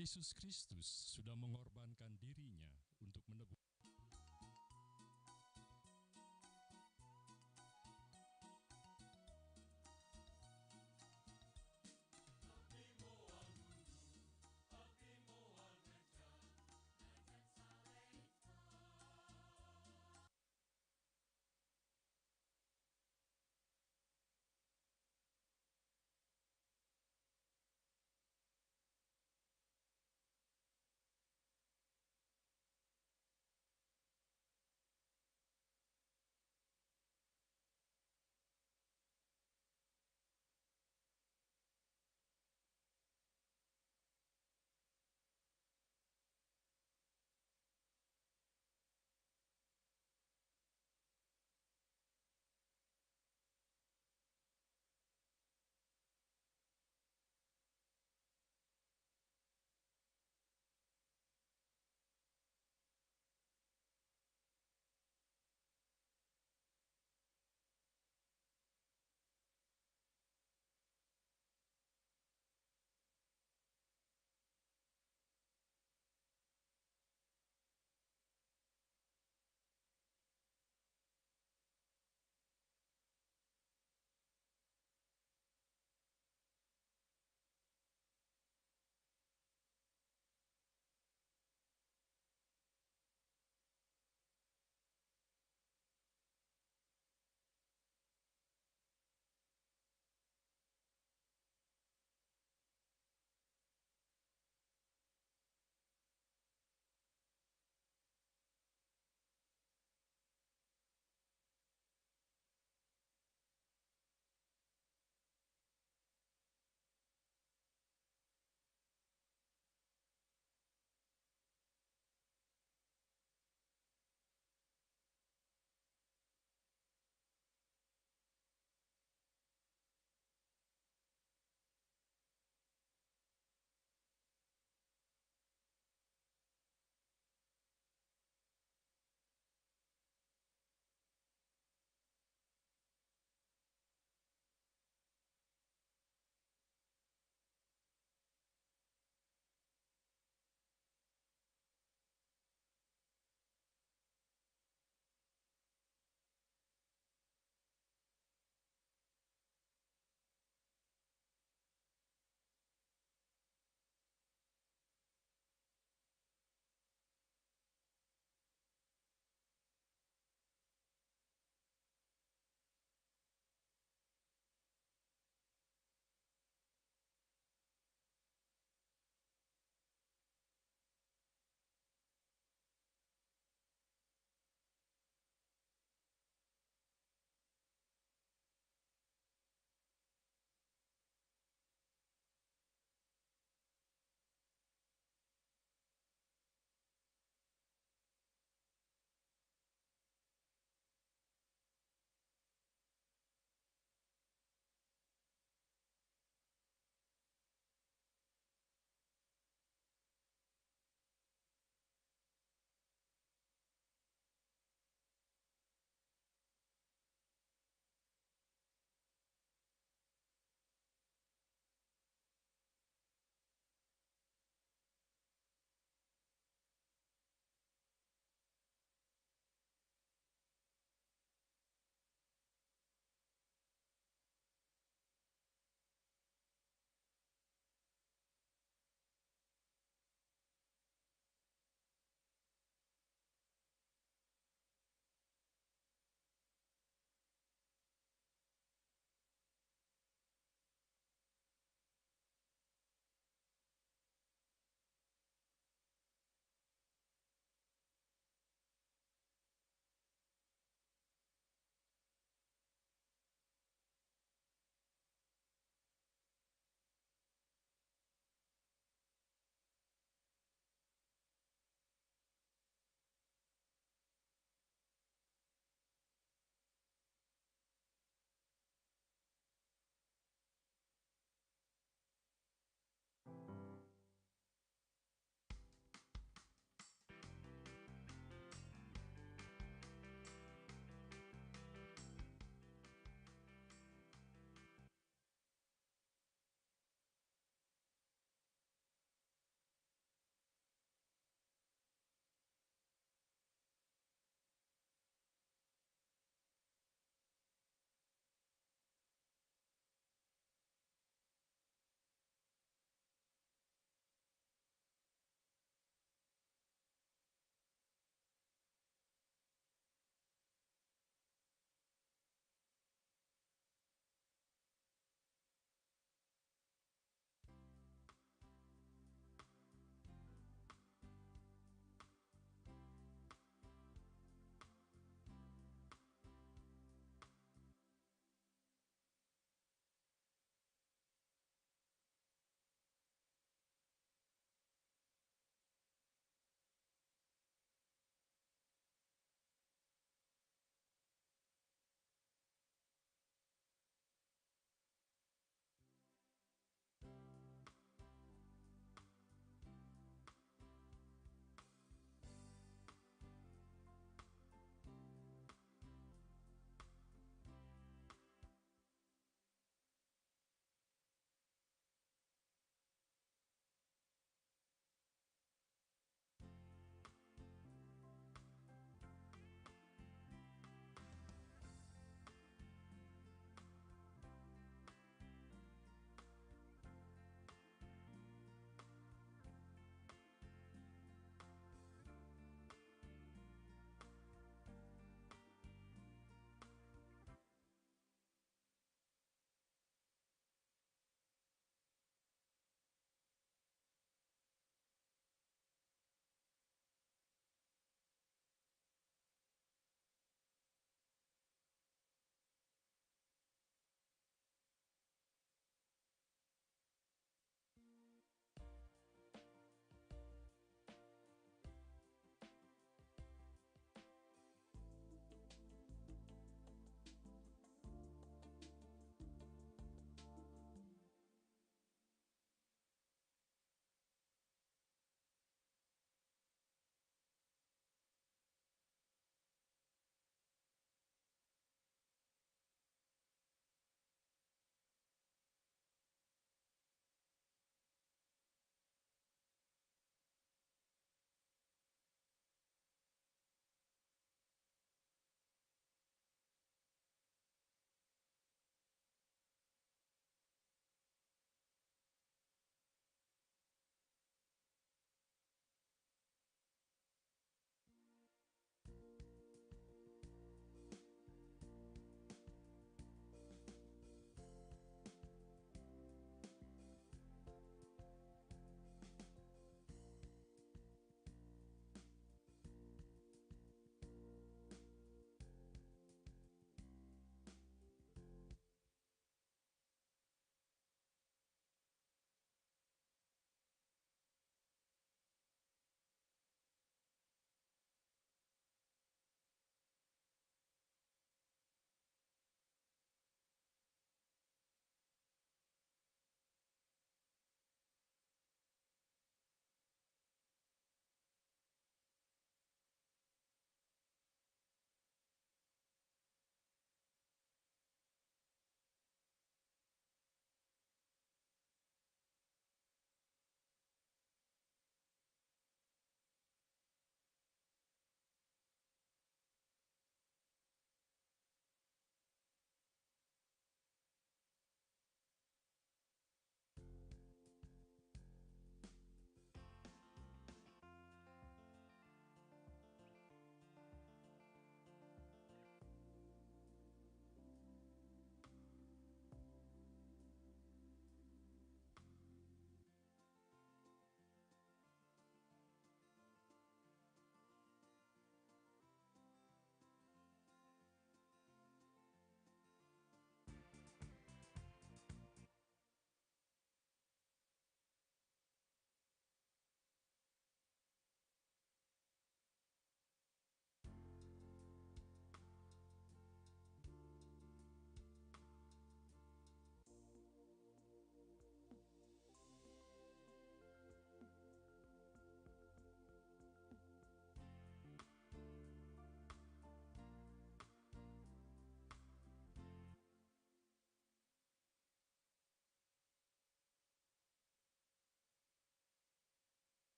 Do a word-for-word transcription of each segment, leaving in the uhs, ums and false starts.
Yesus Kristus sudah mengorbankan dirinya untuk menebus.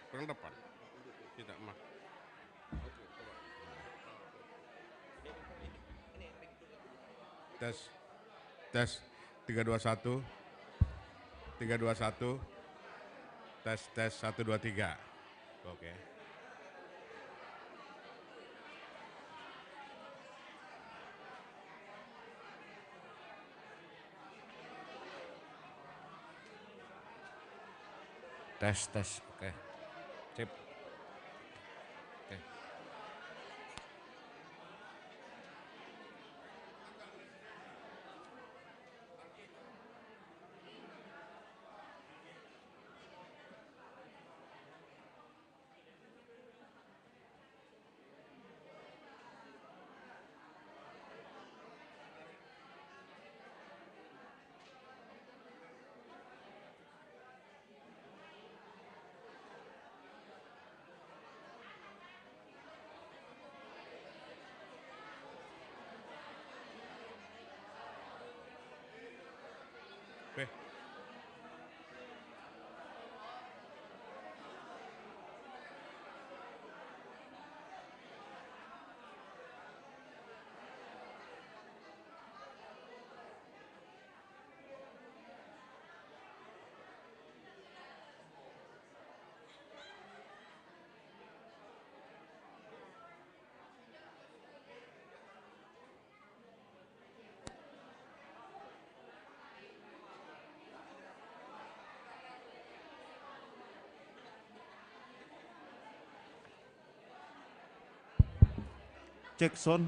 Kurang depan. Tidak mah. Tes. Tes. Tiga dua satu. Tiga dua satu. Tes, tes, satu, dua, tiga. Oke. Tes, tes. Oke. Sip. Oke. Beh. Cek sound.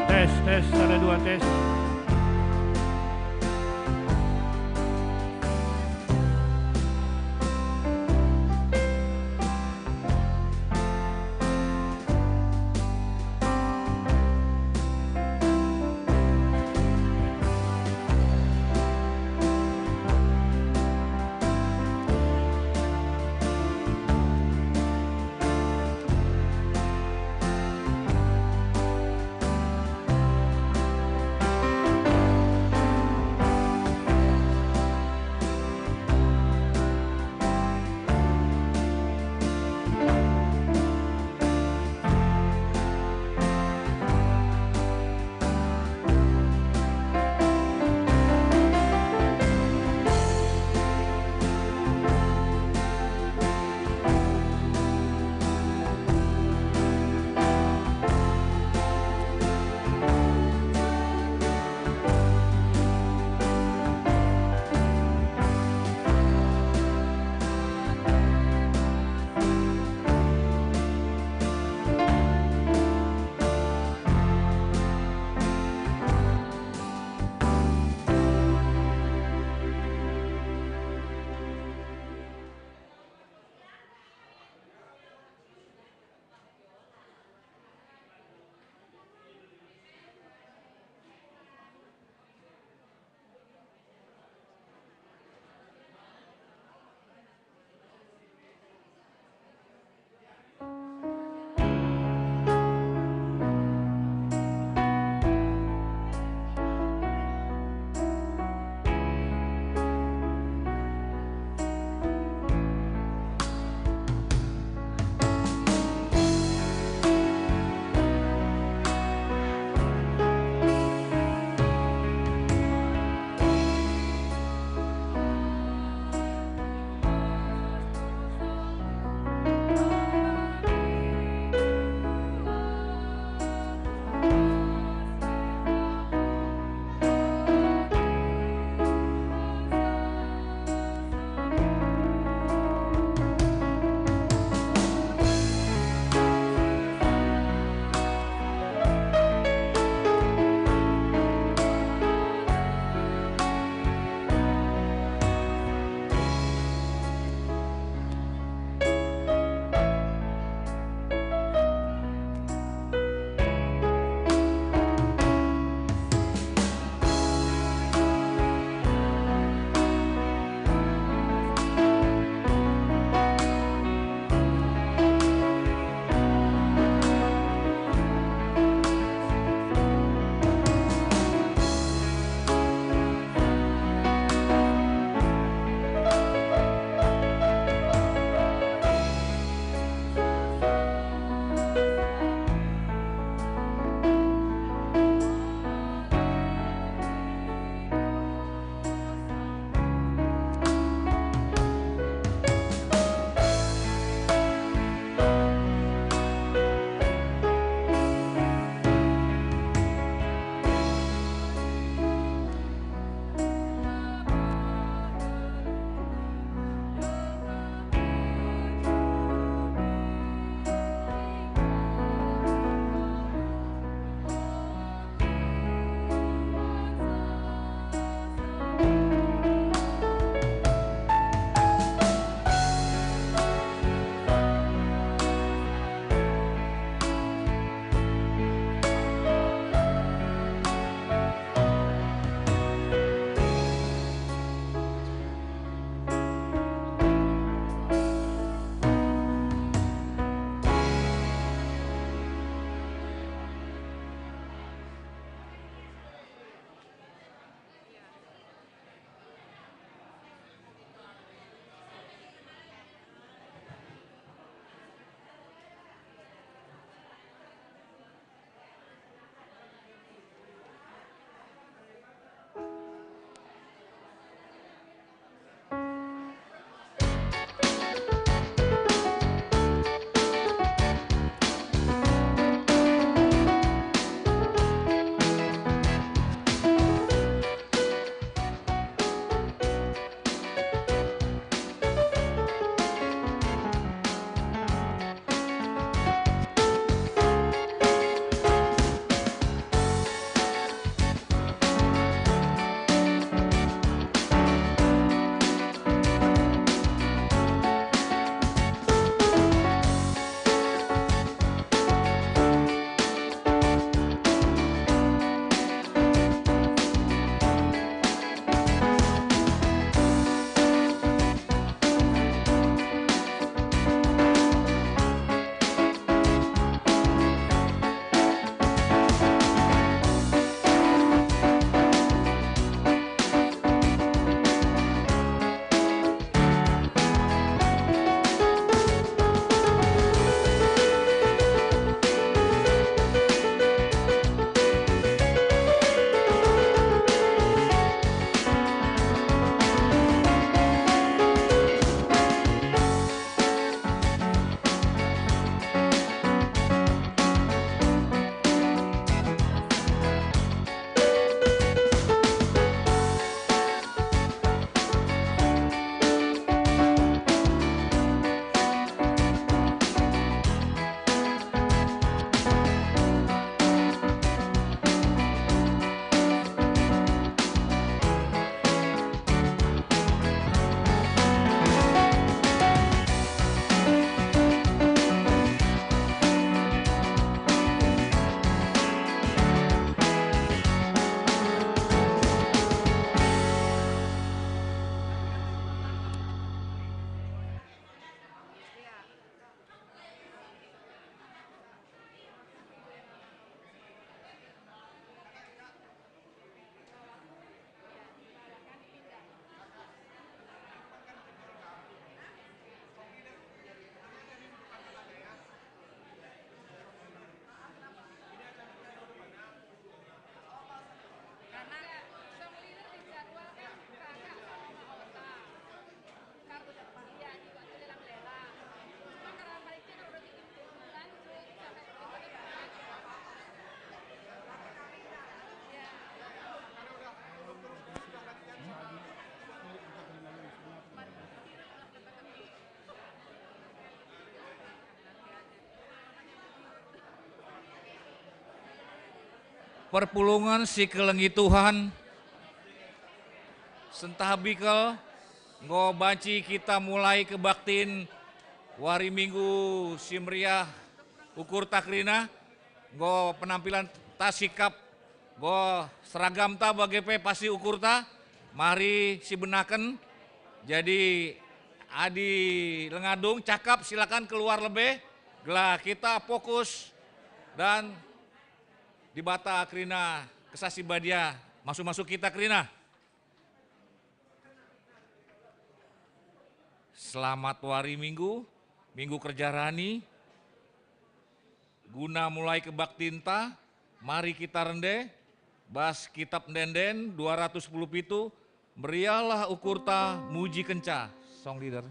Tes, tes, sada dua, tes. Perpulungen si kelengi Tuhan, sentabi kal enggo banci kita mulai kebaktin wari Minggu si meriah ukurta kerina, enggo penampilan ta sikap, enggo seragamta bage pe pasti ukurta, mari sibenaken. Jadi, adi lenga dung cakap silakan keluar lebe, gelah kita fokus dan Dibata kerina Kesah Si Badia masu-masu kita kerina. Selamat wari Minggu, Minggu Kerja Rani. Guna mulai kebaktinta, mari kita rende bas Kitab Ende-enden dua ratus sepuluh pitu, Meriahlah ukurta muji kenca. Song leader.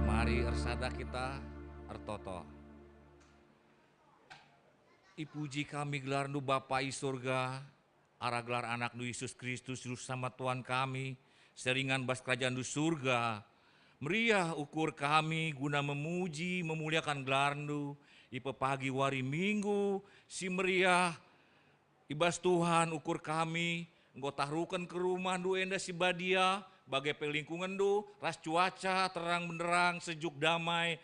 Mari ersada kita ertoto. Ipuji kami gelarNdu Bapa i Surga, arah gelar AnakNdu Yesus Kristus, Juru Selamat Tuhan kami, seringan bas kerajanNdu Surga. Meriah ukur kami guna memuji, memuliakan gelarNdu, ipepagi wari Minggu si meriah, i bas Tuhan ukur kami, enggo taruhken ke rumahNdu enda si badia, bage pe lingkungenNdu, ras cuaca terang benderang, sejuk damai,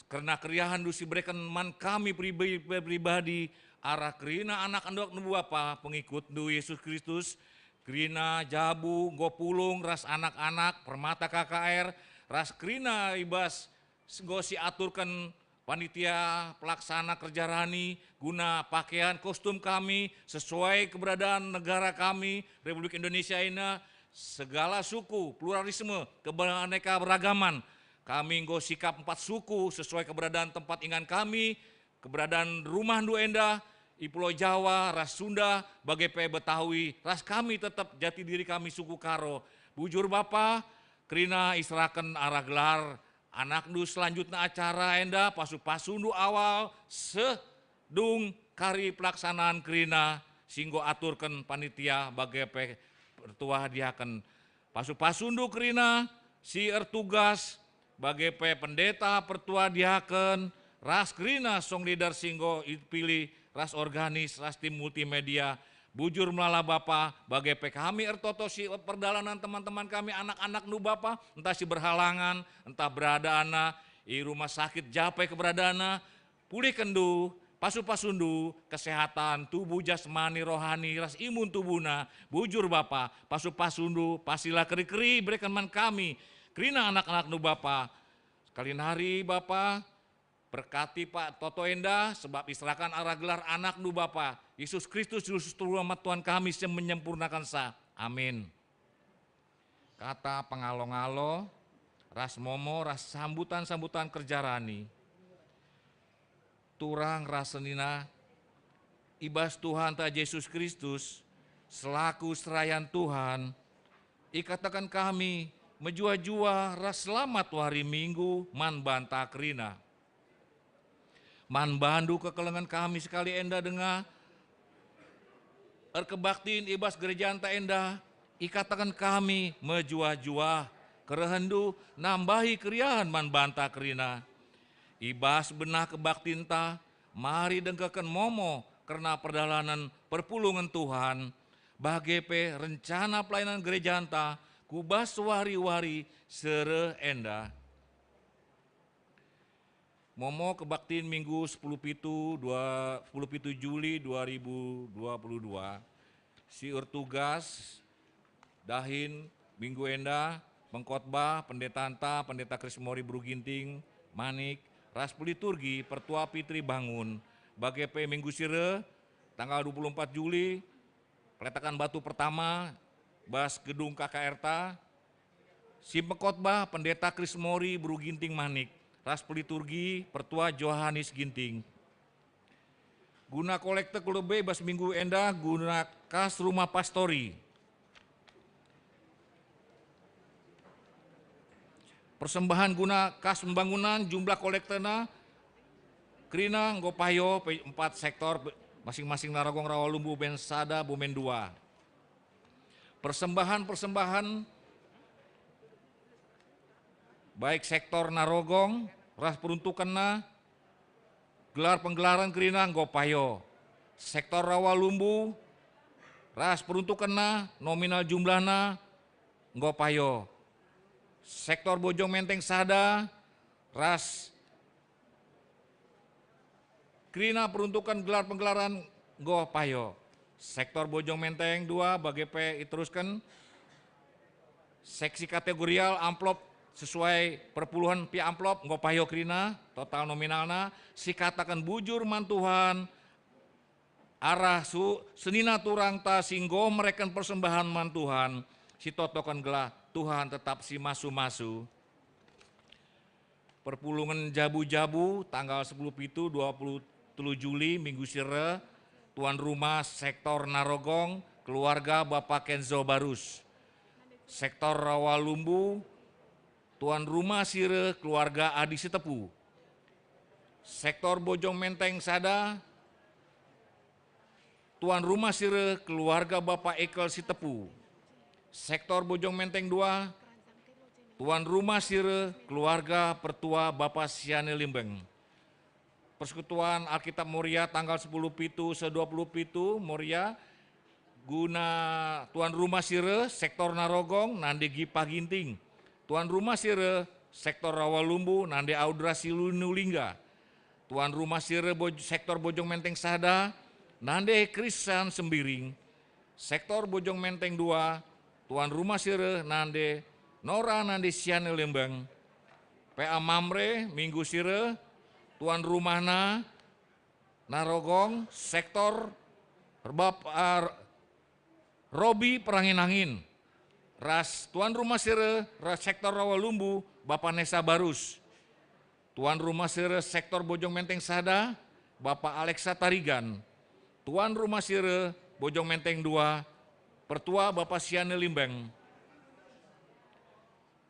kerna keriahenNdu si bereken man kami pribe-, pribadi, arah kerina anak-anakNdu Bapa, pengikutNdu Yesus Kristus, kerina jabu enggo pulung ras anak-anak Permata K K R, ras kerina i bas enggo siaturken panitia pelaksana kerja rani guna pakean kostum kami sesuai keberadaan negara kami, Republik Indonesia ena, segala suku, pluralisme, keberaneka beragaman. Kami enggo sikap empat suku sesuai keberadaan tempat ingan kami, keberadaan rumahndu enda i Pulau Jawa ras Sunda, bage pe Betawi, ras kami tetap jati diri kami suku Karo. Bujur Bapa, kerina iseraken arah gelar anakndu selanjutna acara enda, pasu-pasundu awal seh dung kari pelaksanaan kerina si enggo aturken panitia bage pe pertua diaken. Pasu-pasundu kerina si ertugas, bage pe pendeta, pertua diaken, ras kerina song leader si enggo ipilih, ras organis, ras tim multimedia. Bujur melala Bapa, bage pe kami ertoto si perdalanan teman-teman kami, anak-anakndu Bapa, entah si berhalangan, entah beradana i rumah sakit, japai keberadana, pulihkenndu, pasu-pasundu kesehatan tubuh, jasmani, rohani, ras imun tubuhna. Bujur Bapa, pasu-pasundu, pasilah keri-keri bereken man kami, kerina anak-anakndu Bapa. Sekali nari Bapa, berkati Pak Toto enda, sebab iserakan arah gelar anakndu Bapa, Yesus Kristus, Yesus Tuhan Tuhan kami si menyempurnakansa. Amin. Kata pengalo-ngalo, ras momo, ras sambutan-sambutan kerja rani. Turang ras senina, i bas Tuhanta Jesus Kristus, selaku serayan Tuhan, ikataken kami mejuah-juah ras selamat wari Minggu man banta kerina. Man bandu kekelengen kami sekali enda denga erkebaktin i bas gerejanta enda, ikataken kami mejuah-juah kerehenndu nambahi keriahen man banta kerina. I bas benah kebaktinta, mari dengkehken momo kerna perdalanen perpulungen Tuhan, bage pe rencana pelayanan gerejanta ku bas wari-wari si reh enda. Momo kebaktin Minggu sepuluh pitu, dua, sepuluh pitu Juli dua ribu dua puluh dua, si ertugas dahin minggu enda, pengkhotbah pendetanta, Pendeta Krismori Beru Ginting Manik, ras peliturgi Pertua Pitri Bangun, bage pe minggu si reh, tanggal dua puluh empat Juli, peletakan batu pertama bas gedung K K R ta, si pengkhotbah Pendeta Krismori Beru Ginting Manik, ras peliturgi Pertua Johanes Ginting. Guna kolekte ku lebe bas minggu enda guna kas rumah pastori. Persembahan guna kas pembangunan, jumlah kolektena kerina enggo payo pe empat sektor pe-, masing-masing Narogong, Rawalumbu, Bumen sada, Bumen dua. Persembahan-persembahan baik sektor Narogong ras peruntukenna, gelar penggelaran kerina enggo payo. Sektor Rawalumbu ras peruntukenna, nominal jumlahna enggo payo. Sektor Bojong Menteng sada ras kerina peruntuken gelar penggelaran enggo payo. Sektor Bojong Menteng dua bage pe iterusken. Seksi kategorial amplop sesuai perpuluhen piak amplop enggo payo kerina, total nominalna, sikataken bujur man Tuhan, arah su-, senina turangta si enggo mereken persembahen man Tuhan, sitotoken gelah Tuhan tetap si masu-masu. Perpulungen jabu-jabu tanggal sepuluh pitu, dua puluh telu Juli, minggu si reh, tuan rumah sektor Narogong, keluarga Bapa Kenzo Barus. Sektor Rawalumbu, tuan rumah si reh, keluarga Adi Sitepu. Sektor Bojong Menteng sada, tuan rumah si reh, keluarga Bapa Ekel Sitepu. Sektor Bojong Menteng dua, tuan rumah si reh, keluarga Pertua Bapa Siane Limbeng. Persekutuan Alkitab Moria tanggal sepuluh pitu seh dua puluh pitu Moria, guna tuan rumah si reh, sektor Narogong, nande Gipa Ginting. Tuan rumah si reh, sektor Rawalumbu, nande Audra Sinulingga. Tuan rumah si reh Boj-, sektor Bojong Menteng sada, nande Krisan Sembiring. Sektor Bojong Menteng dua, tuan rumah si reh, nande Nora, nande Siane Limbeng. P A Mamre, minggu si reh, tuan rumahna Narogong, sektor Rebab, ah, Robi Perangin-angin, ras tuan rumah si reh, ras sektor Rawalumbu, Bapa Nesa Barus. Tuan rumah si reh sektor Bojong Menteng sada, Bapa Alexa Tarigan. Tuan rumah si reh Bojong Menteng dua, Pertua Bapa Siane Limbeng.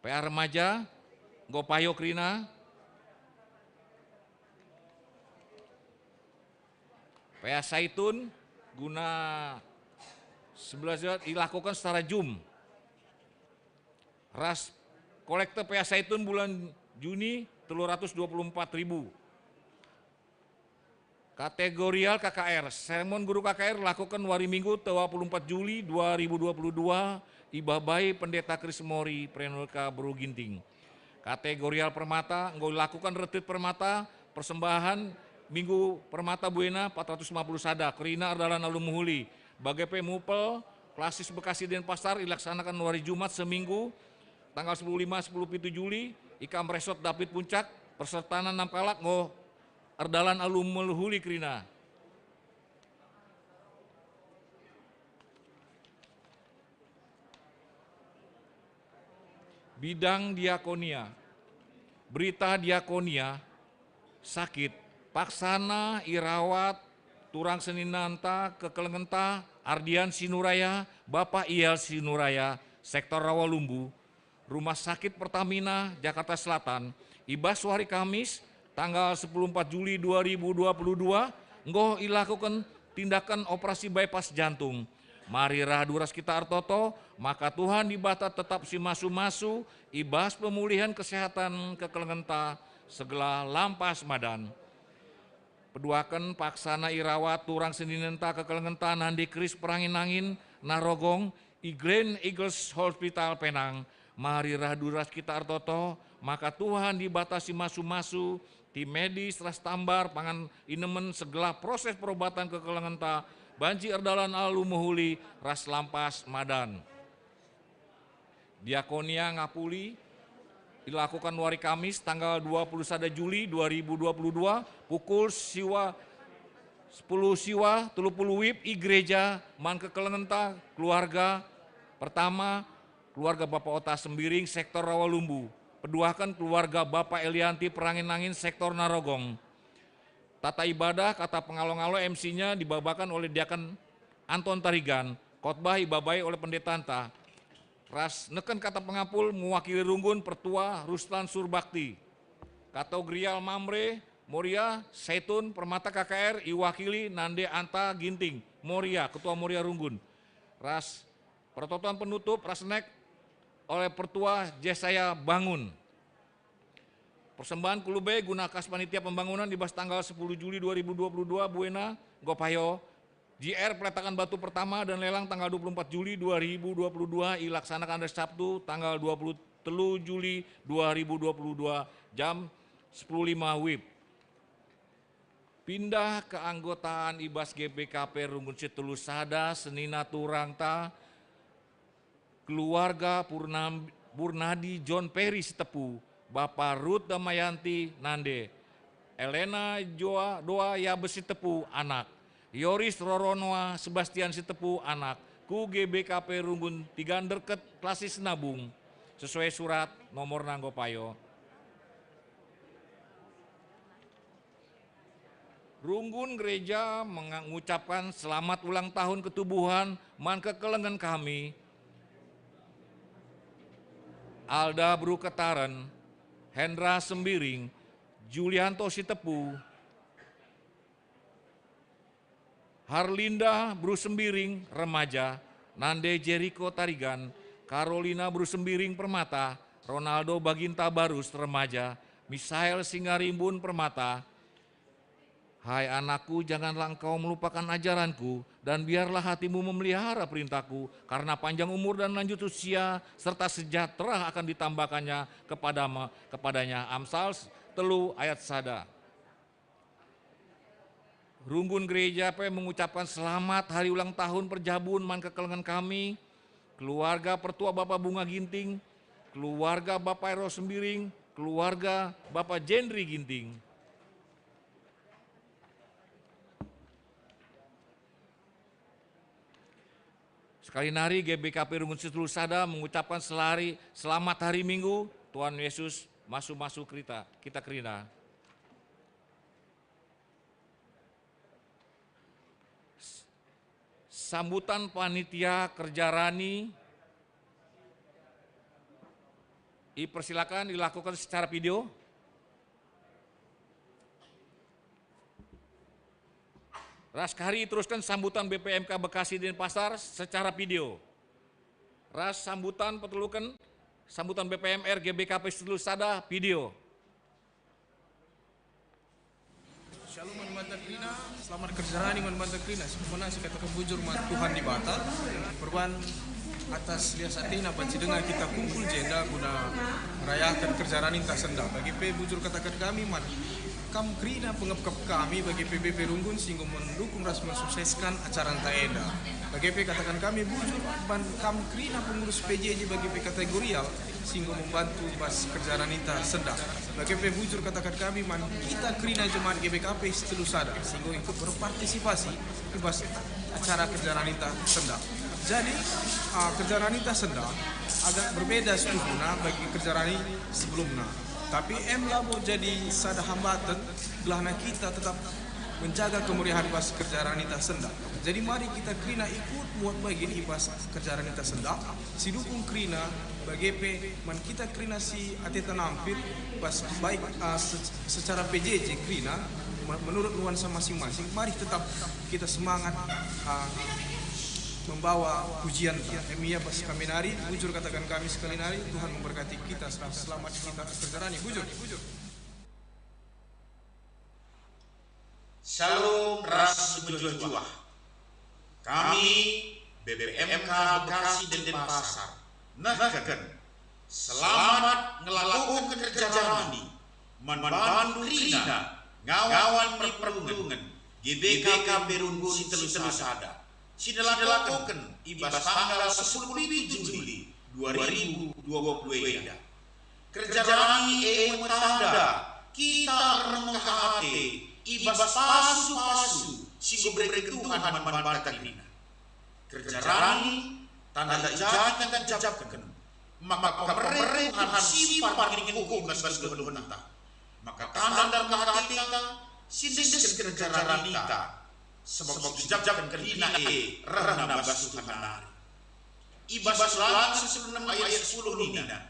P A remaja, enggo payo kerina. P A Saitun, guna sebelas Juli, ilakuken secara Zoom. Ras kolekte P A Saitun bulan Juni, telu ratus dua puluh empat ribu. Kategorial K K R, sermon guru K K R lakuken wari Minggu, dua puluh empat Juli dua ribu dua puluh dua, ibabai Pendeta Krismori Prenurka Beru Ginting. Kategorial Permata, enggo ilakuken retreat Permata, persembahan Minggu Permata buena empat ratus lima puluh sada, kerina erdalan alu mehuli. Bage pe Mupel, Klasis Bekasi Denpasar ilaksanaken wari Jumat seminggu, tanggal sepuluh lima, sepuluh pitu Juli, i Kam Resort Dapit Puncak, persertana enam kalak enggo erdalan alu mehuli kerina. Bidang diakonia. Berita diakonia, sakit, paksana irawat turang seninanta kekelengenta Ardian Sinuraya, Bapa Iyal Sinuraya, sektor Rawalumbu, Rumah Sakit Pertamina, Jakarta Selatan, i bas wari Kamis, tanggal sepuluh empat Juli dua ribu dua puluh dua, enggo ilakuken tindakan operasi bypass jantung. Mari radu ras kita ertoto, maka Tuhan Dibata tetap si masu-masu i bas pemulihen kesehatan kekelengenta segelah lampas madan. Peduaken paksana irawat turang seninenta kekelengenta nande keris perangin-angin Narogong i Glen Eagles Hospital Penang. Mari radu ras kita ertoto, maka Tuhan Dibata si masu-masu Tim medis ras tambar pangan inemen segelah proses perobatan kekelengenta banci erdalan alu mehuli ras lampas madan. Diakonia ngapuli dilakukan wari Kamis tanggal dua puluh sada Juli dua ribu dua puluh dua pukul siwa sepuluh siwa telu puluh wib i gereja man kekelengenta keluarga. Pertama, keluarga Bapa Ota Sembiring, sektor Rawalumbu. Peduaken keluarga Bapa Elianti Perangin-angin, sektor Narogong. Tata ibadah, kata pengalo-ngalo, M C-nya dibabaken oleh Diaken Anton Tarigan, khotbah ibabai oleh pendetanta, ras neken kata pengapul mewakili runggun Pertua Rustan Surbakti. Kategorial Mamre, Moria, Saitun, Permata K K R, iwakili Nande Anta Ginting, Moria, Ketua Moria Runggun, ras pertoton penutup ras nek oleh Pertua Jesaya Bangun. Persembahan kulube guna kas panitia pembangunan i bas tanggal sepuluh Juli dua ribu dua puluh dua buena enggo payo. J R peletakan batu pertama dan lelang tanggal dua puluh empat Juli dua ribu dua puluh dua ilaksanakan hari Sabtu tanggal dua puluh telu Juli dua ribu dua puluh dua jam sepuluh lima wib. Pindah keanggotaan i bas G B K P Runggun Situlu sada senina turangta, keluarga Purnam-, Purnadi John Peri Sitepu, Bapa Ruth Damayanti nande, Elena Joa Doa Yabes Sitepu anak, Yoris Roronoa Sebastian Sitepu anak, ku G B K P Runggun Tiga Derket Klasis Nabung, sesuai surat nomorna enggo payo. Runggun gereja mengucapkan selamat ulang tahun ketubuhan man kekelengen kami, Alda Bru Ketaren, Hendra Sembiring, Julianto Sitepu, Harlinda Bru Sembiring, remaja, Nande Jeriko Tarigan, Carolina Bru Sembiring, Permata, Ronaldo Baginta Barus, remaja, Misael Singarimbun, Permata. Hai anakku, janganlah engkau melupakan ajaranku, dan biarlah hatimu memelihara perintahku, karena panjang umur dan lanjut usia serta sejahtera akan ditambahkannya kepada, kepadanya. Amsal telu ayat sada. Runggun gereja pe mengucapkan selamat hari ulang tahun perjabun man kekelengen kami, keluarga Pertua Bapa Bunga Ginting, keluarga Bapa Ero Sembiring, keluarga Bapa Jendri Ginting. Sekali nari G B K P Runggun Situlu sada mengucapkan selari selamat hari Minggu, Tuhan Yesus masu-masu kerita, kita kerina. Sambutan panitia kerja rani dipersilakan dilakukan secara video. Ras kari teruskan sambutan B P M K Bekasi Denpasar secara video. Ras sambutan peteluken sambutan B P M R G B K P Situlu sada video. Shalom man banta kerina, selamat kerja rani man banta kerina. Semuanya saya katakan bujur man Tuhan Dibata. Perban atas lias atina banci denga kita kumpul jenda guna rayakan kerja rani ntah sendah. Bagi pe bujur katakan kami man kam kerina pengepkep kami bagi P B P Runggun si enggo mendukung ras mensukseskan acara ntah enda. Bagi pe katakan kami bujur man kam kerina pengurus P J J bagi pe kategorial si enggo membantu bas kerja rani ntah sendah. Bage pe bujur katakan kami man kita kerina jemaat G B K P Situlu sada si enggo ikut berpartisipasi i bas acara kerja rani ntah sendah. Jadi, ah, kerja rani ntah sendah agak berbeda setuhuna bagi kerja rani sebelumna. Tapi em labo jadi sada hambatan gelahna kita tetap menjaga kemeriahan bas kerja rani ntah sendah. Jadi mari kita kerina ikut muat bagin i bas kerja rani ntah sendah. Si dukung kerina, bage pe man kita kerina si ateta nampit, bas baik, ah, se-, secara P J J kerina, me-, menurut nuansa masing-masing, mari tetap kita semangat, ah, membawa pujian. Em ia bas kami nari, bujur katakan kami sekali nari, Tuhan memberkati kita, selamat kita kerja rani, bujur. Shalom ras mejuah-juah. Kami B P M K Bekasi Denpasar nehken selamat ngelakoken kerja rani Man bandu kerina ngawan perpulungen G B K P Runggun si telu sada, si nelakoken i bas tanggal sepuluh pitu Juli dua ribu dua puluh enda. Kerja rani e me tanda kita ermengkah ate i bas pasu-pasu si enggo ibereken Tuhan man banta kerina. Kerja rani tanda i ja kita njejapken maka pemere Tuhan simpar ningkuh i bas geluhenta. Maka tanda ermengkah ate kita si endesken kerja ranita, sabap si njejapken kerina e rehna bas Tuhan nari. I bas Ulangen sepuluh enem ayat sepuluh nina,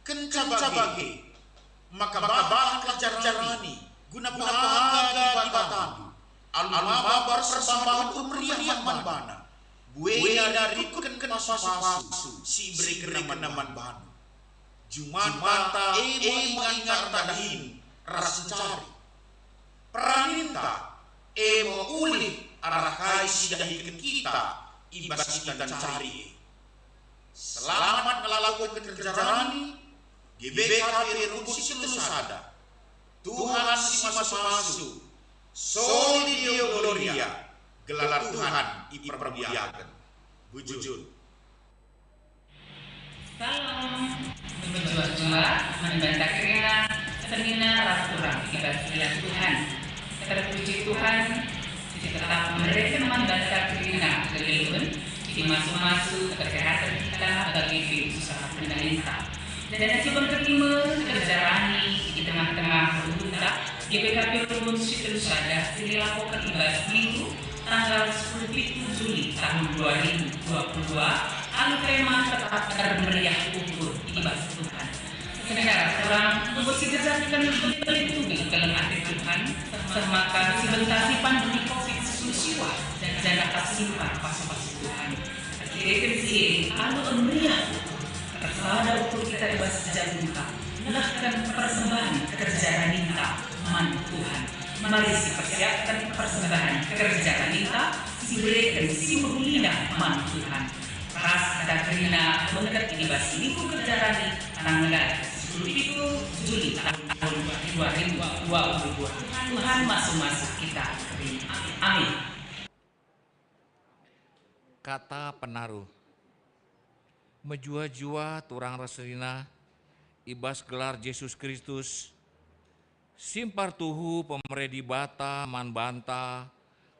"Kenca bage, maka bahan kerja rani guna pehaga Dibatandu, alu maba persembahen ukur meriah man baNa, buena rikutken pasu-pasu si iberekenNa man bandu. Jumanta e me ingan dahin ras ncari. Peraninta e me ulih arah kai si idahiken kita i bas kita ncari e." Selamat ngelakoken kerja rani, G B K P Runggun si telu sada. Tuhan si masu-masu, Soli Deo Gloria, gelar Tuhan ipermuliaken. Bujur. Salam. Mejuah-juah man banta kerina, senina ras turang i bas gelar Tuhan. Terpuji Tuhan, si tetap mereken man banta kerina kegeluhen, si masu-masu kesehaten kita bagi susah pendahinta. Dan si bengket ime kerja rani i tengah-tengah runggunta, G B K P Runggun si telu sada si dilakoken i bas minggu tanggal sepuluh pitu Juli tahun dua ribu dua puluh dua, alu tema tetap ermeriah ukur i bas Tuhan. Secara terang, enggo sigejaken benteng tubuh keleng ate Tuhan, seh maka sibentasi pandemi covid sepuluh siwah, janah tersimpar pasu-pasu Tuhan. Erkiteken si e, alu ermeriah ukur, ersada ukur kita i bas jagungta, nehken persembahen kerja raninta man Tuhan. Mari sipersiapken persembahen kerja raninta, sibereken si mehulina man Tuhan. Ras kita kerina bengket i bas minggu kerja rani tanggal sepuluh pitu Juli tahun dua ribu dua puluh dua. Tuhan masu-masu kita kerina. Amin. Kata penaruh. Mejuah-juah turang ras senina, i bas gelar Jesus Kristus, simpar tuhu pemere Dibata man banta,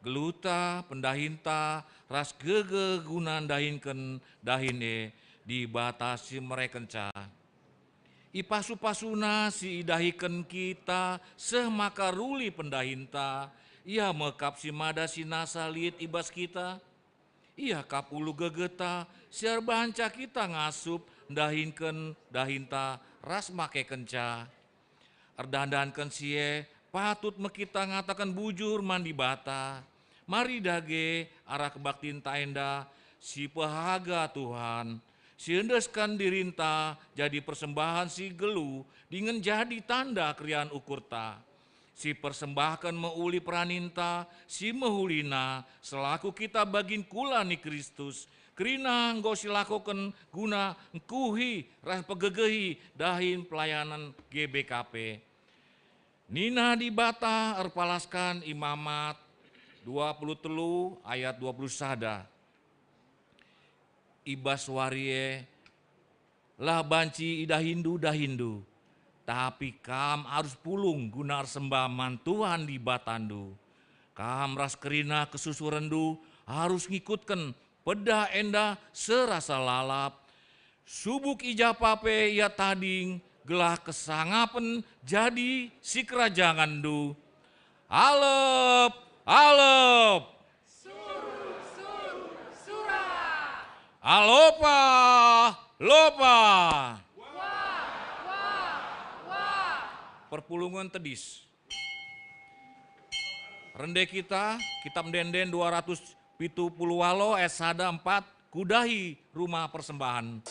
geluhta, pendahinta, ras gegeh guna ndahinken dahin e, Dibata si merekenca. I pasu-pasuna si idahiken kita seh maka ruli pendahinta, Ia me kap si mada si nasa lit i bas kita. Ia kap ulu gegehta si erbahanca kita ngasup ndahinken dahinta ras makekenca. Erdandanken si e, patut me kita ngataken bujur man Dibata. Mari dage arah kebaktinta enda, sipehaga Tuhan, siendesken dirinta jadi persembahen si geluh dingen jadi tanda keriahen ukurta. Sipersembahken me uli peraninta si mehulina selaku kita bagin kula ni Kristus, kerina enggo silakoken guna ngkuhi ras pegegehi dahin pelayanen G B K P. Nina Dibata erpalasken Imamat dua puluh telu ayat dua puluh sada, "I bas wari e, la banci idahindu dahinndu, tapi kam arus pulung guna ersembah man Tuhan Dibatandu. Kam ras kerina kesusurenndu arus ngikutken pedah enda serasa lalap. Subuk i ja pe ia tading, gelah kesangapen jadi sikerajangenndu. Alep, alep! Sur, sur, sura! Alopa, lopa!" Wah, wah, wah! Perpulungen tedis. Rende kita, Kitab Ende-enden dua ratus pitu puluh walu ayat sada empat, kudahi rumah persembahen.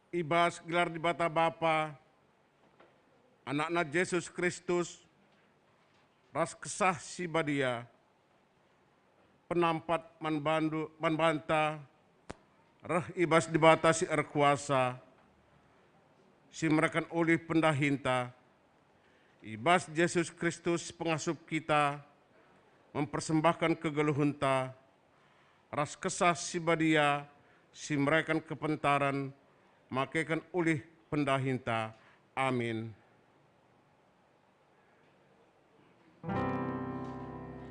I bas gelar Dibata Bapa, Anakna Jesus Kristus, ras Kesah Si Badia, penampat man bandu, man banta, reh i bas Dibata si erkuasa, si mereken ulih pendahinta, i bas Jesus Kristus pengasup kita, mempersembahkan kegeluhenta, ras Kesah Si Badia si mereken kepentaren, makeken ulih pendahinta. Amin. Amin.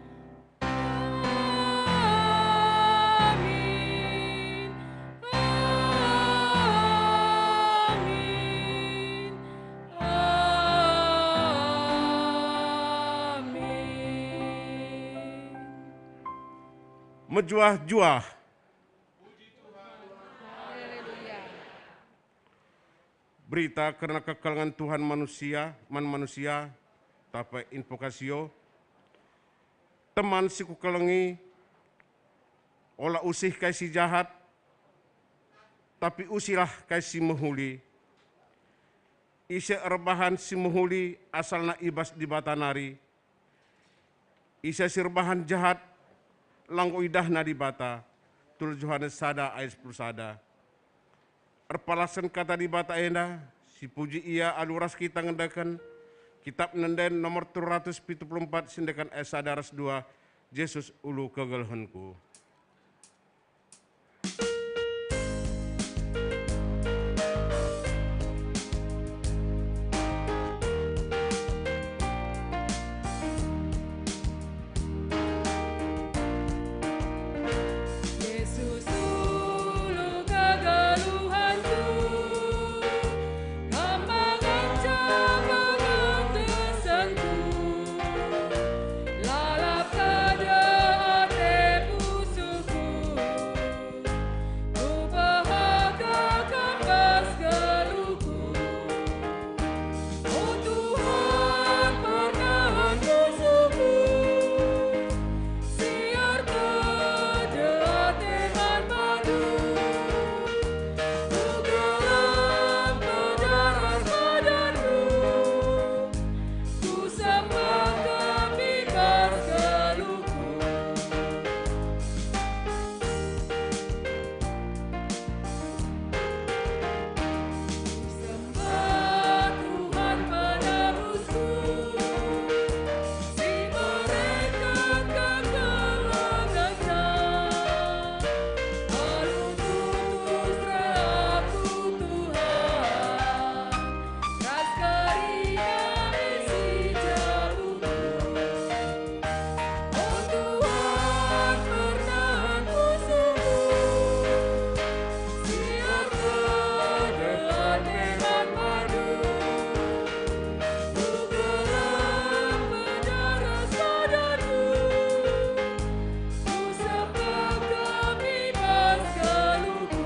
Amin. Amin. Mejuah-juah. Berita kerna kekelengen Tuhan manusia, man manusia, tape invokasio. Teman si kukelengi, ola usih kai si jahat, tapi usihlah kai si mehuli. Ise erbahan si mehuli asalna i bas Dibata nari. Ise si erbahan jahat, la enggo idahna Dibata. Tul Johanes sada ayat sepuluh sada. Erpalasken kata Dibata enda, sipuji Ia alu ras kita ngendeken Kitap Ende-enden nomor telu ratus pitu puluh empat, si ngendeken ayat sada ras dua, Jesus ulu kegeluhenku. Jesus ulu kegeluhenku, kembangen cabangen tesenku, lalap kada ate pusuhku. Kupehaga kam bas geluhku. O Tuhan, pernahan pusuhku, si erkade ate man bandu. Kugelam pendaras badanmu. Kusembah Kam i bas geluhku. Kusembah Tuhan penebusku, si mereken kekelengenna. Alu tutus reh aku, Tuhan, ras kerina isi jabuku. O Tuhan, pernahan pusuhku, si erkade ate man bandu. Kugelam pendaras badanmu, kusembah Kam i bas geluhku.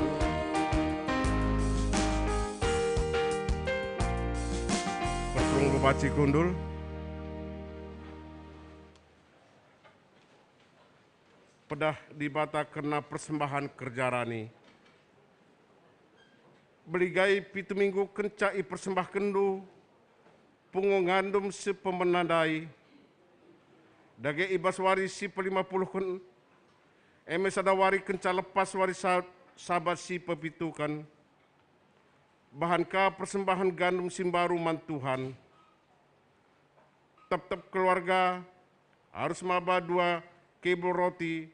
Perpulungen banci kundul. Pedah Dibata kerna persembahen kerja rani. Beligai pitu minggu kenca ipersembahkenndu pungo ngandum si pemena ndai, dage i bas wari si pelima puluhken, e me sada wari kenca lepas wari sa-, Sabat si pepituken, bahan ka persembahen gandum si mbaru man Tuhan. Tep-tep keluarga arus maba dua kebul roti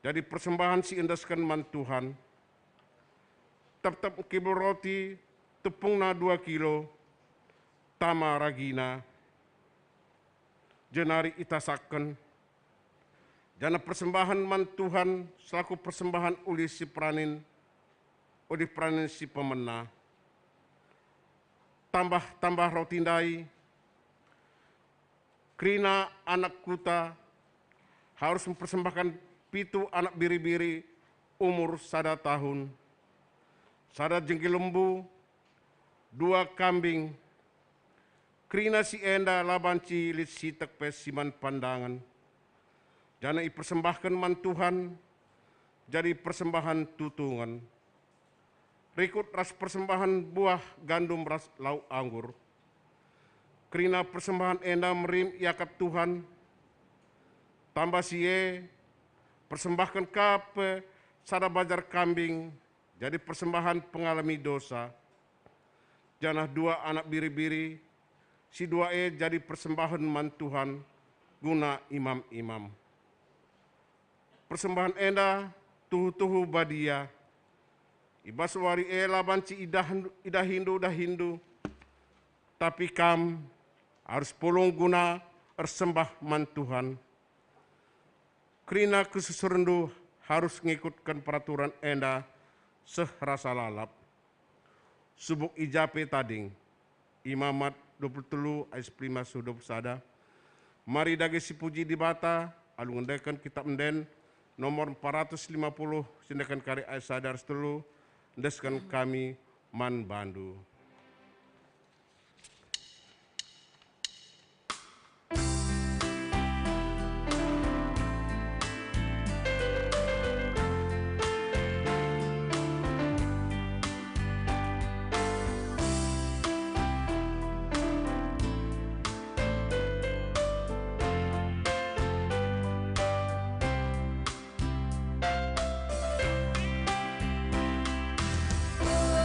jadi persembahen si iendesken man Tuhan. Tep-tep kebul roti tepungna dua kilo, tama ragina, jenari itasakken, janah persembahen man Tuhan selaku persembahen ulih si peranin, ulih peranin si pemena. Tambah-tambah roti ndai, kerina anak kuta harus mempersembahkan pitu anak biri-biri umur sada tahun, sada jenggi lembu, dua kambing. Kerina si enda la banci lit sitek pe si man pandangen, janah ipersembahken man Tuhan jadi persembahen tutungen. rikut ras persembahen buah gandum ras lau anggur. Kerina persembahen enda merim iakap Tuhan, tamba si e, persembahken ka pe sada bajar kambing jadi persembahen pengalemi dosa, janah dua anak biri-biri, si dua e jadi persembahen man Tuhan guna imam-imam. Persembahen enda tuhu-tuhu badia. I bas wari e la banci idah-, idahindu dahindu, tapi kam arus pulung guna ersembah man Tuhan. Kerina kesusurndu arus ngikutken peraturen enda seh rasa lalap. Subuk i ja pe tading. Imamat dua puluh telu ayat sepuluh lima seh dua puluh sada. Mari dage sipuji Dibata, alu ngendeken Kitap Enden nomor empat ratus lima puluh, sindeken kari ayat sada ras telu, endesken kami man bandu.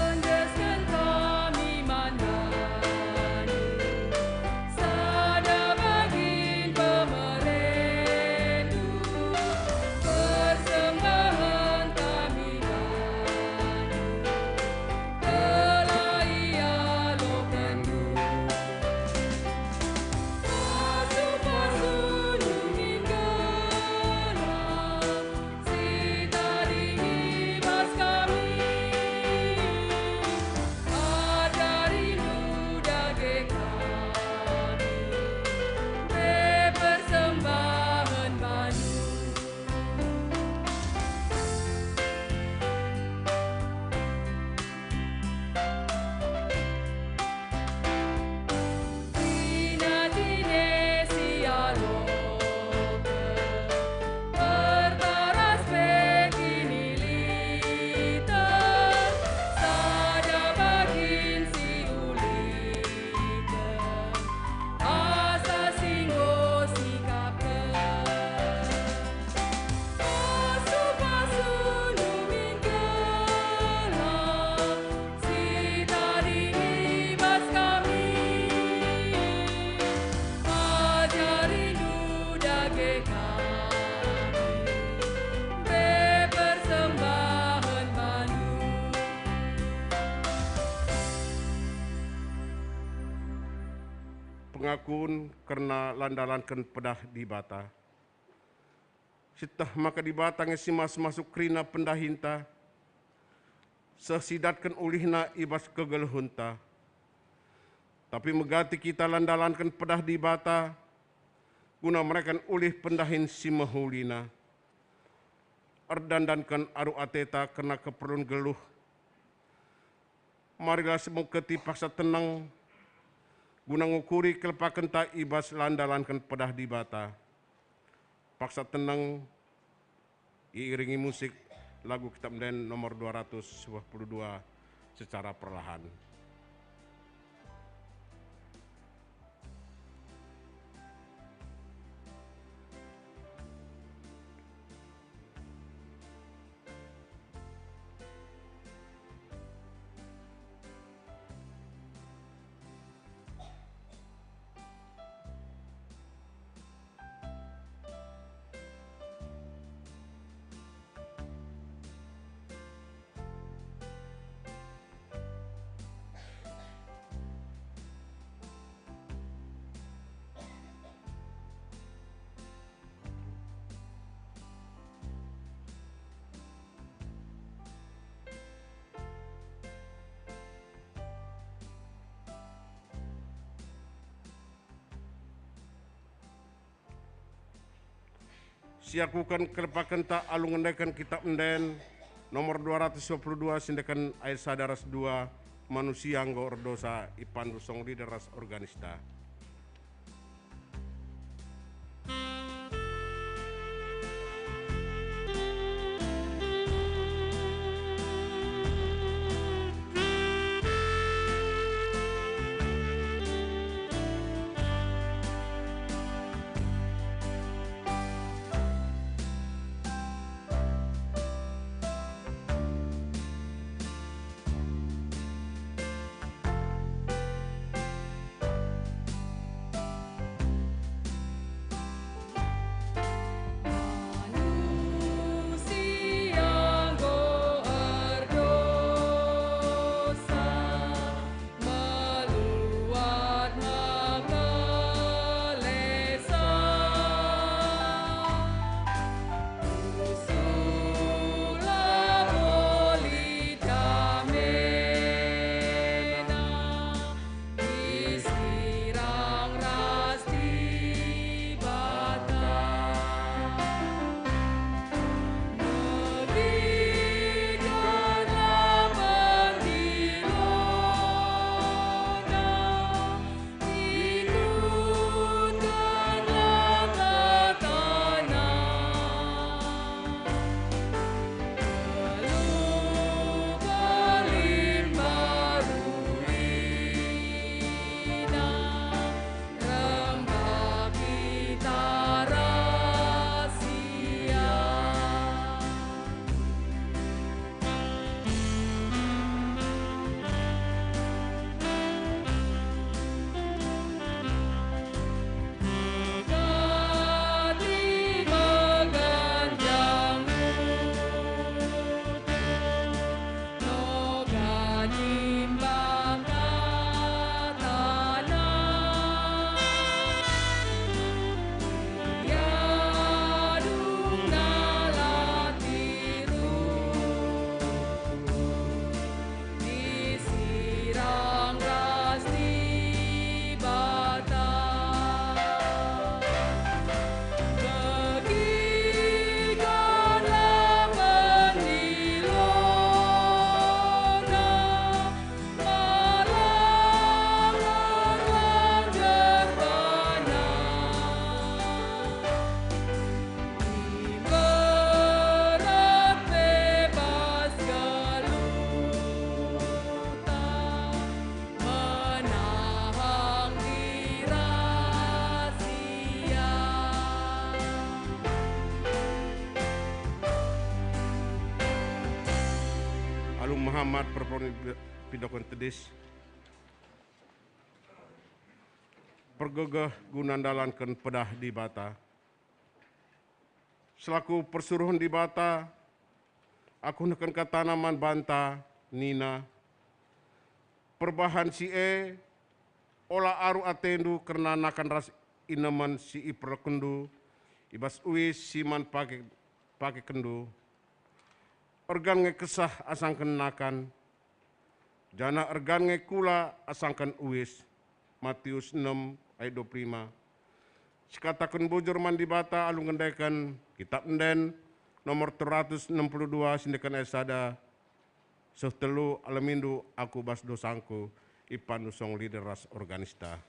Endesken kami man bandu, sada bagin pemerendu, persembahen kami bandu, telah ialokenndu. Pasu-pasundu min gelah, sitading i bas kami, ajarindu dage kami, mbe persembahen bandu. Jine-jine si aloken, perbaras pe kiniliten, sada bagin si uliken, asa si enggo sikapken. Pasu-pasundu min gelah, sitading i bas kami, ajarindu dage kami, mbe persembahen bandu. Pengakun kerna la ndalanken pedah Dibata. Sieteh maka Dibata nge si mas-masuk kerina pendahinta, seh si idatken ulihna i bas kegeluhenta. Tapi megati kita la ndalanken pedah Dibata guna mereken ulih pendahin si mehulina. Erdandanken aru ateta kerna keperlun geluh. Marilah simengketi paksa teneng, guna ngukuri kelepakenta i bas la ndalanken pedah Dibata. Paksa teneng, iiringi musik lagu Kitap Enden nomor dua ratus dua puluh dua secara perlahan. Siakuken kelepakenta alu ngendeken Kitap Enden nomor dua ratus dua puluh dua, sindeken ayat sada ras dua, manusia enggo erdosa, ipandu song leader ras organista. Muhammad perpulungen pindoken tedis, pergegeh guna ndalanken pedah Dibata. Selaku persuruhen Dibata, aku nehken katana man banta, nina, "Perbahan si e, ola aru atendu kerna nakan ras inemen si iperlekenndu i bas uis si man pake, pakekenndu. Ergan nge kesah asangken nakan, janah ergan nge kula asangken uis." Matius enem ayat dua puluh lima. Sikataken bujur man Dibata alu ngendeken Kitap Enden nomor telu ratus enem puluh dua, siendeken ayat sada, "Seh telu, alemindu aku bas dosangku," ipandu song leader ras organista.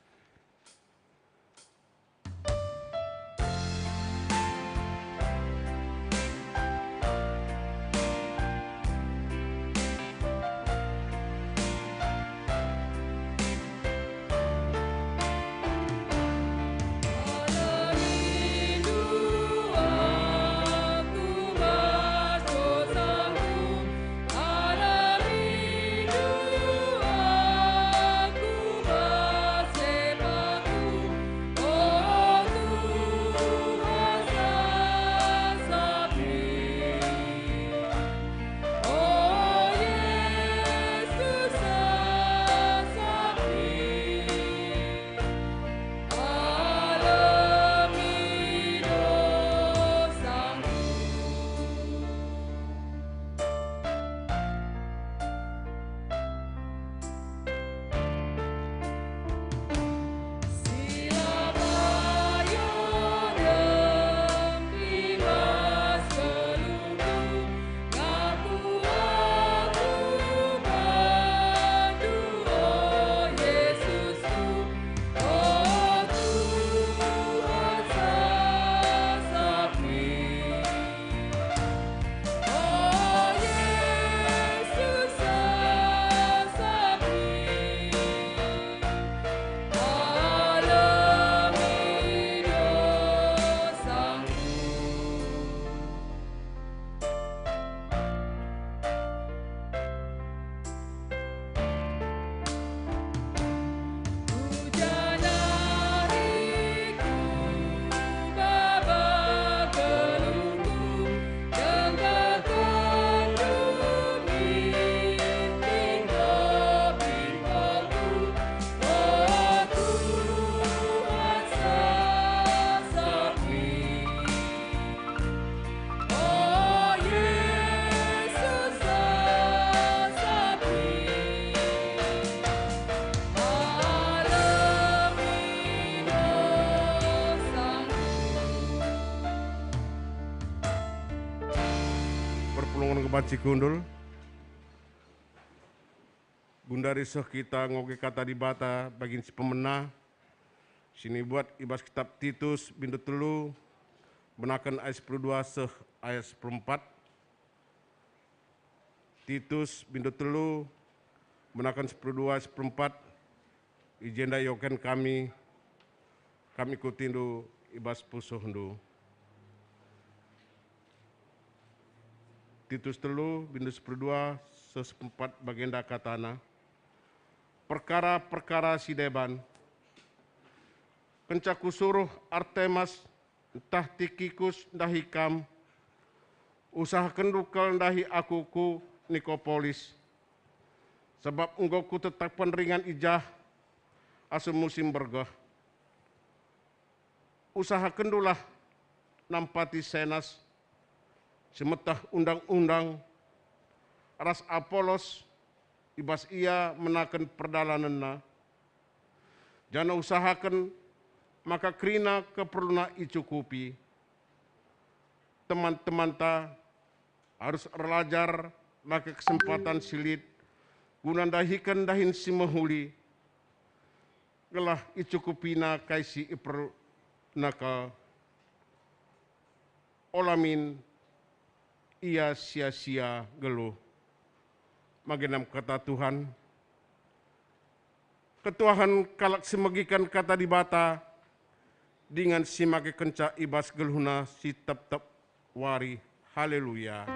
Perpulungen nge banci kundul. Gundari seh kita ngoge Kata Dibata bagin si pemena, si nibuat i bas kitap Titus bindu telu, benaken ayat sepuluh dua seh ayat sepuluh empat. Titus bindu telu, benaken sepuluh dua ayat sepuluh empat, i jenda ioken kami, kam ikutindu i bas pusuhndu. Titus telu, bindu sepuluh dua seh sepuluh empat bagenda katana, "Perkara-perkara si deban, kenca kusuruh Artemas ntah Tikikus ndahi kam, usahakenndu kal ndahi aku ku Nikopolis, sabap enggo kutetapken ringan i jah asum musim mbergeh. Usahakenndulah nampati Senas, si meteh undang-undang, ras Apolos, i bas ia menaken perdalanenna, janah usahaken maka kerina keperluna icukupi. Teman-temanta arus erlajar make kesempatan si lit guna ndahiken dahin si mehuli, gelah icukupina kai si iperluna kal. Ola min ia sia-sia nggeluh." Bage nari kata Tuhan. Ketuahen kalak si megiken Kata Dibata dingen si makekenca i bas geluhna si tep-tep wari. Haleluya.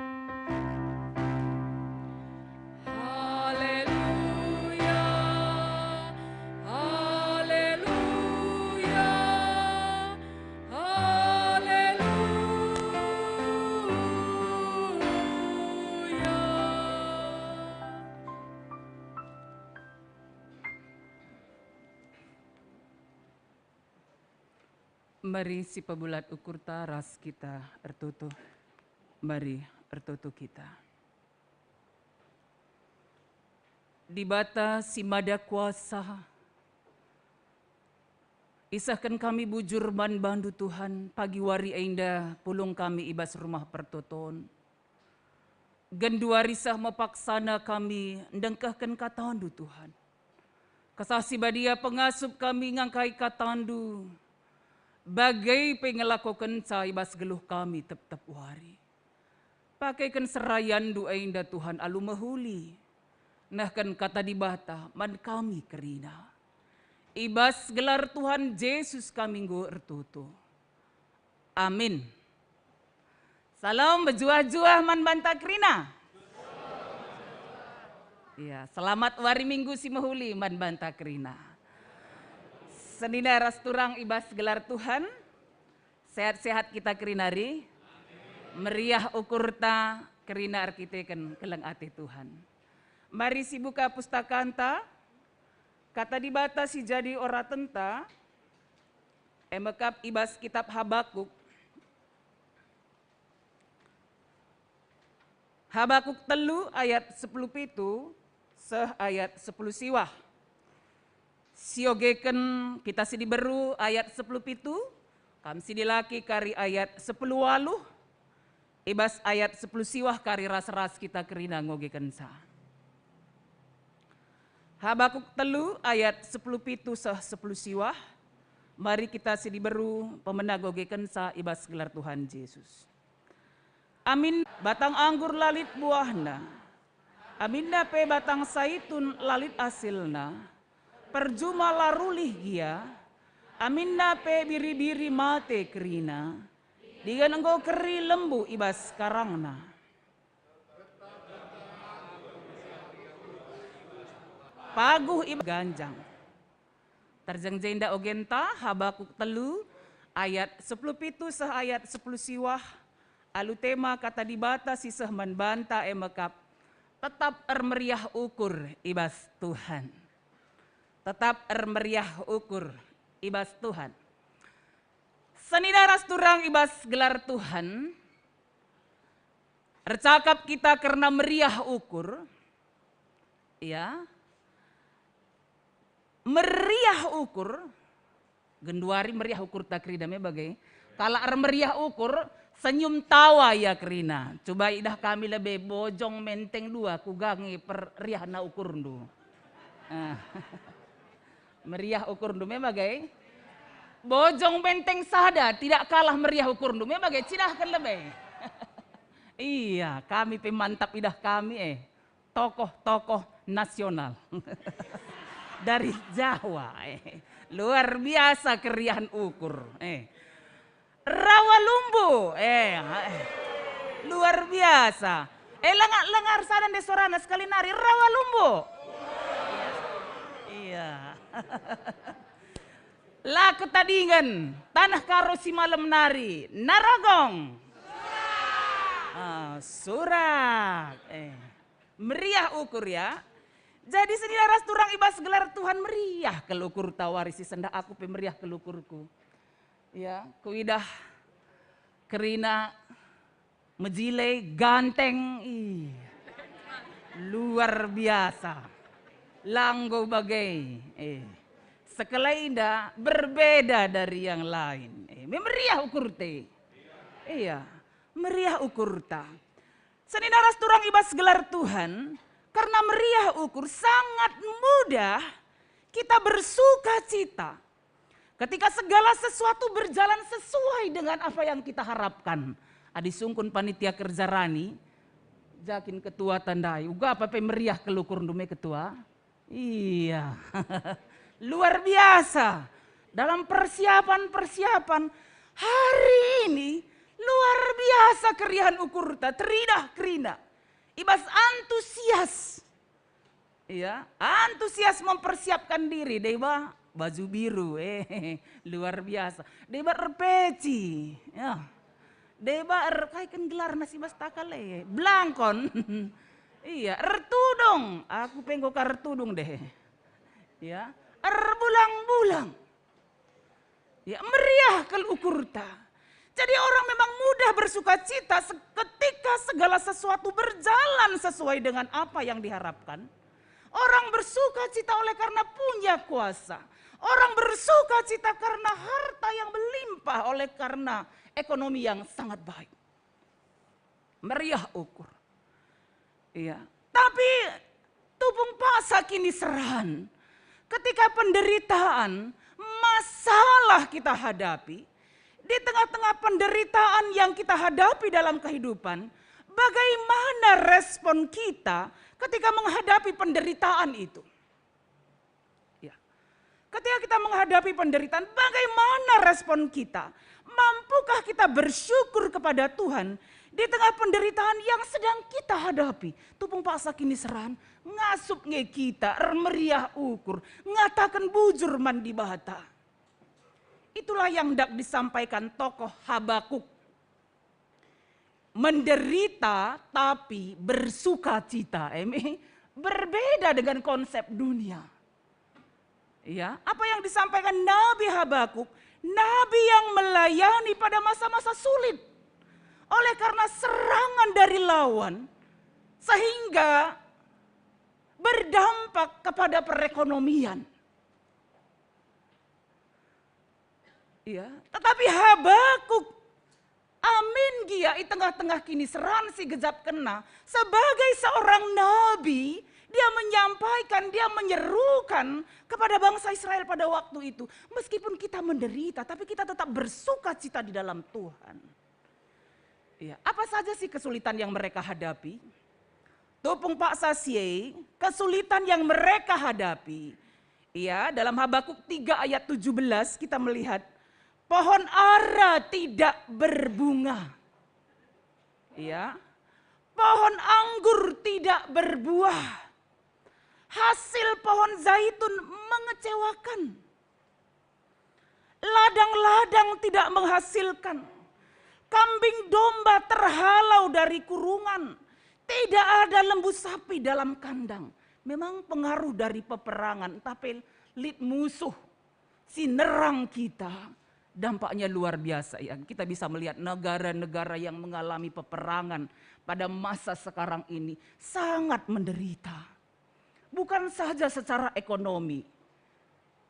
Mari sipebulat ukurta ras kita ertoto. Mari ertoto kita. Dibata si Mada Kuasa, isehken kami bujur man bandu Tuhan, pagi wari enda pulung kami i bas rumah pertoton. Genduari seh mepaksana kami ndengkehken katandu, Tuhan. Kesah Si Badia pengasup kami ngangkai katandu, bage pe ngelakokenca i bas geluh kami tep-tep wari. Pakeken serayanndu enda, Tuhan, alu mehuli, nehken kata Dibata man kami kerina. I bas gelar Tuhan Jesus kami enggo ertoto. Amin. Salam mejuah-juah man banta kerina. Ya, selamat wari Minggu si mehuli man banta kerina. Senina ras turang i bas gelar Tuhan, sehat-sehat kita kerina ri. Meriah ukurta kerina erkiteken keleng ate Tuhan. Mari sibuka pustakanta, Kata Dibata si jadi oratenta, e mekap i bas kitab Habakuk. Habakuk telu ayat sepuluh pitu seh ayat sepuluh siwah. Siogeken kita si diberu ayat sepuluh pitu, kam si dilaki kari ayat sepuluh waluh, i bas ayat sepuluh siwah kari ras-ras kita kerina ngogekenca. Habakuk telu ayat sepuluh pitu seh sepuluh siwah, mari kita si diberu pemena ngogekenca i bas gelar Tuhan Jesus. Amin batang anggur la lit buahna, aminna pe batang saitun la lit asilna, perjuma la rulih gia, aminna pe biri-biri mate kerina, dingen enggo keri lembu i bas karangna. Paguh i bas ganjang. Terjeng jenda ogenta, Habakuk telu ayat sepuluh pitu seh ayat sepuluh siwah, alu tema kata Dibata si seh man banta e mekap, tetap ermeriah ukur i bas Tuhan. Tetap ermeriah ukur i bas Tuhan. Senina ras turang i bas gelar Tuhan, ercakap kita kerna meriah ukur, ya. Meriah ukur, genduari meriah ukurta kerina me bage. Kalak ermeriah ukur, senyum tawa ia kerina. Coba idah kami lebe Bojong Menteng dua, kuga nge per-, riahna ukurndu. Ah. Meriah ukurndu me bage. Bojong Menteng sada tidak kalah meriah ukurndu me bage, cidahken lebe. Iya, kami pe mantap idah kami, eh. Tokoh-tokoh nasional dari Jawa, eh. Luar biasa keriahen ukur, eh. Rawa Lumbu, eh, eh. Luar biasa. Eh, lenga, lenga sada nde sorana sekali nari, Rawa Lumbu. Iya. La Ketadingen, taneh Karo si malem nari, Narogong. Ah, Surak. Eh. Meriah ukur, ya. Jadi senina ras turang i bas gelar Tuhan meriah kal ukurta wari si sendah, aku pe meriah kal ukurku. Ya, kuidah kerina mejile ganteng, ih, luar biasa. La enggo bage, eh. Sekalenda berbeda dari yang lain. Eh, me-, meriah ukurta. Iya, meriah ukurta. Senina ras turang i bas gelar Tuhan, karena meriah ukur sangat mudah kita bersuka cita. Ketika segala sesuatu berjalan sesuai dengan apa yang kita harapkan. Adi sungkun panitia kerja rani, jakin ketua tandai, uga apa pe meriah kal ukurndu me ketua? Iya. Luar biasa. Dalam persiapan-persiapan hari ini, luar biasa keriahen ukurta, teridah kerina. I bas antusias. Iya, antusias mempersiapkan diri, deba baju biru, eh, luar biasa. Deba erpeci, ya. Deba er-, kai ken gelarna si bas takal, eh, belangkon. Iya, ertudung. Aku pe enggo ka ertudung deh. Ya, erbulang-bulang. Ya, meriah kal ukurta. Jadi orang memang mudah bersuka cita se-, ketika segala sesuatu berjalan sesuai dengan apa yang diharapkan. Orang bersuka cita oleh karena punya kuasa. Orang bersuka cita karena harta yang melimpah, oleh karena ekonomi yang sangat baik. Meriah ukur. Iya. Tapi tupung paksa kiniseran, ketika penderitaan, masalah kita hadapi, di tengah-tengah penderitaan yang kita hadapi dalam kehidupan, bagaimana respon kita ketika menghadapi penderitaan itu? Ya. Ketika kita menghadapi penderitaan, bagaimana respon kita? Mampukah kita bersyukur kepada Tuhan di tengah penderitaan yang sedang kita hadapi? Tupung paksa kiniseran, ngasup nge kita, ermeriah ukur, ngataken bujur man Dibata. Itulah yang hendak disampaikan tokoh Habakuk. Menderita tapi bersuka cita. Em, eh, berbeda dengan konsep dunia. Ya, apa yang disampaikan Nabi Habakuk, nabi yang melayani pada masa-masa sulit. Oleh karena serangan dari lawan, sehingga berdampak kepada perekonomian. Ya, tetapi Habakuk, amin gia i tengah-tengah kiniseran si gejap kena, sebagai seorang nabi, dia menyampaikan, dia menyerukan kepada bangsa Israel pada waktu itu, meskipun kita menderita, tapi kita tetap bersuka cita di dalam Tuhan. Ya, apa saja sih kesulitan yang mereka hadapi? Tupung paksa si e, kesulitan yang mereka hadapi. Ya, dalam Habakuk tiga ayat tujuh belas kita melihat pohon ara tidak berbunga. Ya. Pohon anggur tidak berbuah. Hasil pohon zaitun mengecewakan. Ladang-ladang tidak menghasilkan. Kambing domba terhalau dari kurungan. Tidak ada lembu sapi dalam kandang. Memang pengaruh dari peperangan, entah pe lit musuh si nerang kita, dampaknya luar biasa. Ya, kita bisa melihat negara-negara yang mengalami peperangan pada masa sekarang ini sangat menderita. Bukan saja secara ekonomi,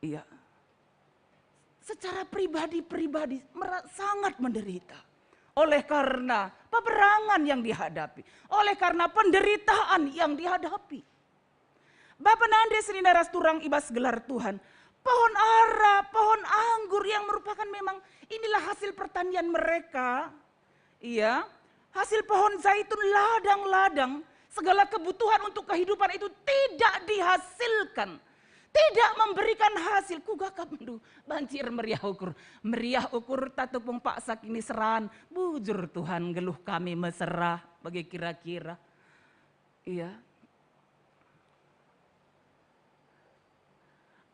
iya, secara pribadi-pribadi mera-, sangat menderita oleh karena peperangan yang dihadapi, oleh karena penderitaan yang dihadapi. Bapa nande senina ras turang i bas gelar Tuhan, pohon ara, pohon anggur yang merupakan memang inilah hasil pertanian mereka, iya, hasil pohon zaitun, ladang-ladang, segala kebutuhan untuk kehidupan itu tidak dihasilkan, tidak memberikan hasil. Kuga kam ndu banci ermeriah ukur? Meriah ukur ta tupung paksa kiniseran, bujur Tuhan, nggeluh kami mesera, bage kira-kira. Iya.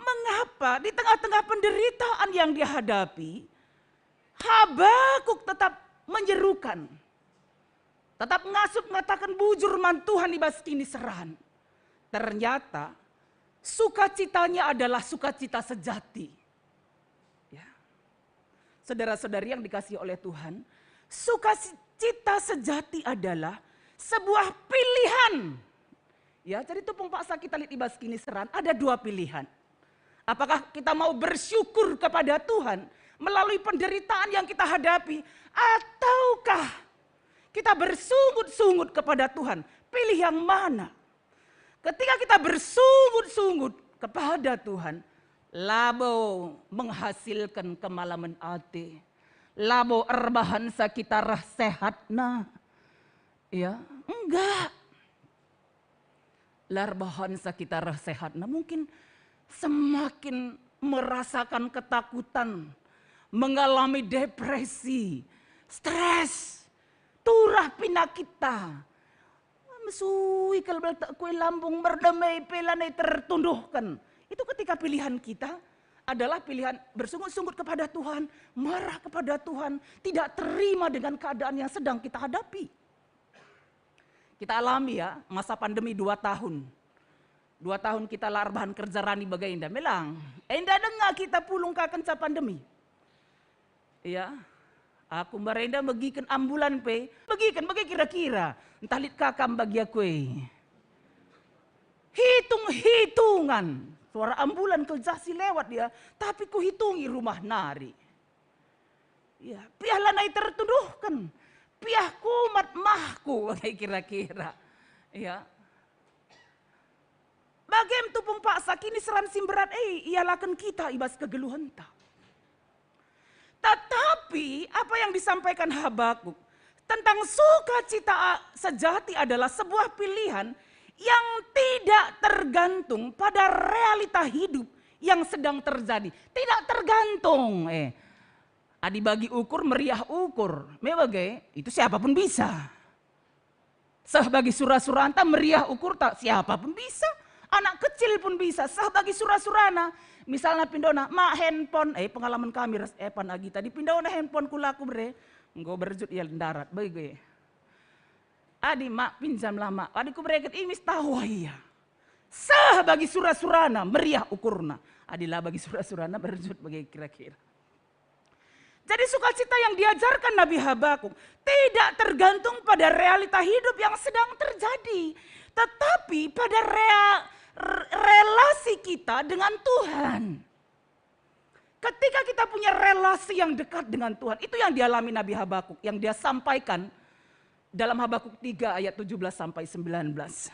Mengapa di tengah-tengah penderitaan yang dihadapi, Habakuk tetap menyerukan, tetap ngasup ngataken bujur man Tuhan i bas kiniseran? Ternyata sukacitanya adalah sukacita sejati. Ya. Saudara-saudari yang dikasihi oleh Tuhan, sukacita sejati adalah sebuah pilihan. Ya, jadi tupung paksa kita lit i bas kiniseran, ada dua pilihan. Apakah kita mau bersyukur kepada Tuhan melalui penderitaan yang kita hadapi, ataukah kita bersungut-sungut kepada Tuhan? Pilih yang mana? Ketika kita bersungut-sungut kepada Tuhan, labo menghasilken kemalamen ate, labo erbahansa kita reh sehatna. Ya, enggak. La erbahansa kita reh sehatna, mungkin semakin merasakan ketakutan, mengalami depresi, stres, turah pinakitta. Mesui kal beltek kue lambung, merdeme pe lanai tertunduhken. Itu ketika pilihan kita adalah pilihan bersungut-sungut kepada Tuhan, marah kepada Tuhan, tidak terima dengan keadaan yang sedang kita hadapi. Kita alami ya, masa pandemi dua tahun. Dua tahun kita la erbahan kerja rani bage enda, melang. Enda denga kita pulung ka kenca pandemi. Ya, aku mbarenda megiken ambulan pe, megiken bage kira-kira, ntah lit ka kam bagi aku e. Hitung-hitungan, suara ambulan kal jah si lewat dia, tapi kuhitungi rumah nari. Ya, piah lanai tertunduhken, piah kumat mahku, bage kira-kira. Ya. Bagem tupung paksa kiniseran si mberat e ialaken kita i bas kegeluhenta. Tetapi apa yang disampaikan Habakuk tentang sukacita a-, sejati adalah sebuah pilihan yang tidak tergantung pada realita hidup yang sedang terjadi. Tidak tergantung, eh. Adi bagi ukur, meriah ukur. Me bage, itu siapapun bisa. Seh bagi sura-suranta, meriah ukurta, siapapun bisa. Anak kecil pun bisa, seh bagi sura-surana. Misalna pindona, "Mak, handphone." Eh, pengalaman kami ras Epan Agita, "Dipindona handphone ku laku bere." Enggo berjut ia ndarat, bage. "Adi, Mak, pinjamlah, Mak." Adi kubereken, imis tawa ia. Seh bagi sura-surana, meriah ukurna. Adi la bagi sura-surana, berjut bage kira-kira. Jadi sukacita yang diajarkan Nabi Habakuk tidak tergantung pada realita hidup yang sedang terjadi, tetapi pada rea-, r-, relasi kita dengan Tuhan. Ketika kita punya relasi yang dekat dengan Tuhan, itu yang dialami Nabi Habakuk, yang dia sampaikan dalam Habakuk tiga ayat tujuh belas sampai sembilan belas.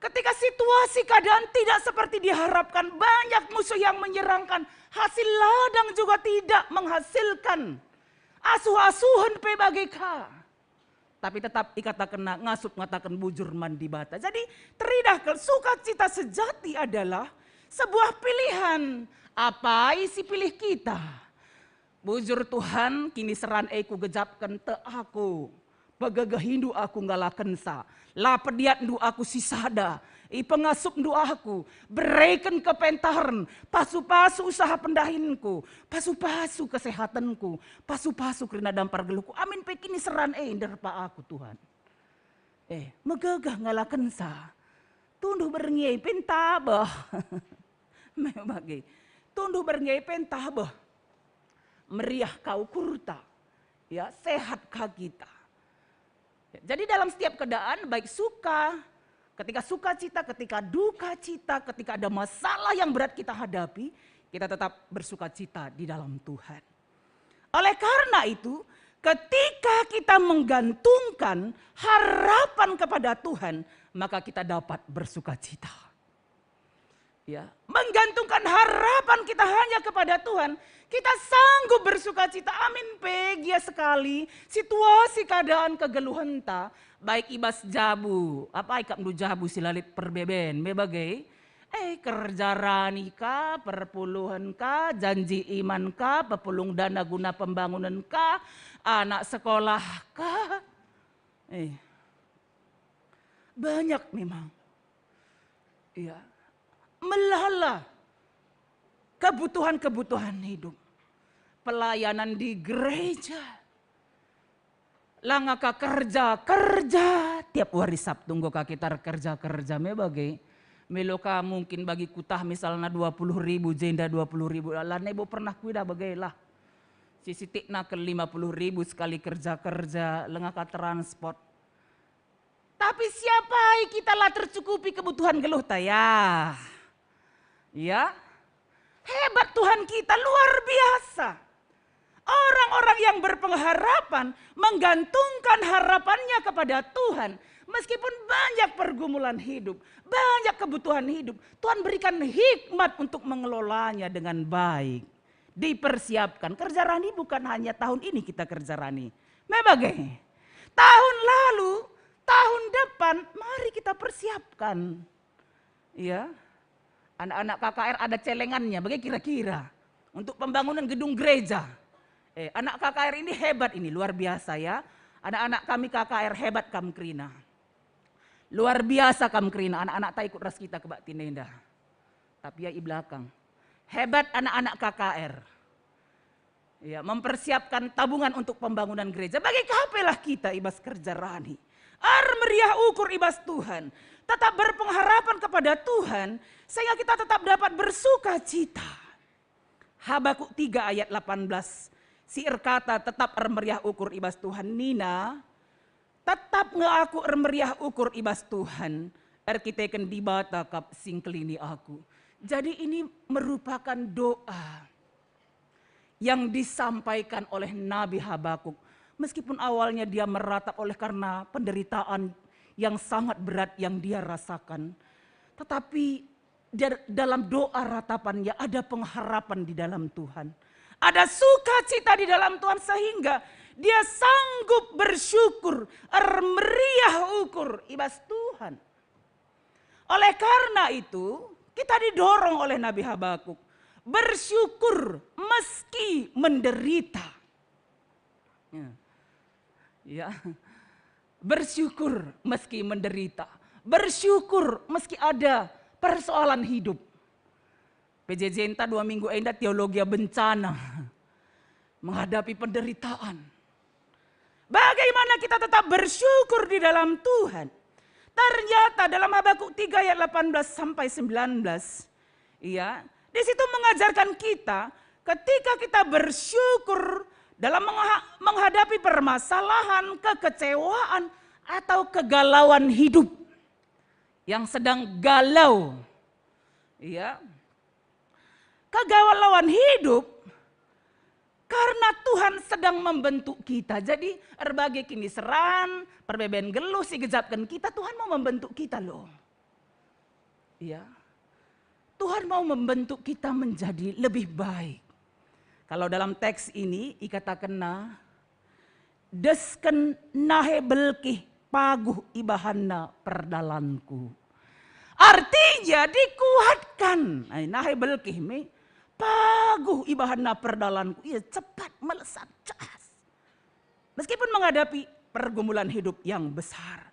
Ketika situasi keadaan tidak seperti diharapkan, banyak musuh yang menyerangkan, hasil ladang juga tidak menghasilkan, asuh-asuhen pe bage ka. Tapi tetap ikatakenna ngasup ngataken bujur man Dibata. Jadi, teridah kal sukacita sejati adalah sebuah pilihan. Apai si pilih kita? Bujur Tuhan, kiniseran e kugejapken tek aku. Pegegehindu aku ngalakensa. La pediatndu aku sisada. Ipengasupndu aku. Bereken kepentaren. Pasu-pasu usaha pendahinku. Pasu-pasu kesehatenku. Pasu-pasu kerina dampar geluhku. Amin pe kiniseran e nderpa aku, Tuhan. Eh, megegeh ngalakensa. Tunduh berngi e pe ntabeh. Me bage. Tunduh berngi e pe ntabeh. Meriah ka ukurta. Ya, sehat ka kita. Jadi dalam setiap keadaan, baik suka, ketika sukacita, ketika duka cita, ketika ada masalah yang berat kita hadapi, kita tetap bersukacita di dalam Tuhan. Oleh karena itu, ketika kita menggantungkan harapan kepada Tuhan, maka kita dapat bersukacita. Ya, menggantungkan harapan kita hanya kepada Tuhan, kita sanggup bersukacita. Amin pe gia sekali situasi keadaan kegeluhenta, baik i bas jabu, apai kap ndu jabu si la lit perbeben, me bage, eh, kerja rani ka, perpuluhen ka, janji iman ka, pepulung dana guna pembangunen ka, anak sekolah ka. Eh, banyak memang. Iya. Melala kebutuhan-kebutuhan hidup. Pelayanan di gereja. Langa ka kerja, kerja. Tiap wari Sabtu enggo ka kita kerja, kerja me bage. Melo ka mungkin bagi kutah misalna dua puluh ribu, jenda dua puluh ribu. Lanai bo pernah kuidah bage lah. Si sitikna ke lima puluh ribu sekali kerja, kerja, langa ka transport. Tapi siapai kita la tercukupi kebutuhan geluhta, ya? Ya? Hebat Tuhan kita, luar biasa. Orang-orang yang berpengharapan menggantungkan harapannya kepada Tuhan. Meskipun banyak pergumulan hidup, banyak kebutuhan hidup, Tuhan berikan hikmat untuk mengelolanya dengan baik. Dipersiapkan. Kerja rani bukan hanya tahun ini kita kerja rani. Me bage. Tahun lalu, tahun depan, mari kita persiapkan. Ya. Anak-anak K K R ada celengannya, bage kira-kira. Untuk pembangunan gedung gereja. Eh, anak K K R ini hebat ini, luar biasa ya. Anak-anak kami K K R hebat kam kerina. Luar biasa kam kerina, anak-anak ta ikut ras kita kebaktin enda. Tapi ya i belakang. Hebat anak-anak K K R. Ya, mempersiapkan tabungan untuk pembangunan gereja. Bage ka pe lah kita i bas kerja rani. Ermeriah ukur i bas Tuhan. Tetap berpengharapan kepada Tuhan, sehingga kita tetap dapat bersuka cita. Habakuk tiga ayat delapan belas. si erkata tetap ermeriah ukur i bas Tuhan nina, "Tetap nge aku ermeriah ukur i bas Tuhan, erkiteken Dibata kap si ngkelini aku." Jadi ini merupakan doa yang disampaikan oleh Nabi Habakuk. Meskipun awalnya dia meratap oleh karena penderitaan yang sangat berat yang dia rasakan, tetapi dar-, dalam doa ratapannya ada pengharapan di dalam Tuhan. Ada sukacita di dalam Tuhan sehingga dia sanggup bersyukur, ermeriah ukur i bas Tuhan. Oleh karena itu, kita didorong oleh Nabi Habakuk bersyukur meski menderita. Ya. Ya. Bersyukur meski menderita. Bersyukur meski ada persoalan hidup. P J J-nta dua minggu enda teologia bencana. Menghadapi penderitaan. Bagaimana kita tetap bersyukur di dalam Tuhan? Ternyata dalam Habakuk tiga ayat delapan belas sampai sembilan belas, ya, di situ mengajarkan kita, ketika kita bersyukur dalam mengha-, menghadapi permasalahan, kekecewaan, atau kegalauan hidup yang sedang galau, ya, kegalauan hidup, karena Tuhan sedang membentuk kita. Jadi, erbage kiniseran, perbeben geluh si gejapken kita, Tuhan mau membentuk kita loh. Ya. Tuhan mau membentuk kita menjadi lebih baik. Kalau dalam teks ini ikatakenna, "Desken nahe belkih paguh ibahanna perdalanku." Artinya dikuatkan. Ai, nahe belkih me paguh ibahanna perdalanku. Ia cepat melesat, cas. Meskipun menghadapi pergumulan hidup yang besar.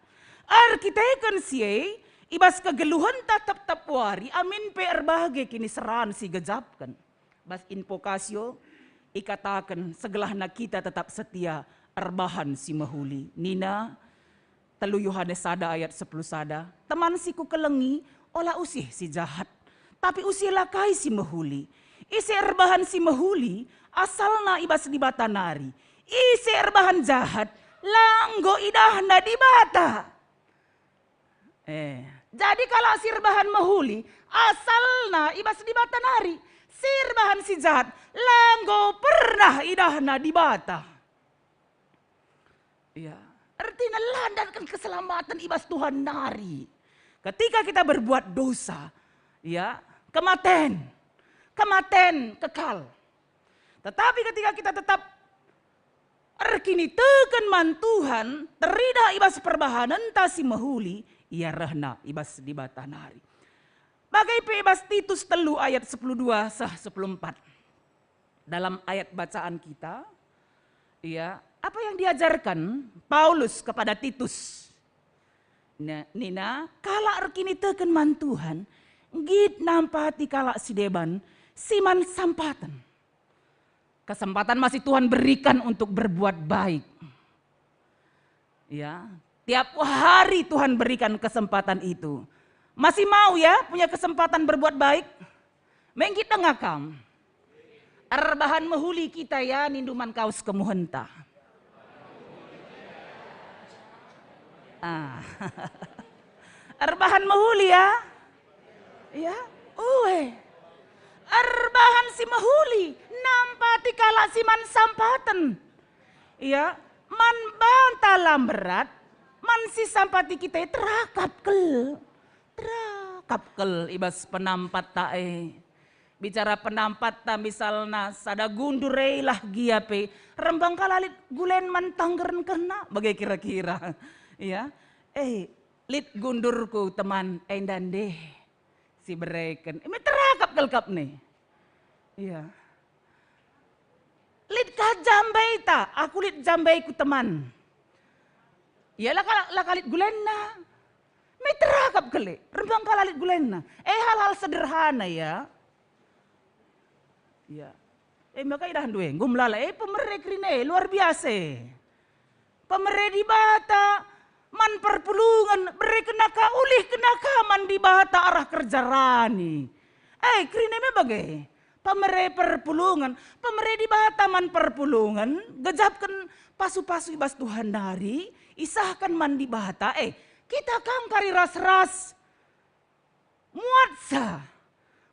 Erkiteken si e, i bas kegeluhenta tep-tep wari, amin pe erbage kiniseran si gejapken. Bas invokasio, ikataken segelahna kita tetap setia erbahan si mehuli. Nina, telu Yohanes sada ayat sepuluh sada, "Teman si kukelengi, ola usih si jahat, tapi usihlah kai si mehuli. Ise erbahan si mehuli, asalna i bas Dibata nari. Ise erbahan jahat, la enggo idahna Dibata." Eh, jadi kalak si erbahan mehuli, asalna i bas Dibata nari. Si erbahan si jahat, la enggo pernah idahna Dibata. Ya, ertina landatken keselamaten i bas Tuhan nari. Ketika kita berbuat dosa, ya, kematen, kematen kekal. Tetapi ketika kita tetap erkiniteken man Tuhan, teridah i bas perbahanenta si mehuli, ia rehna i bas Dibata nari. Bage pe i bas Titus telu ayat sepuluh dua seh sepuluh empat. Dalam ayat bacaan kita, ya, apa yang diajarkan Paulus kepada Titus? Ne-, nina, kalak erkiniteken man Tuhan, nggit nampati kalak si deban, si man sampaten. Kesempatan masih Tuhan berikan untuk berbuat baik. Ya, tiap hari Tuhan berikan kesempatan itu. Masih mau ya punya kesempatan berbuat baik? Menggit denga kam. Erbahan mehuli kita ya, nindu man kawes kemuhenta. Ah. Erbahan mehuli ya. Ya, ue. Erbahan si mehuli, nampati kalak si man sampaten. Ya, man banta lam berat, man si sampati kita terakap kel. Terakap kel i bas penampatta e. Bicara penampatta misalna sada gundur e lah gia pe, rembang kal lit gulen man tanggeren kena, bage kira-kira. Ya, eh, lit gundurku teman, enda ndeh si bereken. Eme terakap kel kap ne. Iya. Lit ka jambaita, aku lit jambaiku teman. Ya la kal-, la kal lit gulenna. Me terakap kele, rembang kal lit gulenna. Eh, hal-hal sederhana ya. Ya. Eh, maka idah ndue, enggo melala, eh, pemere kerina, eh, luar biasa. Pemere Dibata, man perpulungen, bere kena ka, ulih kena ka man Dibata arah kerja rani. Eh, kerina me bage. pemere perpulungen, pemere Dibata man perpulungen, gejapken pasu-pasu i bas Tuhan nari, isahken man Dibata, eh, kita kang kari ras-ras. Muatsa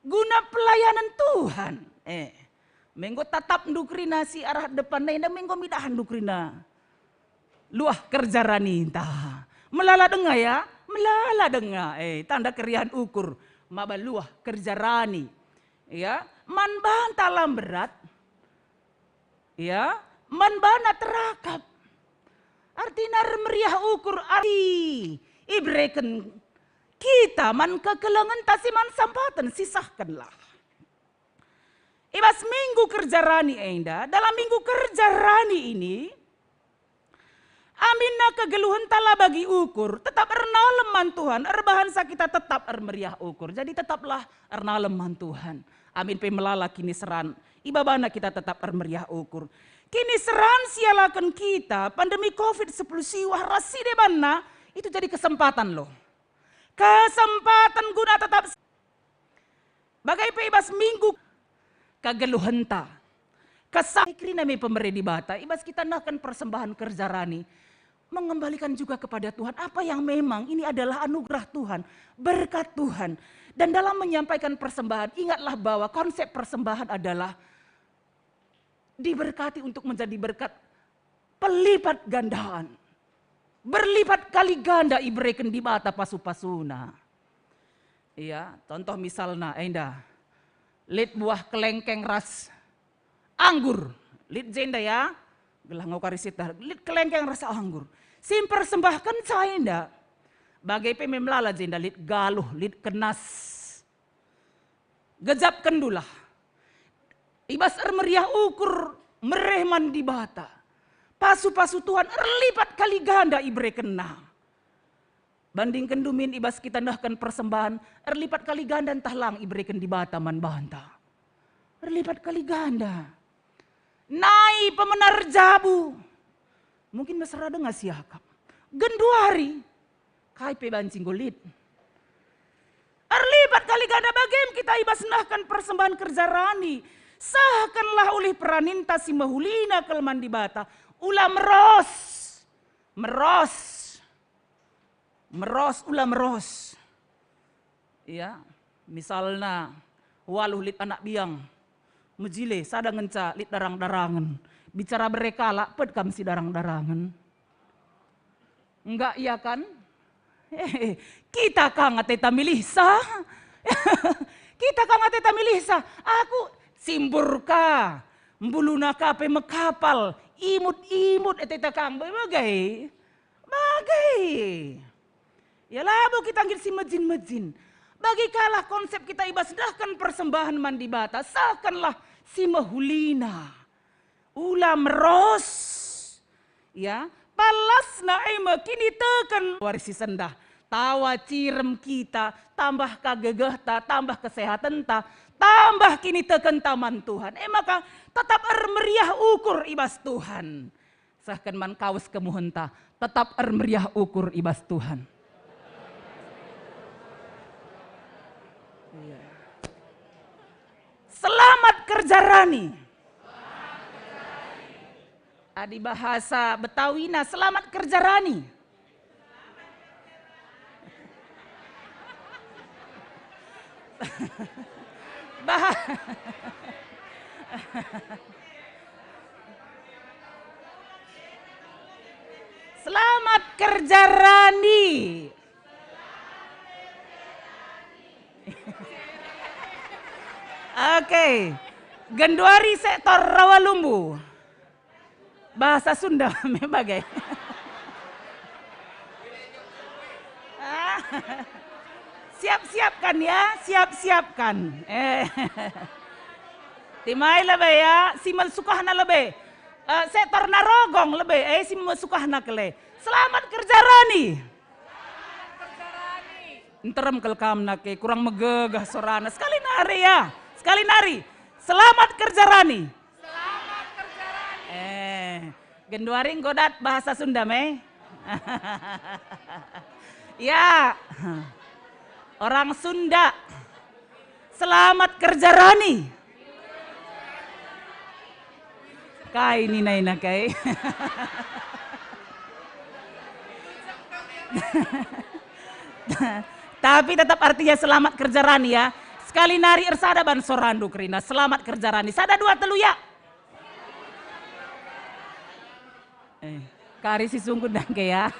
guna pelayanan Tuhan. Eh, menggo tatapndu kerina si arah depan enda, menggo midahndu kerina luah kerja raninta. Melala denga ya, melala denga. Eh, tanda keriahen ukur maba luah kerja rani. Ya, man banta lam berat. Ya, man bana terakap. Artina ermeriah ukur arti ibereken kita man kekelengenta si man sampaten sisahkenlah. I bas minggu kerja rani enda, dalam minggu kerja rani ini, aminna kegeluhenta la bagi ukur, tetap ernalem man Tuhan, erbahansa kita tetap ermeriah ukur. Jadi tetaplah ernalem man Tuhan. Amin pe melala kiniseran, ibabana kita tetap ermeriah ukur. Kiniseran sialaken kita, pandemi covid sepuluh siwah ras si debanna, itu jadi kesempatan loh. Kesempatan guna tetap. Bagai pe i bas minggu kegeluhenta. Kesah kerina me pemere Dibata, i bas kita nehken persembahan kerja rani, mengembalikan juga kepada Tuhan apa yang memang ini adalah anugerah Tuhan, berkat Tuhan. Dan dalam menyampaikan persembahan, ingatlah bahwa konsep persembahan adalah diberkati untuk menjadi berkat pelipat gandaan. Berlipat kali ganda ibereken Dibata pasu-pasuna. Iya, contoh misalna enda, lit buah kelengkeng ras anggur. Lit jenda ya, gelah ngukari sitah, lit kelengkeng ras anggur. Si mpersembahkenca enda, bage pe me melala jenda lit galuh, lit kenas. Gejapkendulah. I bas ermeriah ukur mereh man Dibata. Pasu-pasu Tuhan erlipat kali ganda iberekenNa. Bandingkenndu min i bas kita nehken persembahan, erlipat kali ganda ntah lang ibereken Dibata man banta. Erlipat kali ganda. Nai pemenar jabu. Mungkin mesera denga siakap. Genduari. Kai pe banci enggo lit. Erlipat kali ganda bagem kita i bas nehken persembahan kerja rani. Sehkenlah ulih peraninta si mehulina kal man Dibata. Ula meros. Meros. Meros, ula meros. Ya, misalna, waluh lit anak biang, mejile, sada ngenca lit darang-darangen. Bicara bere kalak, pet kam si darang-darangen. Enggak, iya kan? Eh, kita kang ateta milihsa. Kita kang ateta milihsa. Aku simbur ka, mbuluna ka pe mekapal, imut-imut ateta kang, bage. Bage. Ya labo kita nggit si mejin-mejin. Bagi kalah konsep kita i bas nehken persembahen man Dibata, sehkenlah si mehulina. Ula meros. Ya, palasna e me kiniteken wari si sendah. Tawa cirem kita, tambah ka gegehta, tambah kesehatenta, tambah kinitekenta man Tuhan. E maka tetap ermeriah ukur i bas Tuhan. Sehken man kawes kemuhenta, tetap ermeriah ukur i bas Tuhan. Iya. Selamat kerja rani. Adi bahasa Betawina, selamat kerja rani. Bah-, Selamat kerja rani. Oke. Genduari sektor Rawalumbu. Bahasa Sunda me bage. Ah. Siap-siapkan ya, siap-siapkan. Eh. Timai lebe ya, si mesukahna lebe. Eh, sektor Narogong lebe, eh, si mesukahna kele. Selamat kerja rani. Nterem kal kam nake, kurang megegeh sorana. Sekali nari ya, sekali nari. Selamat kerja rani. Selamat kerja rani. Eh, genduari enggo dat bahasa Sunda me. Ya. Orang Sunda. Selamat kerja rani. Kai nina enda kai? Tapi tetap artinya selamat kerja rani ya. Sekali nari ersada ban sorandu kerina. Selamat kerja rani. Sada dua telu ya. Eh, kari si sungkun dangke ya.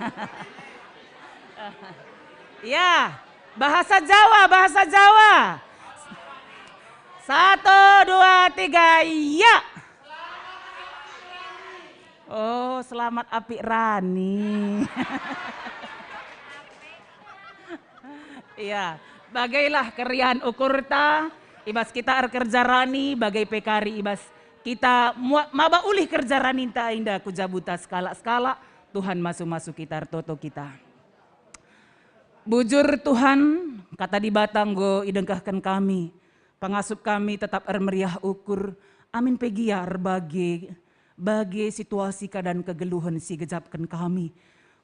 Ya, bahasa Jawa, bahasa Jawa. Satu, dua, tiga, ya. Oh, selamat apik rani. Iya, bagailah keriahen ukurta, i bas kita erkerja rani, bage pe kari i bas kita mua-, maba ulih kerja raninta enda ku jabuta sekalak-sekalak, Tuhan masu-masu kita, ertoto kita. Bujur Tuhan, kata Dibata enggo idengkehken kami. Pengasup kami tetap ermeriah ukur, amin pe gia erbage, bage situasi keadaan kegeluhen si igejapken kami.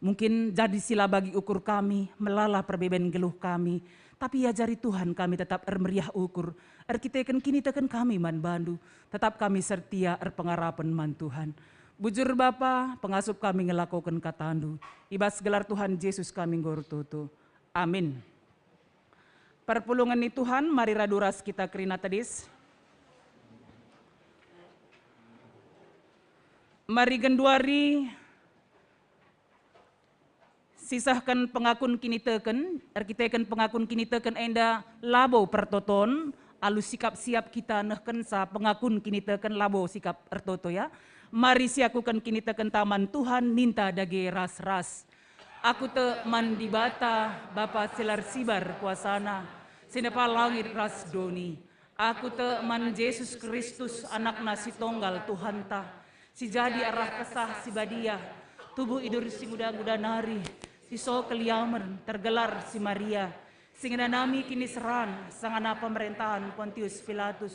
Mungkin jadi si la bagi ukur kami, melala perbeben geluh kami, tapi iajari Tuhan kami tetap ermeriah ukur, erkiteken kiniteken kami man bandu, tetap kami setia erpengarapen man Tuhan. Bujur Bapa, pengasup kami ngelakoken katandu, i bas gelar Tuhan Jesus kami enggo ertoto. Amin. Perpulungen ni Tuhan, mari radu ras kita kerina tedis. Mari genduari sisehken pengakun kiniteken, erkiteken pengakun kiniteken enda labo pertoton, alu sikap siap kita nehkenca pengakun kiniteken labo sikap ertoto ya. Mari siakuken kinitekenta man Tuhan ninta dage ras-ras. Aku tek man Dibata, Bapa si la ersibar kuasana, si nepa langit ras doni. Aku tek man Jesus Kristus, AnakNa si Tonggal Tuhanta, si jadi arah Kesah Si Badia, tubuh idur si nguda-nguda nari, si so keliamen, tergelar si Maria, si ngenanami kiniseran, sangana pemerentahen Pontius Pilatus,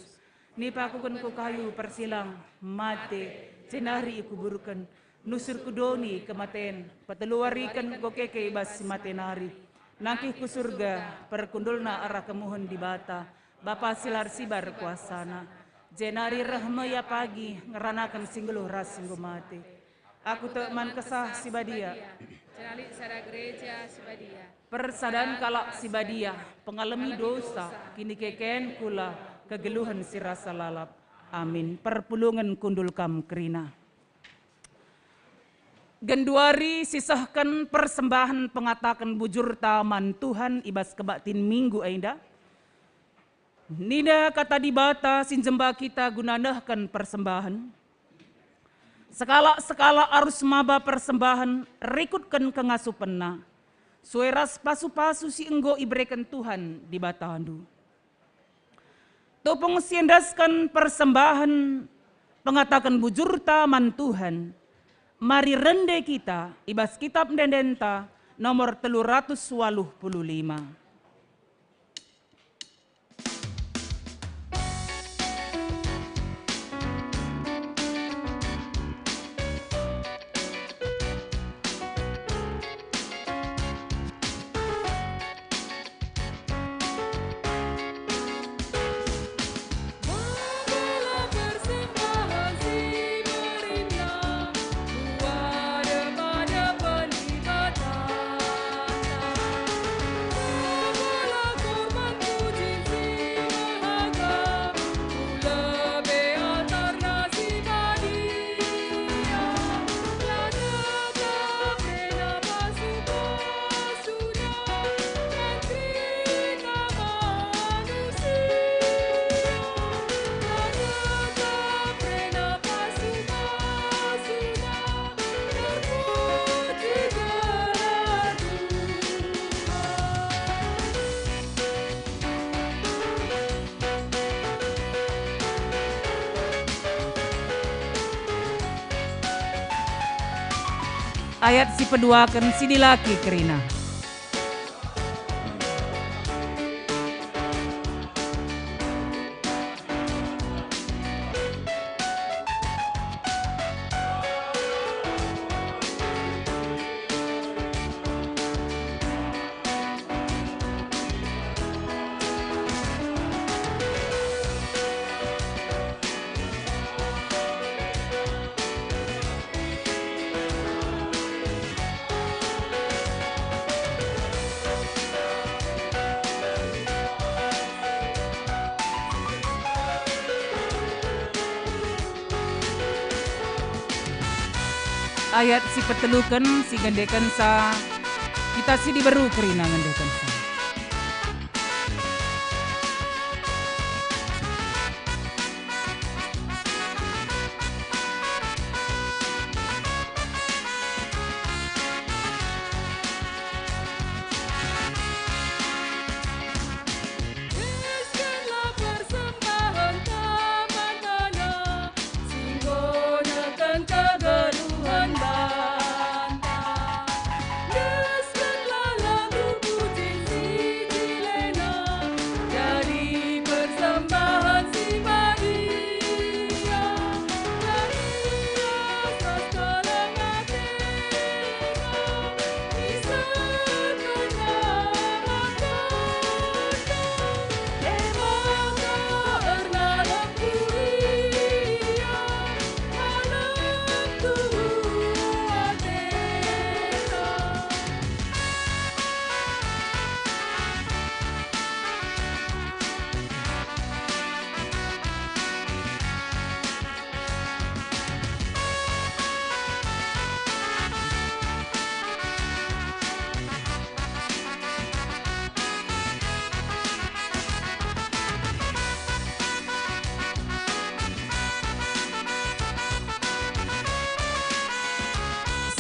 nipakuken ku kayu persilang, mate, jenari ikuburken, nusur ku doni kematen, peteluwariken enggo keke i bas si mate nari. Nangkih ku Surga, perkundulna arah kemuhen Dibata, Bapa si la ersibar kuasana. Jenari reh me Ia pagi ngeranaken si nggeluh ras si enggo mate. Aku tek man Kesah Si Badia. Jenari sada gereja si badia. Persadan kalak si badia, pengalemi dosa, kinikeken kula, kegeluhen si rasa lalap. Amin. Perpulungen kundul kam kerina. Genduari sisehken persembahen pengataken bujurta man Tuhan i bas kebaktin Minggu enda. Nina kata Dibata si njemba kita guna nehken persembahen, "Sekalak-sekalak arus maba persembahen rikutken kengasupenna, sue ras pasu-pasu si enggo ibereken Tuhan Dibatandu." Tupung si endesken persembahen pengataken bujurta man Tuhan, mari rende kita i bas Kitap Ende-endenta nomor telu ratus waluh puluh lima. Ayat si peduaken si dilaki kerina. Ayat si peteluken si ngendekensa, kita si diberu kerina ngendekensa. Deskenlah persembahen taman mana, si enggo neken kegeluhen banta. Deskenlah lambu pujin si jilena, jadi persembahen si badia. Jadi asas keleng atena,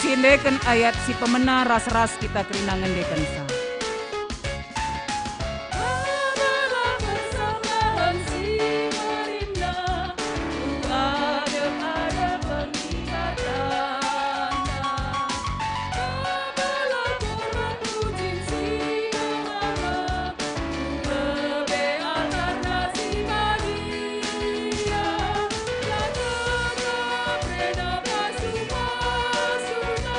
Si endeken ayat si pemena ras-ras kita kerina ngendekensa. Babalah persembahen si meriah, ku adep-adepen Dibatanta. Babalah korban pujin si mehana, ku lebe altarna si badia. La tetap rena pasu-pasuna,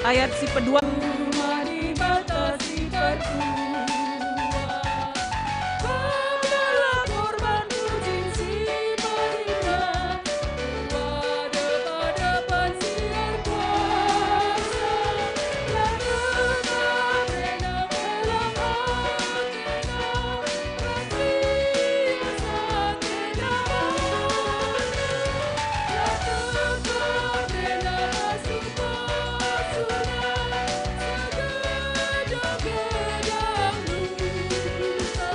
Ayat si pedua. Rumah Dibata si terpuat. Babalah korban pujin si meriah, ku adep-adepen si erkuasa. La tetap rena keleng atena, ras lias atena bana. La tetap rena pasu-pasuna, segedang-gedang duta.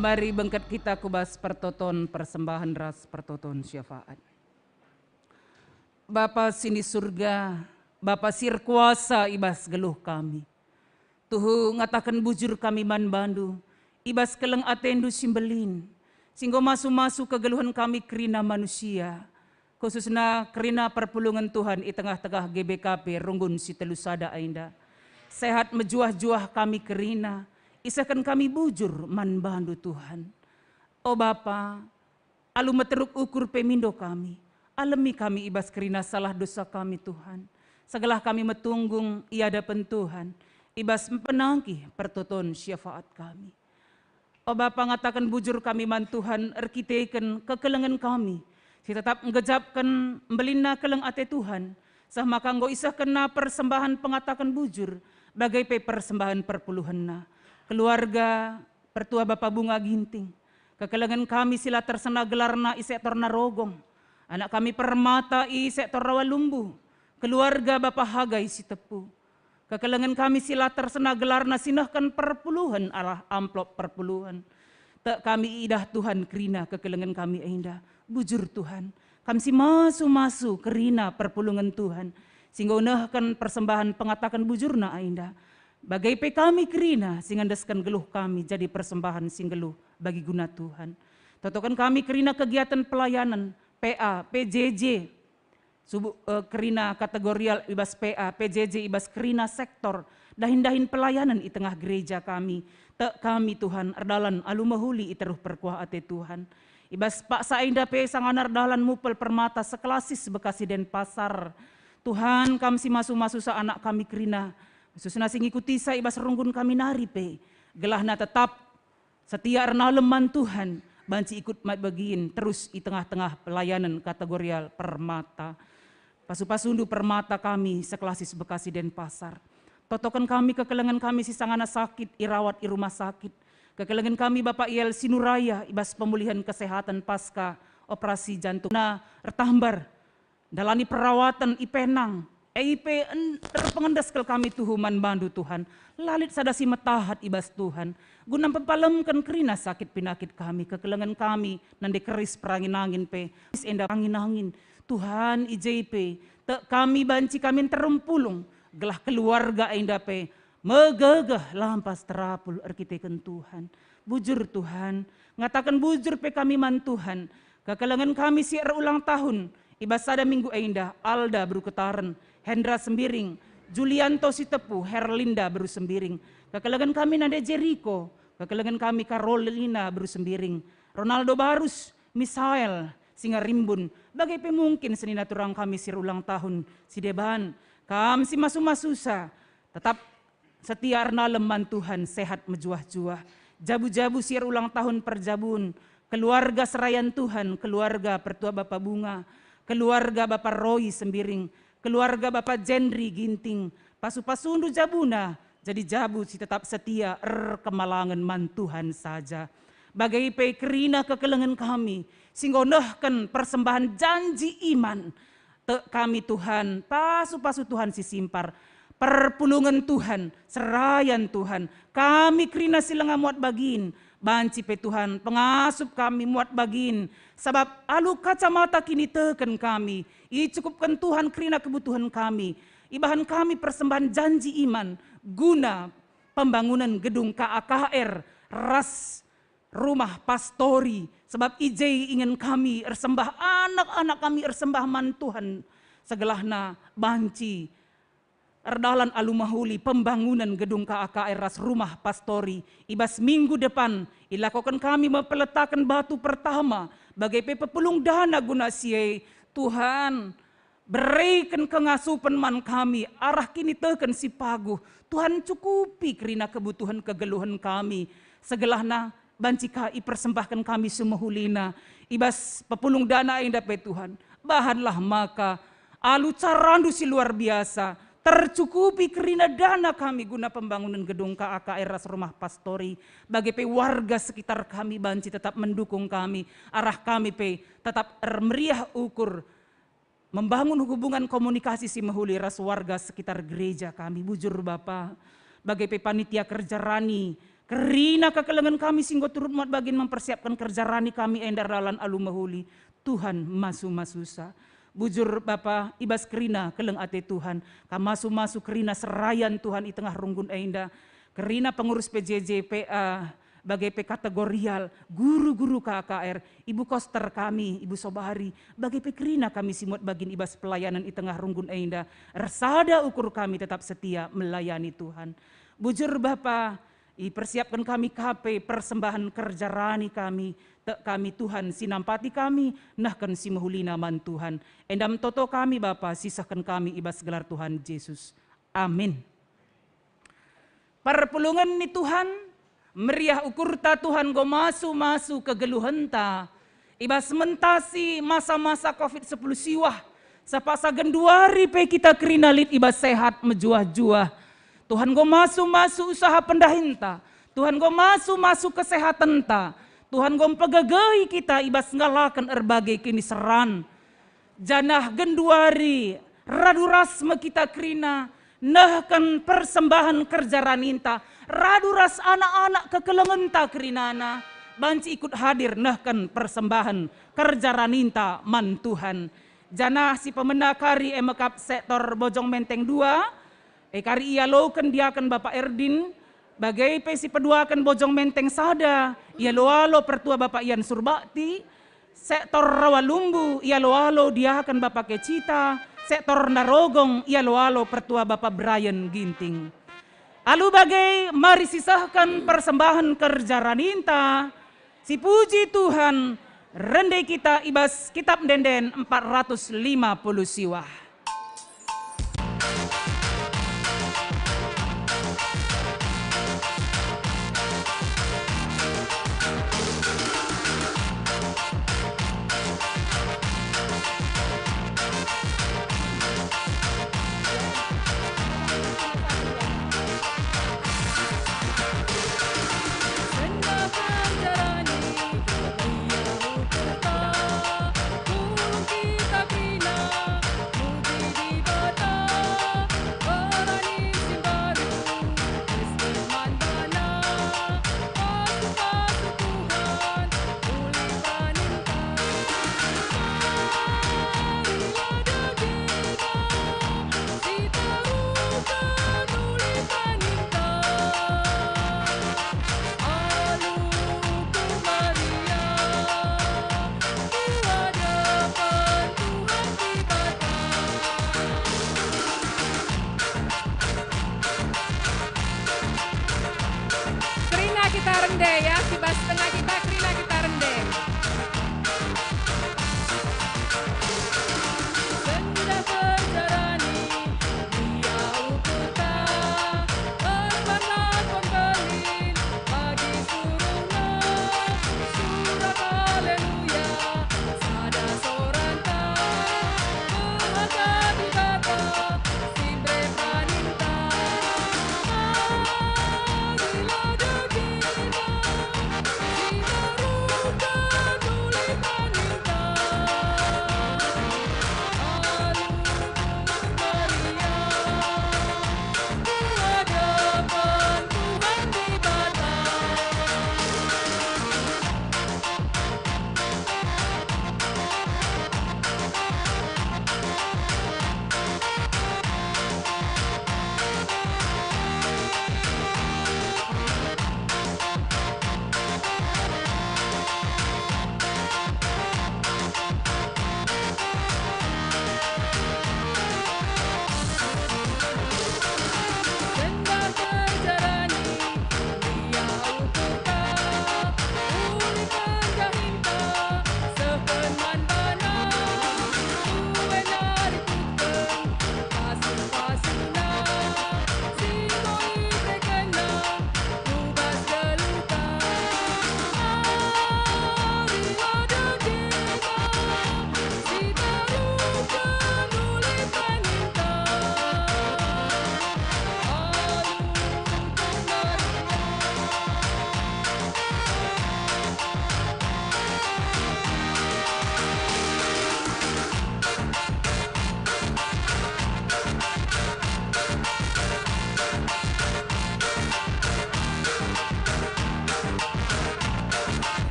Mari bengket kita ku bas pertoton persembahen ras pertoton syafaat. Bapa si ni Surga, Bapa si erkuasa i bas geluh kami. Tuhu ngataken bujur kami man bandu, i bas keleng atendu si mbelin, si enggo masu-masu kegeluhen kami kerina manusia, khususna kerina perpulungen Tuhan i tengah-tengah G B K P Runggun si telu sada enda. Sehat mejuah-juah kami kerina, isehken kami bujur man bandu Tuhan. O Bapa, alu meteruk ukur pemindo kami, alemi kami i bas kerina salah dosa kami, Tuhan. Segelah kami metunggung i adepen Tuhan, i bas mpenangkih pertoton syafaat kami. O Bapa, ngataken bujur kami man Tuhan erkiteken kekelengen kami, si tetap nggejapken mbelinna keleng ate Tuhan, seh maka enggo isehkenna persembahen pengataken bujur, bage pe persembahen perpuluhenna. Keluarga, Pertua Bapa Bunga Ginting, kekelengen kami si la tersena gelarna i sektor Narogong, anak kami Permata i sektor Rawalumbu, keluarga Bapa Hagai Sitepu, kekelengen kami si la tersena gelarna si nehken perpuluhen arah amplop perpuluhen. Tek kami idah Tuhan kerina kekelengen kami enda. Bujur Tuhan, kami si masu-masu kerina perpulungen Tuhan, si enggo nehken persembahen pengataken bujurna enda, bage pe kami kerina si ngendesken geluh kami jadi persembahen si nggeluh bagi guna Tuhan. Totoken kami kerina kegiaten pelayanen P A, P J J, subu-, eh, kerina kategorial i bas P A, P J J i bas kerina sektor, dahin-dahin pelayanen i tengah gereja kami. Tek kami, Tuhan, erdalan alu mehuli i teruh perkuah ate Tuhan. I bas paksa enda pe sangana erdalan mupel Permata sekelasis Bekasi Denpasar. Tuhan, Kam si masu-masusa anak kami kerina, khususna si ngikutisa i bas runggun kami nari pe, gelahna tetap setia ernalem man Tuhan, banci ikut mat bagin terus i tengah-tengah pelayanen kategorial Permata. Pasu-pasundu Permata kami sekelasis Bekasi Denpasar. Totoken kami kekelengen kami si sangana sakit, irawat i rumah sakit. Kekelengen kami Bapak Yel Sinuraya i bas pemulihan kesehatan pasca operasi jantung. Na ertambar, ndalani perawatan i Penang, e pe en-, erpengendes kal kami tuhu man bandu, Tuhan. La lit sada si metahat i bas Tuhan, guna mpepalemken kerina sakit pinakit kami, kekelengen kami, nande keris perangin-angin pe, enda angin-angin. Tuhan, i je pe, tek kami banci kami nterem pulung, gelah keluarga enda pe megegeh lampas terapul erkiteken Tuhan. Bujur, Tuhan, ngataken bujur pe kami man Tuhan, kekelengen kami si erulang tahun, i bas sada minggu enda, Alda beru Ketaren, Hendra Sembiring, Julianto Sitepu, Herlinda beru Sembiring, kekelengen kami nande Jeriko, kekelengen kami Carolina beru Sembiring, Ronaldo Barus, Misael, Singarimbun, bage pe mungkin senina turang kami si erulang tahun, si deban, kam si masu-masusa, tetap setia ernalem man Tuhan, sehat mejuah-juah. Jabu-jabu si erulang tahun perjabun, keluarga serayan Tuhan, keluarga Pertua Bapa Bunga, keluarga Bapa Roy Sembiring, keluarga Bapa Jendri Ginting, pasu-pasundu jabuna, jadi jabu si tetap setia erkemalangen man Tuhan saja. Bage pe kerina kekelengen kami, si enggo nehken persembahen janji iman, tek kami Tuhan, pasu-pasu Tuhan si simpar, perpulungen Tuhan, serayan Tuhan, kami kerina si langa muat bagin, banci pe Tuhan, pengasup kami muat bagin, sabap alu kacamata kiniteken kami, icukupken Tuhan kerina kebutuhen kami, ibahan kami persembahen janji iman, guna pembangunan gedung K A K R ras rumah pastori, sebab i je ingen kami ersembah, anak-anak kami ersembah man Tuhan, segelahna banci erdalan alu mehuli pembangunan gedung K A K R ras rumah pastori. I bas minggu depan, ilakoken kami me peletaken batu pertama, bage pe pepulung dana guna si e. Tuhan, bereken kengasupen man kami, arah kiniteken si paguh. Tuhan, cukupi kerina kebutuhen kegeluhen kami. Segelahna banci ka ipersembahken kami si mehulina i bas pepulung dana enda pe, Tuhan. Bahanlah maka alu carandu si luar biasa, tercukupi kerina dana kami guna pembangunan gedung K A K R ras rumah pastori, bage pe warga sekitar kami banci tetap mendukung kami, arah kami pe tetap ermeriah ukur membangun hubungan komunikasi si mehuli ras warga sekitar gereja kami. Bujur Bapa, bage pe panitia kerja rani, kerina kekelengen kami si enggo turut muat bagin mempersiapken kerja rani kami enda erdalan alu mehuli. Tuhan masu-masusa. Bujur Bapa, i bas kerina keleng ate Tuhan, kam masu-masu kerina serayan Tuhan i tengah runggun enda, kerina pengurus P J J P A, bage pe kategorial, guru-guru K K R, Ibu Koster kami, Ibu Sobari, bage pe kerina kami si muat bagin i bas pelayanan i tengah runggun enda, ersada ukur kami tetap setia melayani Tuhan. Bujur Bapa, ipersiapken kami ka pe persembahen kerja rani kami, tek kami Tuhan si nampati kami, nehken si mehulina man Tuhan. Enda me toto kami Bapa, sisehken kami i bas gelar Tuhan Jesus. Amin. Perpulungen ni Tuhan, meriah ukurta Tuhan enggo masu-masu kegeluhenta. I bas mentasi masa-masa covid sepuluh siwah, sepaksa genduari pe kita kerina lit i bas sehat mejuah-juah. Tuhan enggo masu-masu usaha pendahinta, Tuhan enggo masu-masu kesehatenta, Tuhan enggo mpegegehi kita i bas ngalaken erbage kiniseran. Janah genduari radu ras me kita kerina nehken persembahen kerja raninta, radu ras anak-anak kekelengenta kerinana, banci ikut hadir nehken persembahen kerja raninta man Tuhan. Janah si pemena kari e mekap sektor Bojong Menteng dua, e kari ialoken diaken Bapak Erdin, bage pe si peduaken Bojong Menteng sada, ialo-alo pertua Bapak Ian Surbakti, sektor Rawalumbu, ialo-alo diaken Bapak Kecita, sektor Ndarogong, ialo-alo pertua Bapak Brian Ginting. Alu bage, mari sisehken persembahen kerja raninta, sipuji Tuhan, rende kita i bas Kitab Ende-enden empat ratus lima puluh siwah. Kerina kita rende, ya, si bas tengah kita, kerina kita rende. Sendah kerja rani, ia ukurta, erbanlah pembelin, bagi suruhna, surak haleluya, sada soranta, berharga di Bapa, si mbere paninta. Marilah dagingna,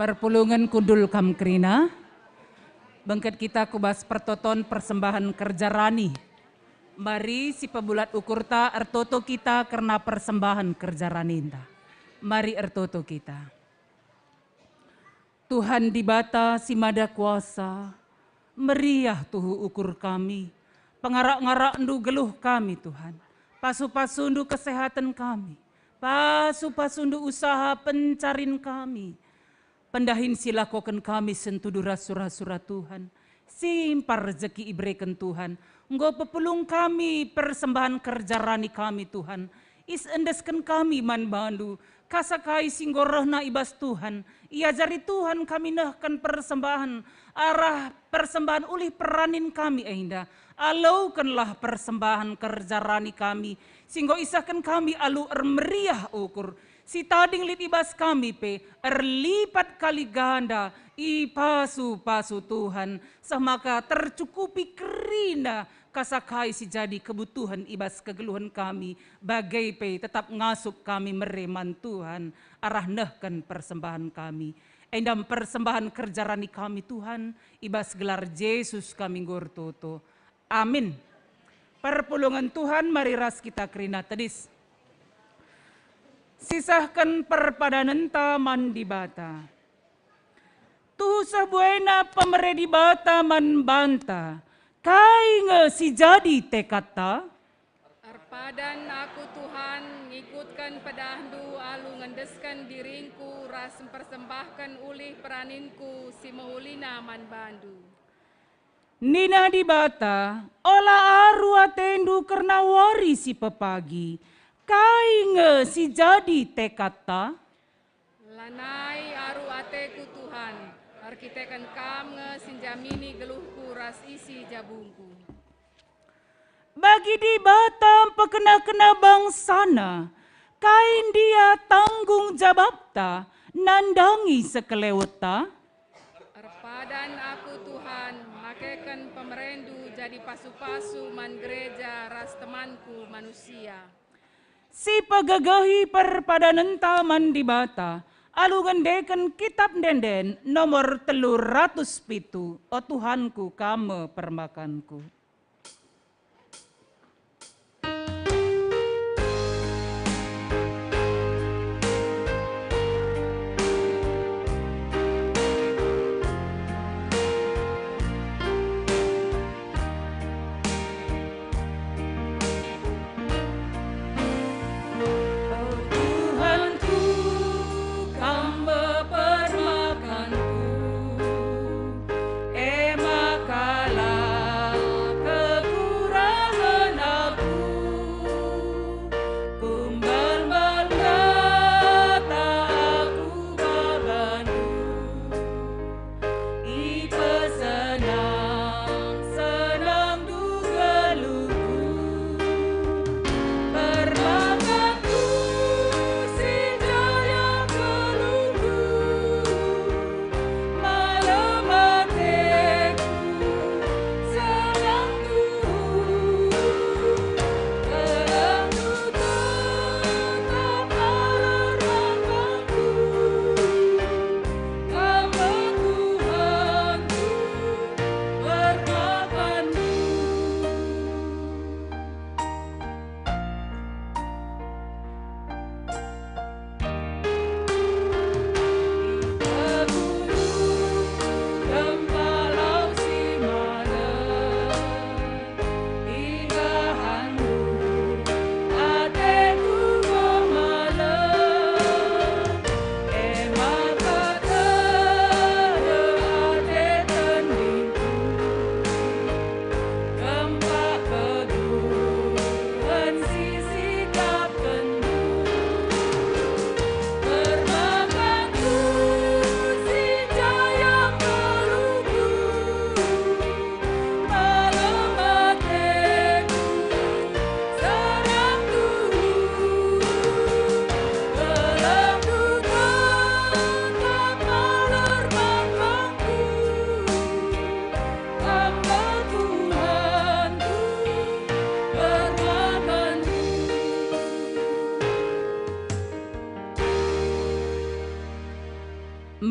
Perpulungen kundul kam kerina, bengket kita ku bas pertoton persembahen kerja rani. Mari sipebulat ukurta ertoto kita kerna persembahen kerja raninta. Mari ertoto kita. Tuhan Dibata si Mada Kuasa, meriah tuhu ukur kami, pengarak-ngarakNdu geluh kami, Tuhan. Pasu-pasuNdu kesehatan kami, pasu-pasuNdu usaha pencarin kami. Pendahin si lakoken kami sentudu ras sura-sura Tuhan, simpar rejeki ibereken Tuhan. Enggo pepulung kami persembahen kerja rani kami, Tuhan. Is endesken kami man bandu, kasa kai si enggo rehna i bas Tuhan. Iajari Tuhan kami nehken persembahen, arah persembahen ulih peranin kami enda. Alokenlah persembahen kerja rani kami, si enggo isehken kami alu ermeriah ukur, si tading lit i bas kami pe erlipat kali ganda i pasu-pasu Tuhan, seh maka tercukupi kerina kasa kai si jadi kebutuhen i bas kegeluhen kami, bage pe tetap ngasup kami mere man Tuhan arah nehken persembahen kami. Enda me persembahen kerja rani kami, Tuhan, i bas gelar Jesus kami enggo ertoto. Amin. Perpulungen Tuhan, mari ras kita kerina tedis. Sisehken perpadanenta man Dibata. Tuhu seh buena pemere Dibata man banta. Kai nge si jadi tekadta? Erpadan aku, Tuhan, ngikutken pedahndu alu ngendesken diringku ras mpersembahken ulih peraninku si mehulina man bandu. Nina Dibata, "Ola aru atendu kerna wari si pepagi. Kai nge si jadi tekadta?" Lanai aru ateku, Tuhan, erkiteken Kam nge si njamini geluhku ras isi jabungku. Bagi Dibata mpekena-kena bangsaNa, kai ndia tanggung jabapta nandangi sekelewetta? Erpadan aku, Tuhan, makeken pemereNdu jadi pasu-pasu man gereja ras temanku manusia. Sipegegehi perpadanenta man Dibata, alu ngendeken Kitap Ende-enden nomor telu ratus pitu, "O Tuhanku, Kam me permakanku." O Tuhanku, Kam me permakanku, e maka la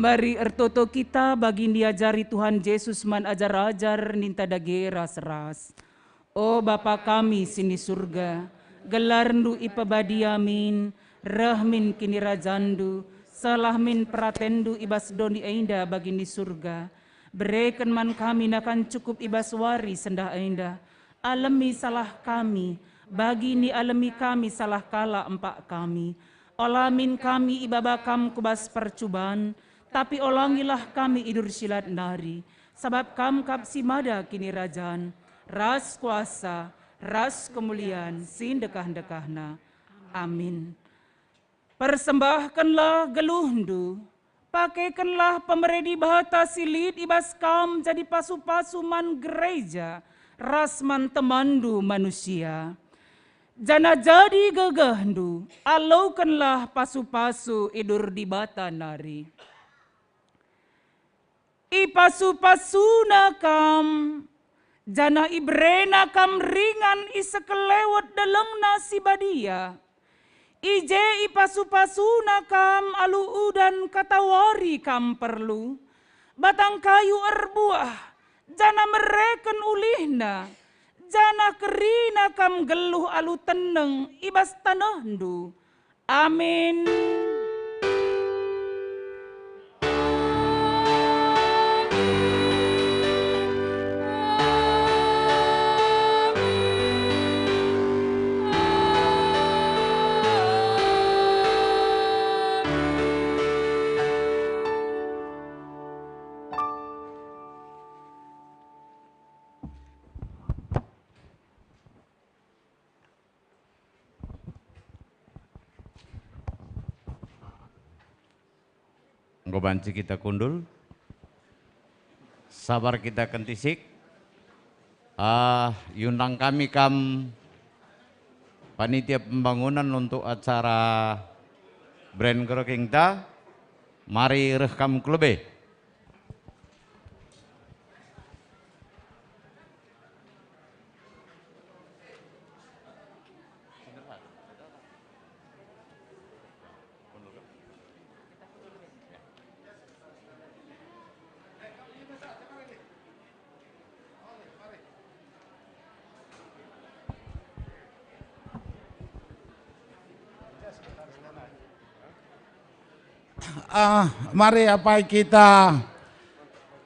Mari ertoto kita bagi niajari Tuhan Jesus man ajar-ajar ninta dage ras-ras. O Bapa kami si ni Surga, gelarNdu ipebadia min, reh min kinirajanNdu, seh min peratenNdu i bas doni enda bagi ni Surga. Bereken man kami nakan cukup i bas wari sendah enda. Alemi salah kami, bagi nialemi kami salah kalak empak kami. Ola min kami ibaba Kam ku bas percuban, tapi olangilah kami i bas si lat nari, sabap Kam kap si mada kinirajan, ras kuasa, ras kemulian si ndekah-ndekahna. Amin. Persembahkenlah geluhndu, pakekenlah pemere Dibata si lit i bas kam jadi pasu-pasu man gereja ras man temanndu manusia. Janah jadi gegehndu, alokenlah pasu-pasu i bas Dibata nari. Ipasu-pasuna kam, janah iberena kam ringan i sekelewet delengna si badia. I je ipasu-pasuna kam alu udan katawari kam perlu, batang kayu erbuah, janah mereken ulihna, janah kerina kam geluh alu teneng i bas tanehndu. Amin. Enggo banci kita kundul. Sabar kita kentisik. Ah, iundang kami kam panitia pembangunan untuk acara brand groking ta. Mari reh kam ku lebe. Ah, mari apai kita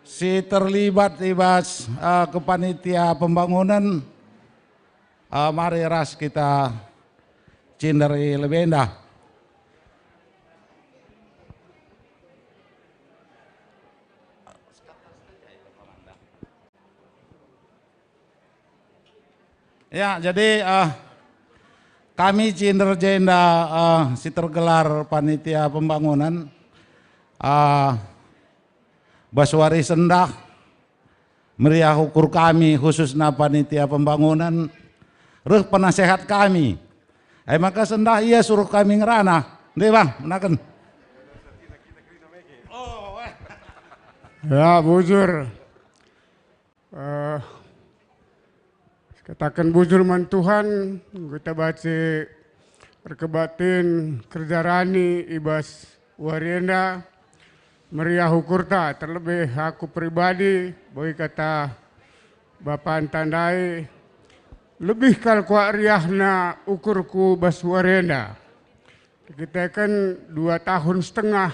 si terlibat i bas, ah, kepanitia pembangunan, ah, mari ras kita cinder i lebe enda. Ya, jadi, eh, kami cinder jenda, eh, si tergelar panitia pembangunan, eh, bas wari sendah, meriah ukur kami, khususna panitia pembangunan, reh penasehat kami. Eh, maka sendah ia suruh kami ngerana. Ndai, Bang, menaken. Ya, bujur. Eh, kataken bujur man Tuhan, enggo kita banci erkebaktin kerja rani i bas wari enda. Meriah ukurta, terlebih aku pribadi, bagi kata Bapa ntandai, lebih kal kuat riahna ukurku bas wari enda. Erkiteken dua tahun setengah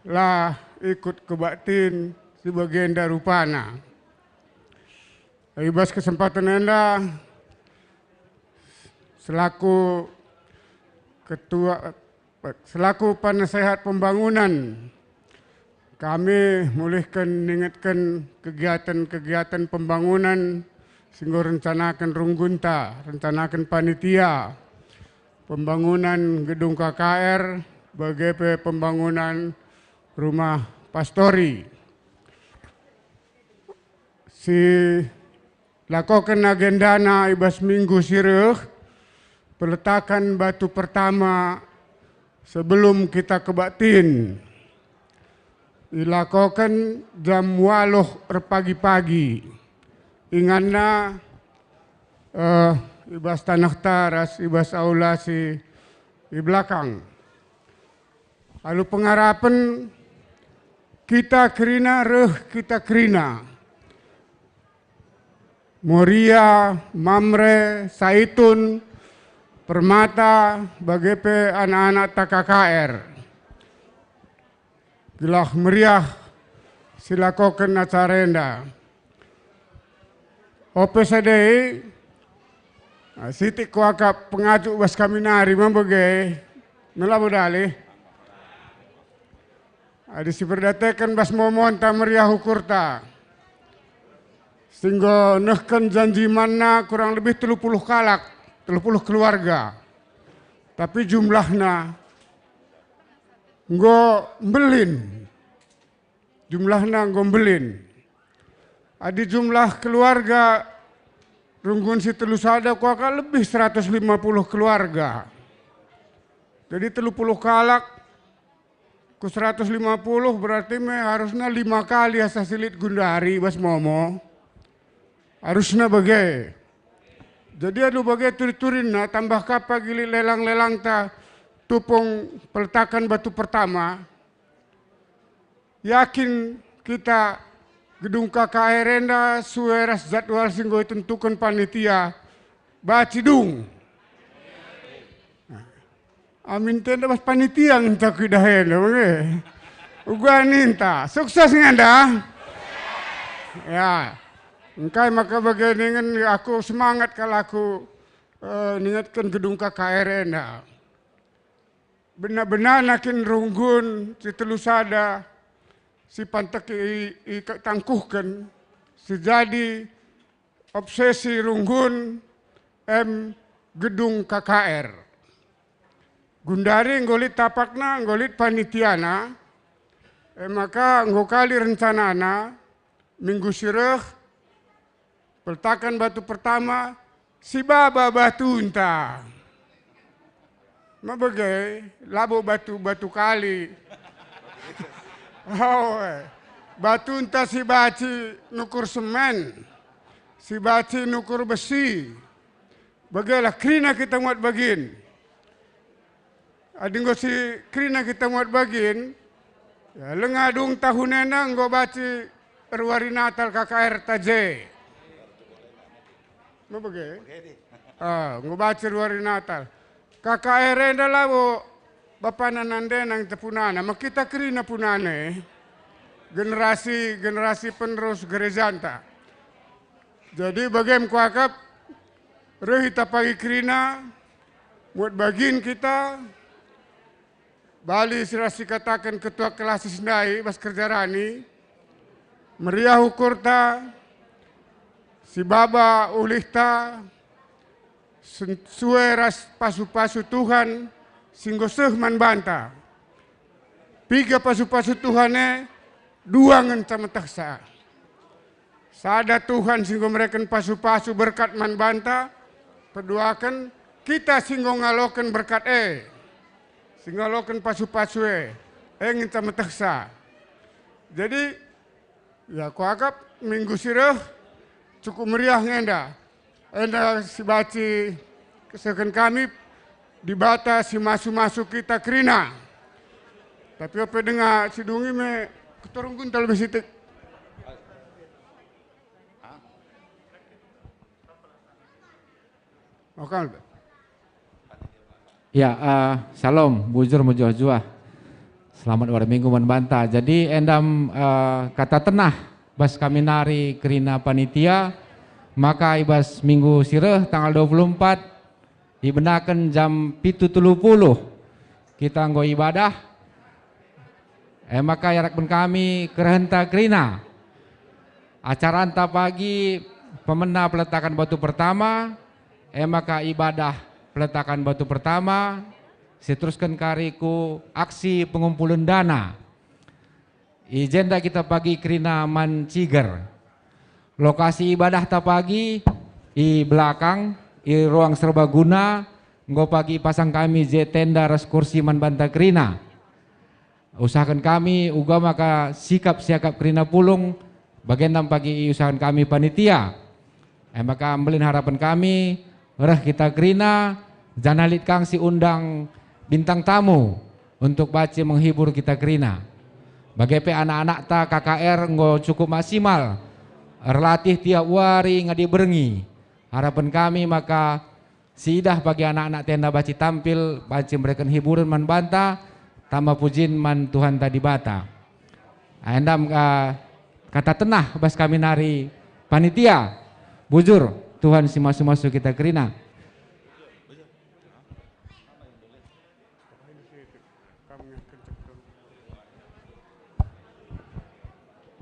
la ikut kebaktin si bagenda rupana. I bas kesempatan enda, selaku ketua, selaku penasehat pembangunan, kami mulihken ningetken kegiatan-kegiatan pembangunan si enggo rencanaken runggunta, rencanaken panitia, pembangunan gedung K K R, bage pe pembangunan rumah pastori. Si lakoken agendana i bas minggu si reh, peletakan batu pertama sebelum kita kebaktin. Ilakoken jam waluh erpagi-pagi. Inganna, eh, i bas tanehta ras i bas aula si i belakang. Alu pengarapen, Kita kerina reh kita kerina. Moria, Mamre, Saitun, Permata, bage pe anak-anak ta K K R. Gelah meriah silakoken acara enda. Ope sadei, ah, sitik kuakap pengajuk bas kami nari mambege, mela modali. Adi si perdateken bas momonta meriah ukurta, si enggo nehken janji manna kurang lebih telu puluh kalak, telu puluh keluarga. Tapi jumlahna enggo mbelin. Jumlahna enggo mbelin. Adi jumlah keluarga runggun si telu sada kuakap lebih seratus lima puluh keluarga. Jadi telu puluh kalak ku seratus lima puluh berarti me harusna lima kali asa si lit gundari bas momo. Harusna bage. Jadi alu bage turi-turinna tambah ka pagi lit lelang-lelangta tupung peletakan batu pertama. Yakin kita gedung K K R enda sue ras jadwal si enggo itentuken panitia. Baci dung. Amin tenda bas panitia ngenca kuidah enda, nge. Uga ninta, sukses nge enda? Ya. Engkai maka bage ningen aku semangat kal aku, eh, ningetken gedung K K R enda. Benar-benar nakin runggun si telu sada si panteki i, i tangkuhken si jadi obsesi runggun em gedung K K R. Gundari enggo lit tapakna, enggo lit panitiana, e maka enggo kali rencanana minggu si reh peletakan batu pertama, si baba batunta. Mabege, labo batu-batu kali. Oh, eh. Batunta si baci nukur semen, si baci nukur besi. Bagelah kerina kita muat bagin. Adi enggo si kerina kita muat bagin, ya, langa dung tahun enda enggo baci ruari Natal K K R ta je. Mabege? Ah, enggo baci ruari Natal. K K R enda labo bapana nandena nge punana, ma kita kerina punana e. Generasi, generasi penerus gerejanta. Jadi bagem kuakap, reh ita pagi kerina, muat bagin kita, bali si ras sikataken ketua kelasis ndai bas kerja rani, meriah ukurta, si baba ulihta, sen-, sue ras pasu-pasu Tuhan si enggo seh man banta. Piga pasu-pasu Tuhan e, dua ngenca metehsa. Sada Tuhan si enggo mereken pasu-pasu berkat man banta, peduaken kita si enggo ngaloken berkat e, si ngaloken pasu-pasu e, e ngenca metehsa. Jadi, ya, kuakap minggu si reh cukup meriah nge enda. Enda si baci kesehken kami, Dibata si masu-masu kita kerina. Tapi ope denga si dungi me keturungkun talebe sitik. Oke. Ya, eh, Shalom, bujur mejuah-juah. Selamat wari Minggu man banta. Jadi endam, eh, kata tenah bas kami nari kerina panitia, maka i bas minggu si reh tanggal dua puluh empat ibenaken jam pitu telu puluh kita enggo ibadah. E maka iarapken kami kerehenta kerina. Acaranta pagi pemena peletakan batu pertama, e maka ibadah peletakan batu pertama, si terusken kari ku aksi pengumpulen dana. I jenda kita pagi kerina man ciger. Lokasi ibadahta pagi i belakang, i ruang serbaguna, enggo pagi ipasang kami je tenda ras kursi man banta kerina. Usahaken kami uga maka sikap siakap kerina pulung, bagenda pagi iusahaken kami panitia. E maka mbelin harapen kami, reh kita kerina, janah lit kang si undang bintang tamu untuk baci menghibur kita kerina. Bage pe anak-anakta K K R enggo cukup maksimal erlatih tiap wari ngadi berngi. Harapen kami maka siidah bagi anak-anak enda banci tampil, banci mereken hiburen man banta, tama pujin man Tuhanta Dibata. Enda me ka kata tenah bas kami nari panitia. Bujur, Tuhan si masu-masu kita kerina.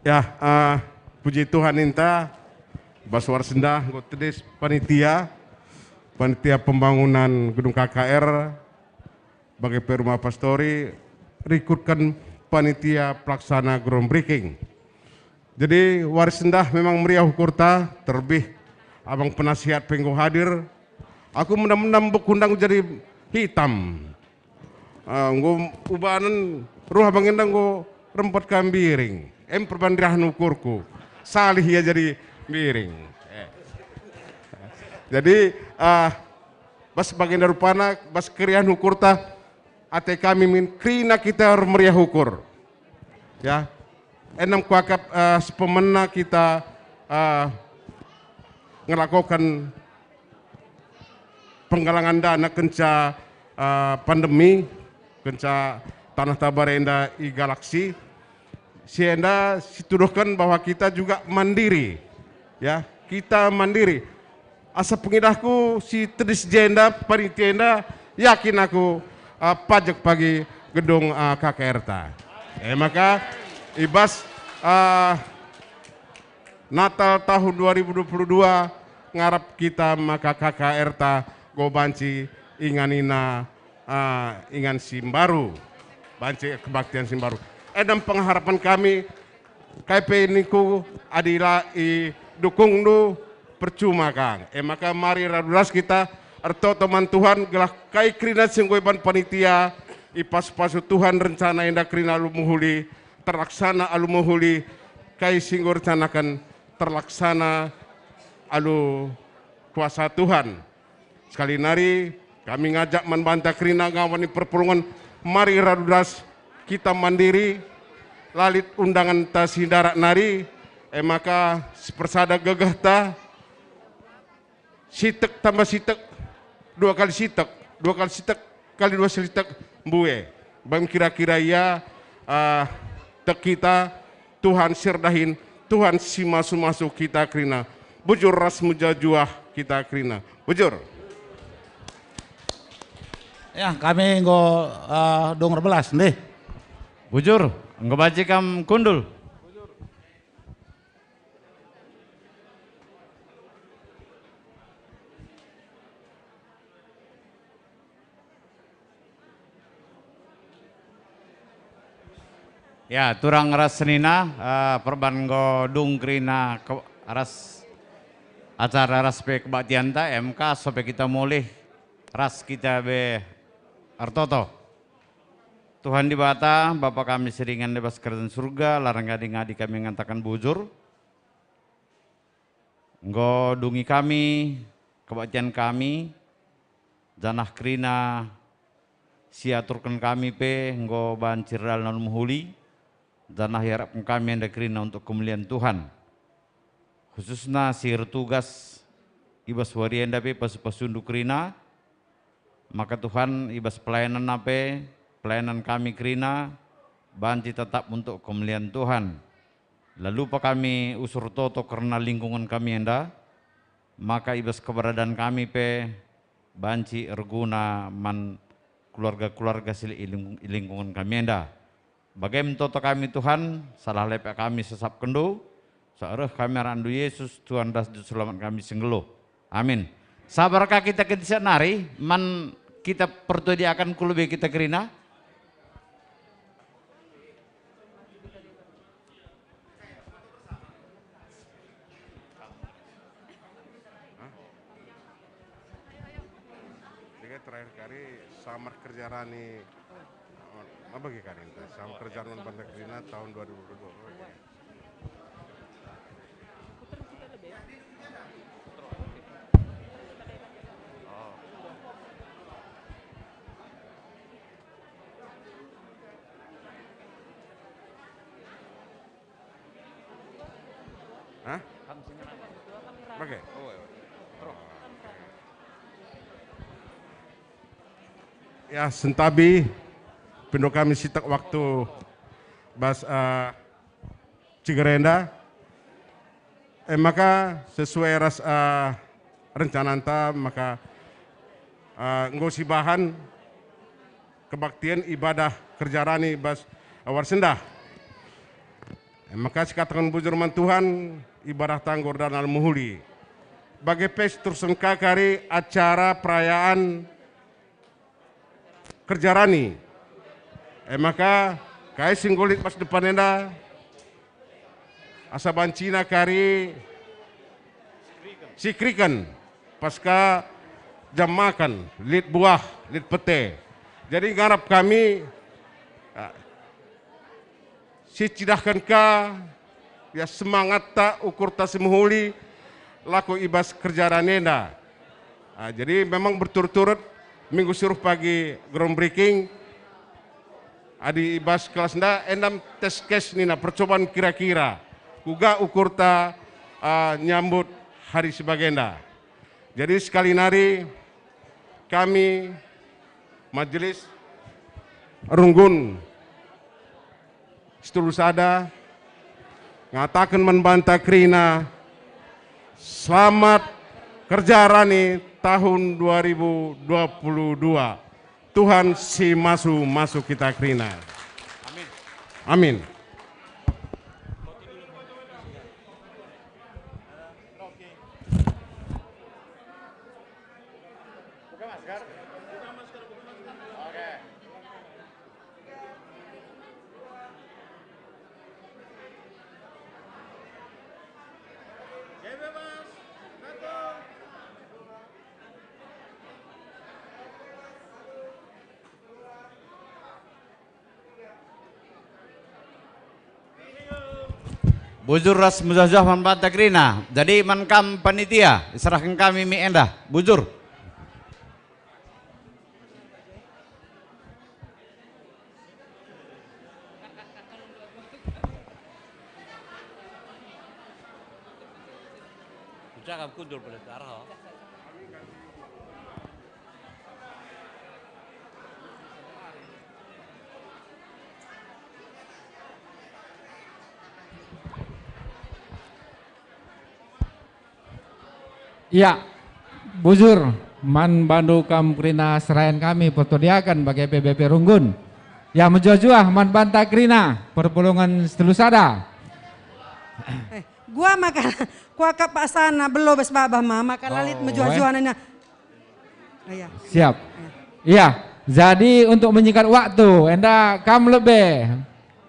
Ya, eh, puji Tuhan ninta, bas wari si enda enggo tedis panitia, panitia pembangunan gedung K K R, bage pe rumah pastori, rikutken panitia pelaksana groundbreaking. Jadi, wari si enda memang meriah ukurta, terlebih abang penasihat pe enggo hadir. Aku mendam-mendam buk kundang jadi hitam. Ah, enggo ubanen ruh abang enda enggo rempet ka mbiring. Em perban riahen ukurku. Salih ia jadi mbiring. Eh. Jadi, ah, bas bagenda rupana, bas keriahen ukurta, ate kami min kerina kita ermeriah ukur. Ya. Enem kuakap, eh, sepemena kita, eh, ngelakoken penggalangan dana kenca, eh, pandemi, kenca tanah Tabare enda igalaksi. Si enda situduhken bahwa kita juga mandiri. Ya, kita mandiri. Asa pengidahku si tedis jenda, panitia enda, yakin aku, ah, pajek pagi gedung, ah, K K R ta. E maka, ibas, ah, Natal tahun dua ribu dua puluh dua ngarap kita maka K K R ta go banci inganina, ah, ingan si mbaru, banci kebaktian si mbaru. Edem pengharapan kami, kai pe ningku adi la idukungndu, percuma ka. E maka mari radu ras kita ertoto man Tuhan, gelah kai kerina si enggo iban panitia, ipasu-pasu Tuhan rencana enda kerina alu mehuli, terlaksana alu mehuli, kai si enggo rencanaken terlaksana alu kuasa Tuhan. Sekali nari, kami ngajak man banta kerina ngawan i perpulungen, mari radu ras kita mandiri, la lit undangenta si ndarat nari, e maka sipersada gegehta, sitek tambah sitek, dua kali sitek, dua kali sitek, kali dua sitek, mbue. Bang kira-kira ia, ah, tek kita, Tuhan si erdahin, Tuhan si masu-masu kita kerina. Bujur ras mejuah-juah kita kerina. Bujur. Ya, kami enggo, eh, dung erbelas, ndih. Bujur, enggo banci kam kundul. Ya, turang ras senina, eh, perban enggo dung kerina ke-, ras acara ras pe kebaktianta, e maka sope kita mulih ras kita be ertoto. Tuhan Dibata, Bapa kami si ringan i bas Kerajaan Surga, la rengadi-ngadi kami ngataken bujur. Enggo dungi kami kebaktian kami, janah kerina si aturken kami pe enggo banci erdalan alu mehuli, janah iarapken kami enda kerina untuk kemulian Tuhan. Khususna si ertugas i bas wari enda pe pasu-pasundu kerina, maka Tuhan, i bas pelayananna pe, pelayanan kami kerina, banci tetap untuk kemulian Tuhan. La lupa kami usur toto kerna lingkungen kami enda, maka i bas keberadaan kami pe banci erguna man keluarga-keluarga si lit i ling-, i lingkungen kami enda. Bage me toto kami, Tuhan, salah lepek kami sesapkenNdu, so reh kami arakNdu Yesus, Tuhan ras Juru Selamat kami si nggeluh. Amin. Sabar ka kita kentisik nari, man kita pertua diakan ku lebe kita kerina? Hah? Jadi terakhir kali Samar kerja rani, oh, apa ge kali itu? Samar kerja rani Pantai Kerina tahun dua ribu dua puluh dua. Oh. Hah? Bage. Ya, sentabi pindo kami sitik waktu bas, eh, Cigerenda. E maka sesuai ras, eh, rencananta maka, eh, enggo sibahan kebaktian ibadah kerja rani bas awar sendah. E maka sikataken bujur man Tuhan, ibadahta enggo erdalan mehuli. Bage pe seterusken ka kari acara perayaan kerja rani. E maka, kai si enggo lit bas depan enda, asa bancina kari sikriken, pas ka jam makan, lit buah, lit pete. Jadi ngarap kami, ah, sicidahken ka, ya, semangatta, ukurta si mehuli, lako i bas kerja rani enda. Ah, jadi memang berturut-turut minggu si reh pagi groundbreaking, adi i bas kelas enda, endam test case nina percobaan kira-kira kuga ukurta, ah, nyambut hari si bagenda. Jadi sekali nari kami Majelis Runggun Situlu Sada ngataken man banta kerina, selamat kerja rani tahun dua ribu dua puluh dua. Tuhan si masu-masu kita kerina. Amin. Amin. Bujur ras mejuah-juah man banta kerina. Jadi man kam panitia, iserahken kami mik enda. Bujur. Kucakap kundur pada arah. Ya, bujur man bandu kam kerina serayan kami pertondi akan bage P B P Runggun. Ya, mejuah-juah man banta kerina perpulungen Situlu Sada. Eh, gua maka kuakap paksana belo bas babah ma, maka lalit. Oh, mejuah-juah eh. Nina. Oh, iya. Siap. Iya. Iya, jadi untuk menyingkat waktu, enda kam lebe,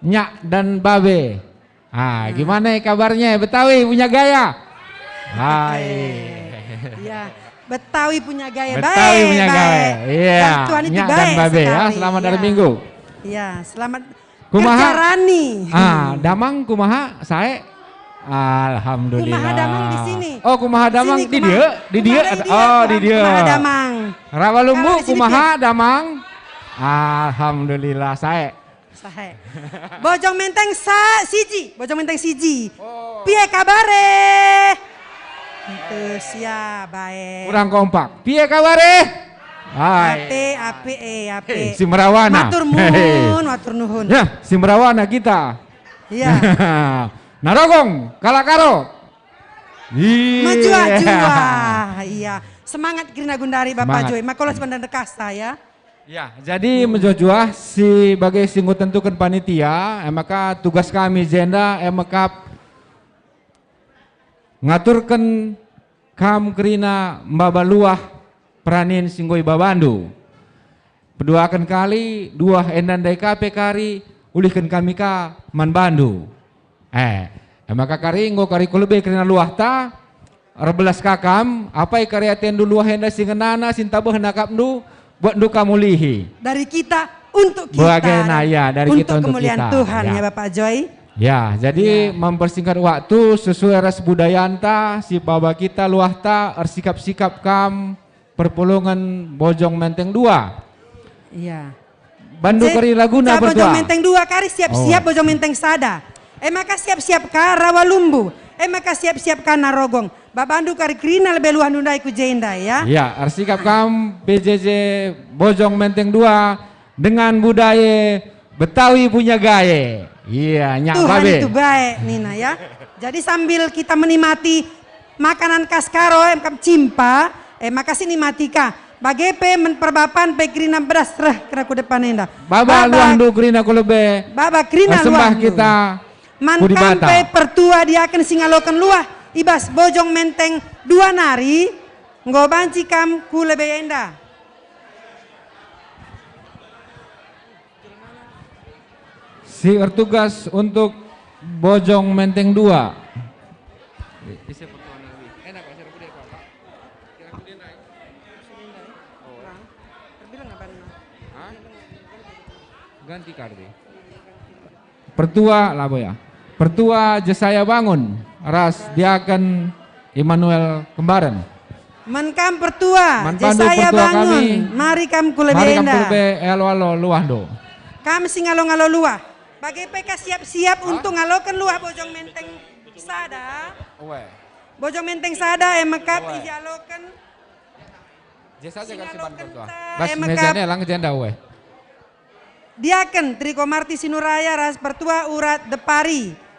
nyak dan babe. Ah, hmm. Gimana kabarnya? Betawi punya gaya. Hai. Iya, Betawi punya gaya. Betawi baik, punya baik. Gaya. Iya. Bantuan itu nyak baik dan babe, ya. Sekali. Selamat hari Minggu. Iya, selamat. Kumaha? Kerja rani. Ah, damang kumaha? Sae? Alhamdulillah. Kumaha damang di sini? Oh, kumaha damang di dia? Di dia? Oh, di dia. Kumaha damang? Rawa Lumbu kumaha damang? Alhamdulillah, sae. Sahe. Bojong Menteng sa siji, Bojong Menteng siji. Oh. Pie kabare? Itu sia bae. Kurang kompak. Pie kabare? Hai. Ape, ape, eh, ape. Eh, si Merawana. Matur nuhun, matur nuhun. Ya, si Merawana kita. Iya. Narogong, kalak Karo. Iya. Mejuah-juah. Iya. Semangat kerina gundari Bapak Joy. Makolas Bandar Dekasa ya. Ya, jadi mejuah-juah si bage si enggo tentuken panitia, e maka tugas kami jenda, e maka ngaturken kam kerina maba luah peranin si enggo ibabandu. Peduaken kali, luah enda ndai ka pe kari, ulihken kami ka man bandu. Eh, e maka kari enggo kari kulebe kerina luahta, erbelas ka kam, apai kari atendu luah enda si ngenana, si ntabehna akapndu, buatndu ka mulihi. Dari kita untuk kita. Bagena, ya, dari kita untuk kemuliaan kita. Tuhan, ya, Bapak Joy. Ya, jadi mempersingkat waktu sesuai ras budayanta, si paba kita luahta, ersikap-sikap kam, perpulungen Bojong Menteng dua. Iya. Bandu kari laguna pertua. Bojong Menteng dua kari siap-siap. Oh. Bojong Menteng sada. E maka siap-siap ka rawa lumbu. E maka siap-siap ka narogong. Babandu kari kerina lebe luahndu ndai ku jenda, ya. Ya, ersikap kam P J J Bojong Menteng dua dengan budaya Betawi punya gaye. Iya, nyak Tuhan babe. Itu baik, nina, ya. Jadi sambil kita menikmati makanan khas Karo, em kam cimpa, eh, maka sinikmati ka. Bage pe men perbapan pe kerina beras reh kena ku depan enda. Baba Baba, luahndu kerina ku lebe. Baba kerina ersembah luahndu. Kita Man ku kam Dibata. Pe pertua diaken si ngaloken luah i bas Bojong Menteng dua nari, enggo banci kam ku lebe enda. Si ertugas untuk Bojong Menteng dua. Ise pertua nari? Enak, Pak, saya rambut dia, Pak. Kira-kira naik. Hah? Ganti kardi. Pertua, labo ya. Pertua Jesaya Bangun ras Diaken Immanuel Kembaren. Man kam pertua, Man bandu Jesaya pertua Bangun, kami. Mari kam ku lebe Mari kam enda. Ku lebe, alo-alo luahndu. Kam si ngalo-ngalo luah. Bage pe ka siap-siap Hah? Untuk ngaloken luah Bojong Menteng sada. Oe. Bojong Menteng sada, e mekap Oe. Ialoken. Jesaya kan si man pertua. Bas mejane lang jenda, oe. Diaken Triko Marti Sinuraya ras pertua Urat Depari.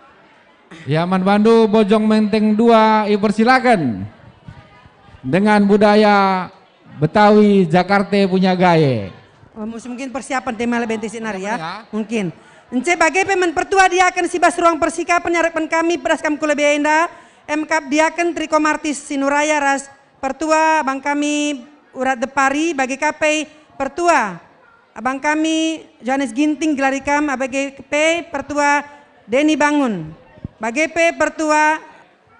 Ya, man bandu Bojong Menteng dua ipersilaken dengan budaya Betawi Jakarta punya gaye. Oh, mus-, mungkin persiapan tema lebih ente sinar ya. Mungkin. Ence bage pe men pertua diaken si bas ruang persikapen nyarepken kami pedas kam ku lebe enda, emkap diaken Triko Marti Sinuraya ras pertua abang kami Urat Depari, bage ka pe pertua abang kami Johannes Ginting, gelar ikam, bage pe pertua Deni Bangun, bage pe pertua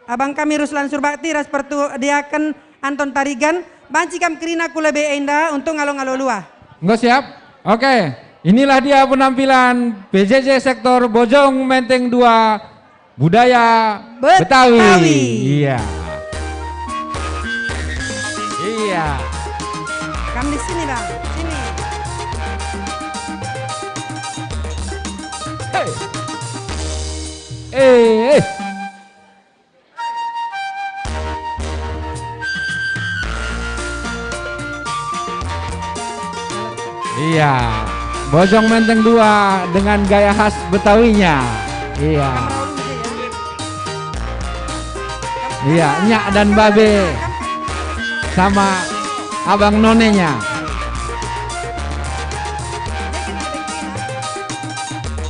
abang kami Ruslan Surbakti ras pertua diaken Anton Tarigan, banci kam kerina ku lebe enda untuk ngalo-ngalo luah. Enggo siap? Oke, inilah dia penampilan P J J sektor Bojong Menteng dua. Budaya Betawi. Betawi. Iya. Iya. Kam di sini, Bang. Sini. Hei. Eh, eh. Iya, Bojong Menteng dua dengan gaya khas Betawinya. Iya. Iya, nyak dan babe sama abang nonenya.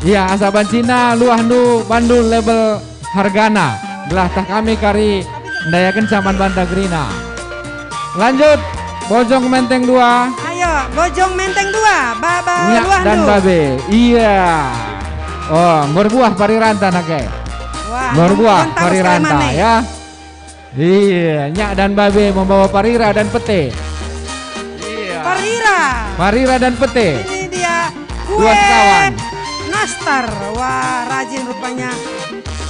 Iya, asa bancina luahndu bandu label hargana, gelah tah kami kari ndayakenca man banta kerina. Lanjut, Bojong Menteng dua. Ayo, Bojong Menteng dua, Baba Nyak luahndu. Dan Babe. Iya. Oh, enggo erbuah pariranta nake. Wah, enggo erbuah pariranta, ya. Iya, Nyak dan Babe membawa parira dan pete. Iya. Parira. Parira dan pete. Ini dia kue Dua sekawan. Nastar. Wah, rajin rupanya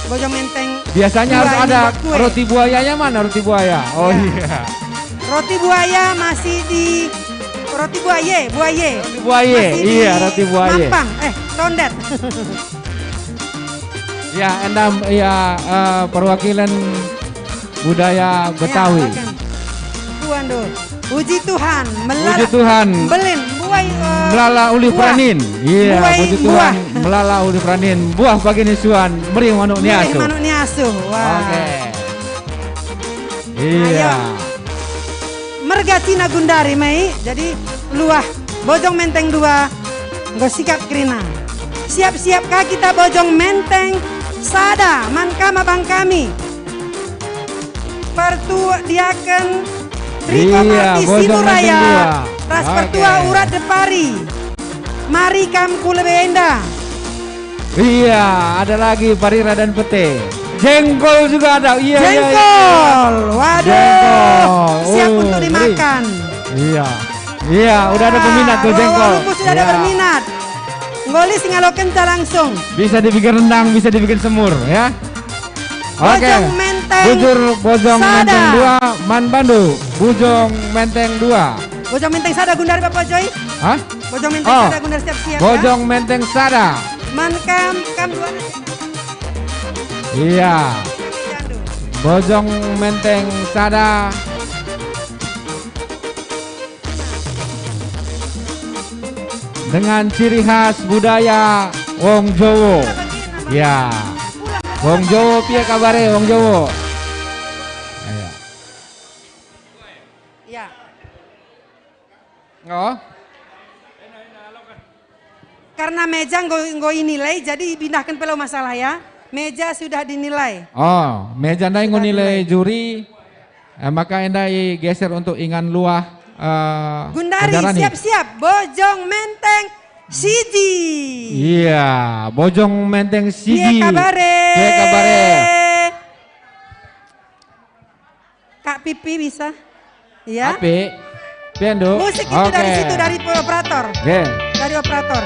Bojong Menteng. Biasanya harus ada kue. Roti buayanya, mana roti buaya? Oh, iya. Roti buaya masih di, roti buaye, buaye. Roti buaye, masih iya, di roti buaye. Mampang, eh, Tondet. Ya, endam, ya, eh, perwakilan budaya Betawi. Ya, oke. Waduh. Puji Tuhan, melala. Puji Tuhan. Belin, buah, eh, melala ulih buah. Peranin. Iya, buah, puji Tuhan, buah. Melala ulih peranin. Buah pagi ni suan, meriah manuk ni asuh. Meriah manuk ni asuh. Wah. Oke. Iya. Ayo. Merga cina gundari mai, jadi luah Bojong Menteng dua, enggo sikap kerina. Siap-siap ka kita Bojong Menteng sada, man kam abang kami. Pertua diaken Riko Iya, Marti Bojong Menteng Sinuraya, dua. Ras Oke. Pertua Urat Depari. Mari kam ku lebe enda. Iya, ada lagi parira dan pete. Jengkol juga ada. Iya, iya, iya. Jengkol. Waduh. Jengkol. Siap uh, untuk ngeri. Dimakan. Iya. Iya, udah ada peminat tuh. Wah, jengkol. Wah, sudah ada. Iya. Berminat. Nggoli singalokenca langsung. Bisa dibikin rendang, bisa dibikin semur, ya. Oke. Bojong Menteng Bujur Bojong sada. Menteng dua, man bandu Bojong Menteng dua. Bojong Menteng sada gundari Bapak Joy. Hah? Bojong Menteng oh. Sada gundari siap-siap ya. Bojong Menteng sada. Man kam, kam dua. Iya. Jandu. Bojong Menteng sada dengan ciri khas budaya wong Jowo. Ya. Wong Jowo, piye kabare wong Jowo? Ayo. Ya. Oh. Karena meja enggo, enggo inilai, jadi ipindahken pe la masalah ya. Meja sudah dinilai. Oh, meja ndai enggo nilai juri, eh, maka enda igeser untuk ingan luah, eh, Gundari, Gundari. Siap-siap, Bojong Menteng siji. Iya, Bojong Menteng siji. Piye kabare? Piye kabare? Kak Pipi bisa? Iya. Apik. Pian, Du? Musik itu dari situ, dari operator. Oke. Dari operator.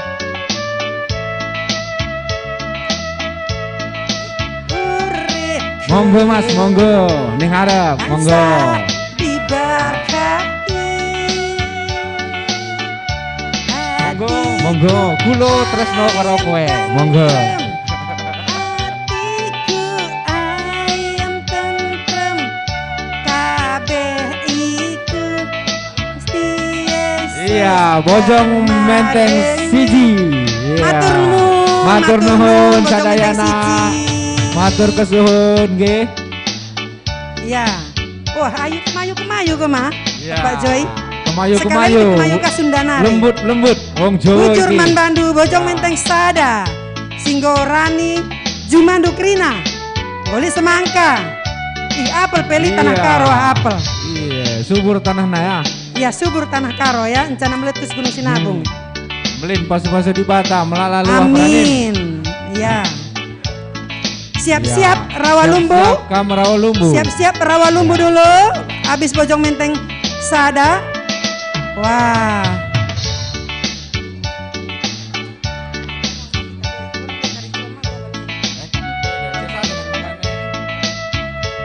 Monggo, Mas, monggo. Ning arep, monggo. Monggo, monggo. Kulo tresno karo kowe. Monggo. Atiku ayem tentrem, kabeh iku setia. Iya, Bojong Menteng siji. Iya. Matur nuhun, matur nuhun, Bojong Menteng sadayana siji. Matur kesuhun nggih. Iya. Wah, ayu kemayu-kemayu ke mah, iya. Pak Joy. Kemayu-kemayu. Sekali kemayu ka Sunda nari. Lembut-lembut, wong Jowo. Bujur iki. Man bandu, Bojong Menteng sada. Singgo rani, jumandu kerina. Boli semangka. Ih, apel peli tanah karo, ah, apel. Iya, subur tanahna ya. Iya, subur tanah karo ya, encana meletus Gunung Sinabung. Hmm. Melin pasu-pasu Dibata, melala luah peranin. Amin. Iya. Siap-siap, ya. Rawa Lumbu. Siap-siap, kam Rawa Lumbu. Siap-siap, Rawa Lumbu dulu. Habis Bojong Menteng sada. Wah.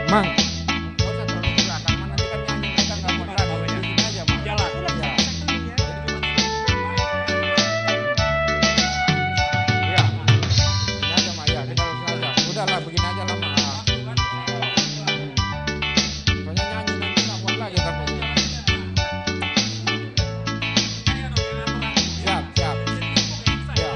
Mang. Iya. Begini aja, Mak, ya. Kita harus aja. Udahlah, begini aja lah, Mak. Soalnya nyanyi nanti nggak muat lagi takutnya. Siap, siap. Ya.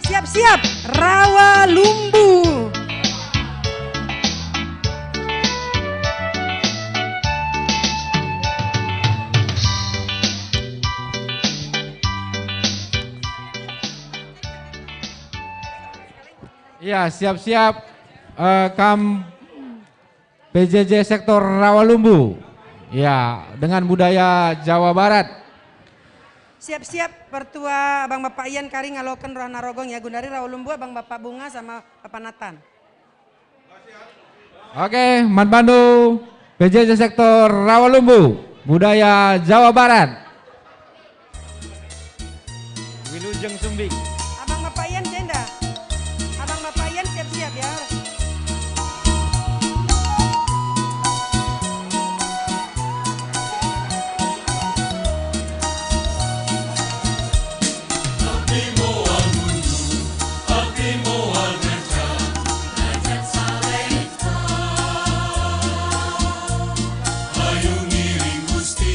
Siap-siap, Rawa Lumbu. Ya, siap-siap, eh, kam P J J sektor Rawalumbu. Ya, dengan budaya Jawa Barat. Siap-siap, pertua Abang Bapak Ian kari ngaloken roh Narogong ya, gundari Rawalumbu Abang Bapak Bunga sama Bapak Nathan. Oke, man bandu P J J sektor Rawalumbu, budaya Jawa Barat. Wilujeng Sumbing. Abang Bapak Ian jenda. Abang Bapak Ian siap-siap ya. Ayo ngiring Gusti,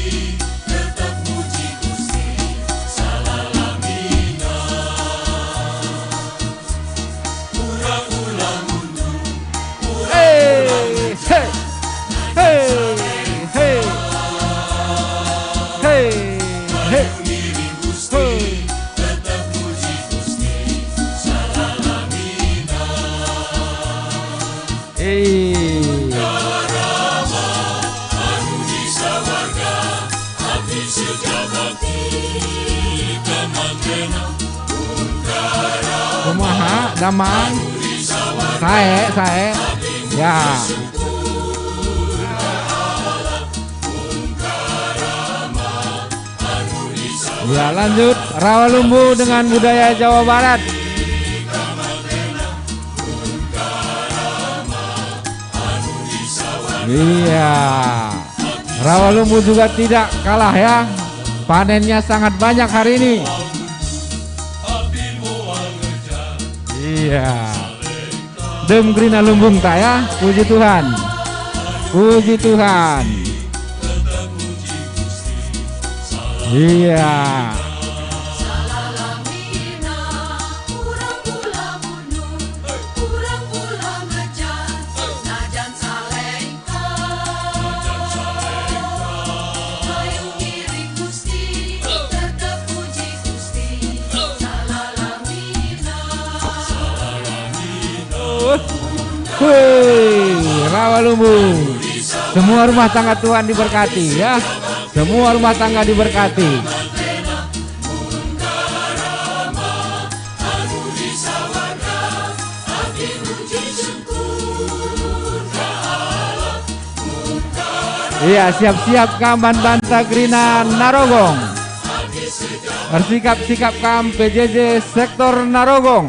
tetap muji Gusti, salalamina. Ura-ura mundur, ura-ura hey, hey, hey, hey, hey, hey. Ayo ngiring Gusti, hey. Tetap muji Gusti, salalamina. Eh. Kumaha, damang? Sae, sae. Ya. Ya, lanjut. Rawalumbu dengan budaya Jawa Barat. Iya. Rawalumbu juga tidak kalah ya. Panennya sangat banyak hari ini. Iya. Dem kerina lumbungta ya. Puji Tuhan. Puji Tuhan. Iya. Wih, rawa lumbung. Semua rumah tangga Tuhan diberkati ya. Semua rumah tangga diberkati. Iya, siap-siap kam man banta kerina Narogong. Ersikap-sikap kam P J J Sektor Narogong.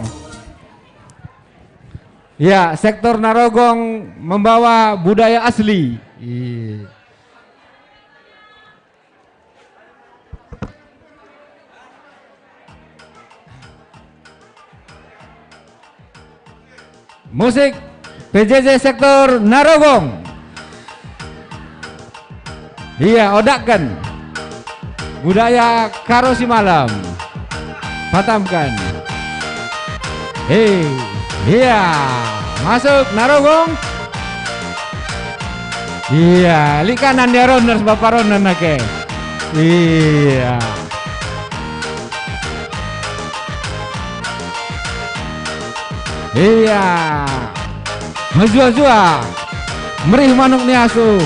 Ya, Sektor Narogong membawa budaya asli. Iya. Musik P J J Sektor Narogong. Iya, odakken. Budaya Karo Simalem. Patamken. Hei, iya. Masuk, Narogong. Iya, lit kanan dia Roners, Bapak Roners nake. Iya. Iya. Mejuah-juah. Merih manuk ni asu.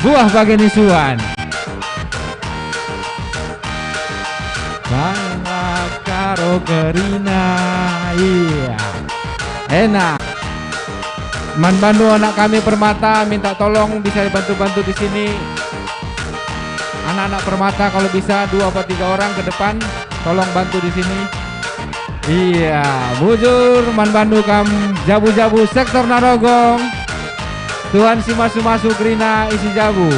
Buah bage ni suan. Banglah Karo kerina. Iya. Enak. Man bandu anak kami Permata minta tolong bisa bantu-bantu di sini. Anak-anak Permata kalau bisa dua apa tiga orang ke depan, tolong bantu di sini. Iya, bujur man bandu kam jabu-jabu Sektor Narogong. Tuhan si masu-masu kerina isi jabu.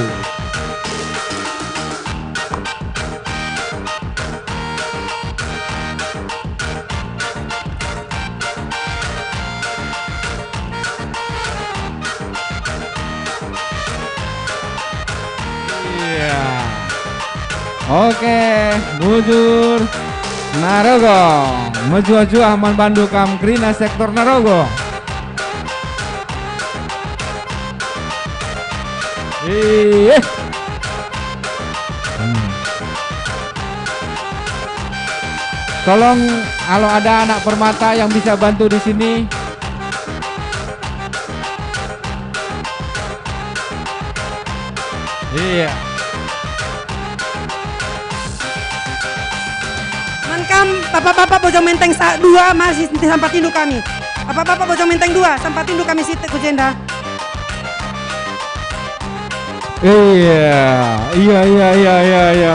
Iya. Oke, bujur. Narogong, mejuah-juah man bandu kam kerina Sektor Narogong. Iya. Hmm. Tolong, kalau ada anak Permata yang bisa bantu di sini. Iya. Man kam, bapak-bapak Bojong Menteng sa-, dua masih sampatindu kami. Bapak-bapak Bojong Menteng dua, sampatindu kami sitik ku jenda. Iya, iya, iya, iya, iya, iya.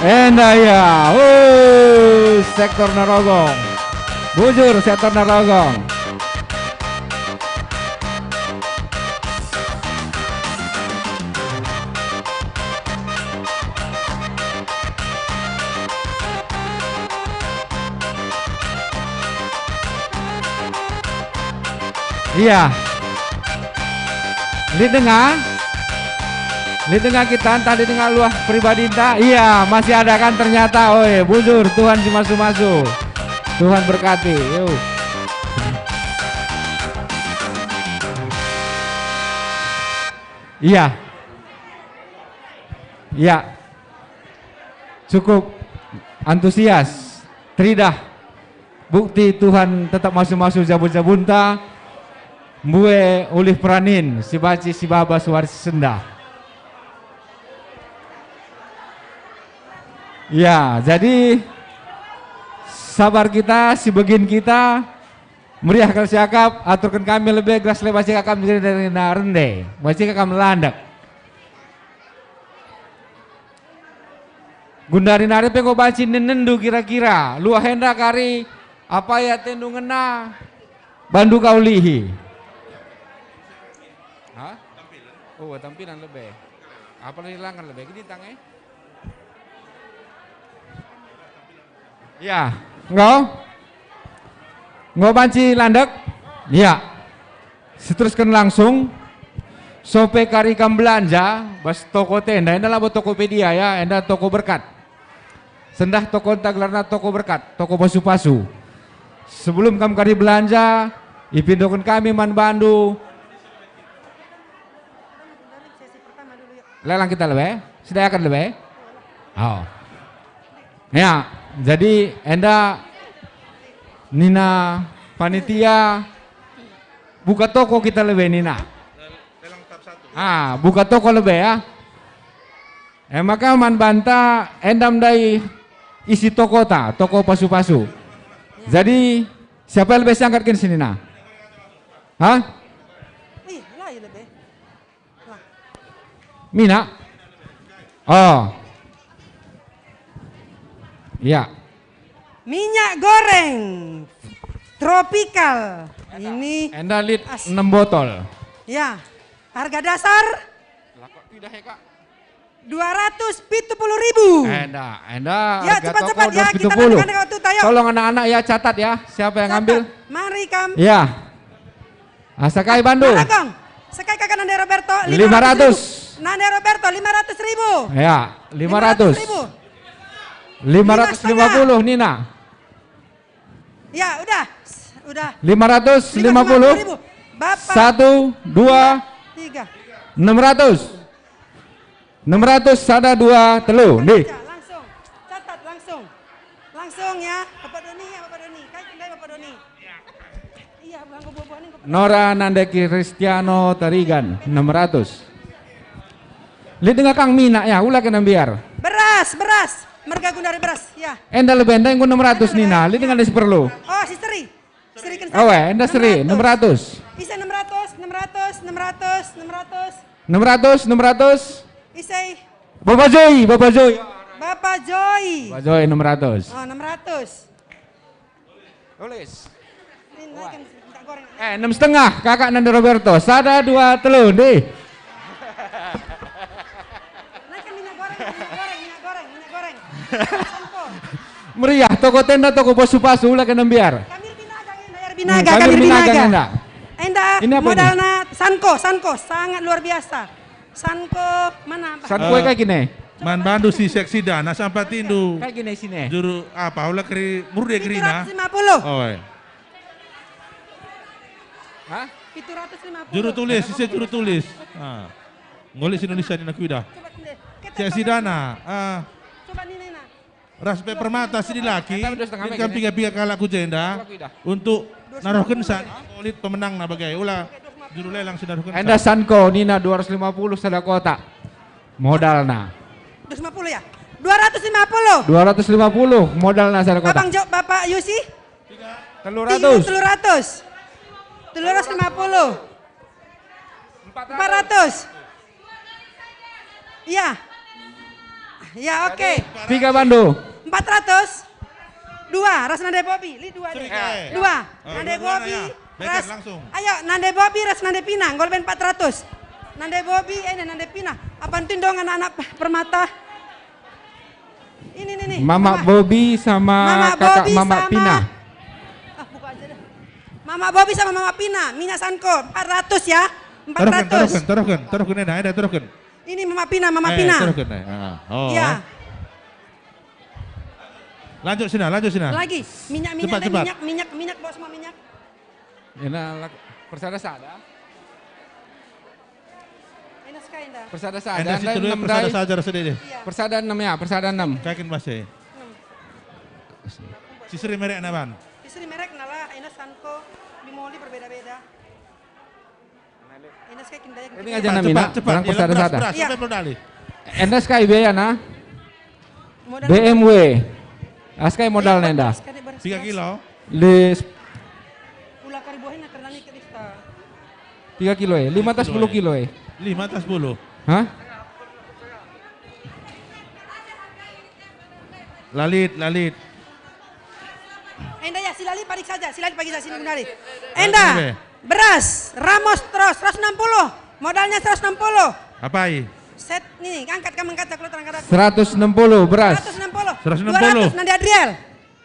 Enda ya, uh, Sektor Narogong. Bujur, Sektor Narogong. Iya. Lit denga? Lit denga kita, ntah lit denga luah pribadinta? Iya, masih ada kan ternyata. Oi, bujur, Tuhan si masu-masu. Tuhan berkati. Yo. Iya. Iya. Cukup antusias, teridah. Bukti Tuhan tetap masu-masu jabu-jabunta, mbue ulih peranin, si banci, si baba, si waris, si sendah. Ya, jadi sabar kita, si begin kita, meriah kal siakap, aturken kami lebe geras lebe banci kam jadi dari na rende, banci kam landek. Gundari nari pe enggo banci nenenndu kira-kira, luah enda kari apai atendu ngena bandu kaulihi. Ha? Oh, tampilan lebe. Apa lagi langkan lebe? Gini tang, eh? Ya, enggo? Enggo banci landek? Ya. Seterusken langsung. Sope kari kam belanja, bas toko tenda, enda labo Tokopedia ya, enda toko berkat. Sendah tokonta gelarna Toko Berkat, toko pasu-pasu. Sebelum kam kari belanja, ipindoken kami man bandu. Lelang kita lebe, sediakan lebe. Oh. Ya, jadi enda nina panitia buka toko kita lebe nina. Ah, buka toko lebe ya. E maka man banta enda ndai isi tokota, toko pasu-pasu. Jadi, siapa lebe siangkatken senina? Hah? Ih, lah, iya lebe. Lah. Mina? Oh. Ya. Minyak goreng Tropical. Ini enda lit as- enam botol. Ya. Harga dasar? Lah, kok tidak ya, Kak? Dua ratus pitu puluh ribu. Enda, enda. Ya, harga cepat, toko cepat, ya, kita dua ratus pitu puluh. Nantikan waktu, tayo. Tolong anak-anak ya, catat ya, siapa yang ngambil. Catat. Mari kam. Ya. Asa kai bandu. Mana, Kong? Sekai kakak Nande Roberto, lima ratus. Lima ratus. Nande Roberto, lima ratus ribu. Ya, lima ratus. Lima ratus ribu. Lima ratus lima puluh, Nina. Ya, udah. Udah. Lima ratus lima puluh. Lima ratus lima puluh ribu. Bapak. Satu, dua, tiga. Enam ratus. Enam ratus, sada, dua, telu. Nih. Baca, langsung. Catat langsung. Langsung ya, Bapak Doni ya, Bapak Doni. Kai kendai Bapak Doni. Iya, buah-buahan ini. Nora Nande Kristiano Tarigan, enam ratus. Lit denga kang mina ya, ula kena mbiar. Beras, beras. Merga guna beras, ya. Enda lebe enda enggo enam ratus nina, lit denga si perlu. Oh, si Seri. Seri kan. Awe, enda Seri, enam ratus. Enam ratus. Ise enam ratus, enam ratus, enam ratus, enam ratus. Enam ratus, enam ratus. Ise. Bapak Joy, Bapak Joy. Bapak Joy. Bapak Joy, enam ratus. Oh, enam ratus. Tulis. Ini naikan minyak goreng. Eh, enam setengah, kakak Nande Roberto. Sada, dua, telu, ndai. Naikan minyak goreng, minyak goreng, minyak goreng, minyak goreng. Sampo. Meriah, toko tenda, toko pasu-pasu, ula kena mbiar. Kami Binaga, hmm, kami Binaga, kami Binaga. Enda ini apa ini? Modalna Sanko, Sanko, sangat luar biasa. Sanko, mana, Pak? Sanko eh, kai gine? Man bandu si seksi dana sampai tindu. Kai gine sine? Juru apa? Ula keri murde kerina. Pitu ratus lima puluh. Oh, eh. Hah? Pitu ratus lima puluh. Juru tulis, ise juru tulis. Ah. Ngolek si Indonesia ni naku ida. Coba sini. Seksi dana. Ah. Coba ni, Nina. Ras pe permata si dilaki, lit kam piga-piga kalak ku jenda untuk naruhkenca lit pemenangna bage. Ula juru lelang si naruhkenca. Enda Sanko nina dua ratus lima puluh sada kotak modalna. Dua ratus lima puluh ya? Dua ratus lima puluh. Dua ratus lima puluh modalna sada kotak. Abang Jo, Bapak Yusi? Telu ratus. Telu ratus. Telu ratus lima puluh. Empat ratus. Iya. Ya, oke. Piga bandu? Empat ratus. Dua, ras Nande Bobi. Li dua deh. Dua. Oh, Nande Bobi, ya. Ras. Ayo, Nande Bobi ras Nande Pina. Nggol ben empat ratus. Nande Bobi, eh, Nande Pina. Apa ntin dong anak-anak Permata? Ini, ini, ini. Mama Bobi sama kakak Mama Pina. Ah, buka aja deh. Mama Bobi sama Mama Pina, minyak Sanko, empat ratus ya. Empat ratus. Taruhken, taruhken, taruhken, taruhken, enda, enda, taruhken. Ini Mama Pina, Mama Pina. Eh, taruhken, eh, ah, oh. Iya. Lanjut sini, lanjut sini. Lagi, minyak, minyak, cepat, cepat. Minyak, minyak, minyak, bawa semua minyak. Ena lak-, persada sada. Ena sekai enda. Persada sada, enda si enda telu, enam persada dai. Saja rasa deh. Iya. Persada enam ya, persada enam. Kakin base. Enam. Si Seri merekna ban. Si Seri merekna lah, ena Sanko, Bimoli berbeda-beda. Ena sekai kin daya. Ini aja namina, cepat, cepat, persada sada. Iya. Enda sekai biayana. Modal B M W. Askai modal nenda. Tiga kilo. Lis. Ula kari buahnya karena ni kedista. Tiga kilo eh, lima tas sepuluh kilo eh. Lima tas sepuluh. Hah? Lalit, lalit. Enda ya, si lalit parik saja, si lalit pagi sini benari. Enda, beras, Ramos terus, seratus enam puluh. Modalnya seratus enam puluh. Apai? Set nih, angkat kamu angkat, kalau terang-terang. Seratus enam puluh beras. Seratus enam puluh. Seratus enam puluh. Dua ratus Nandi Adriel.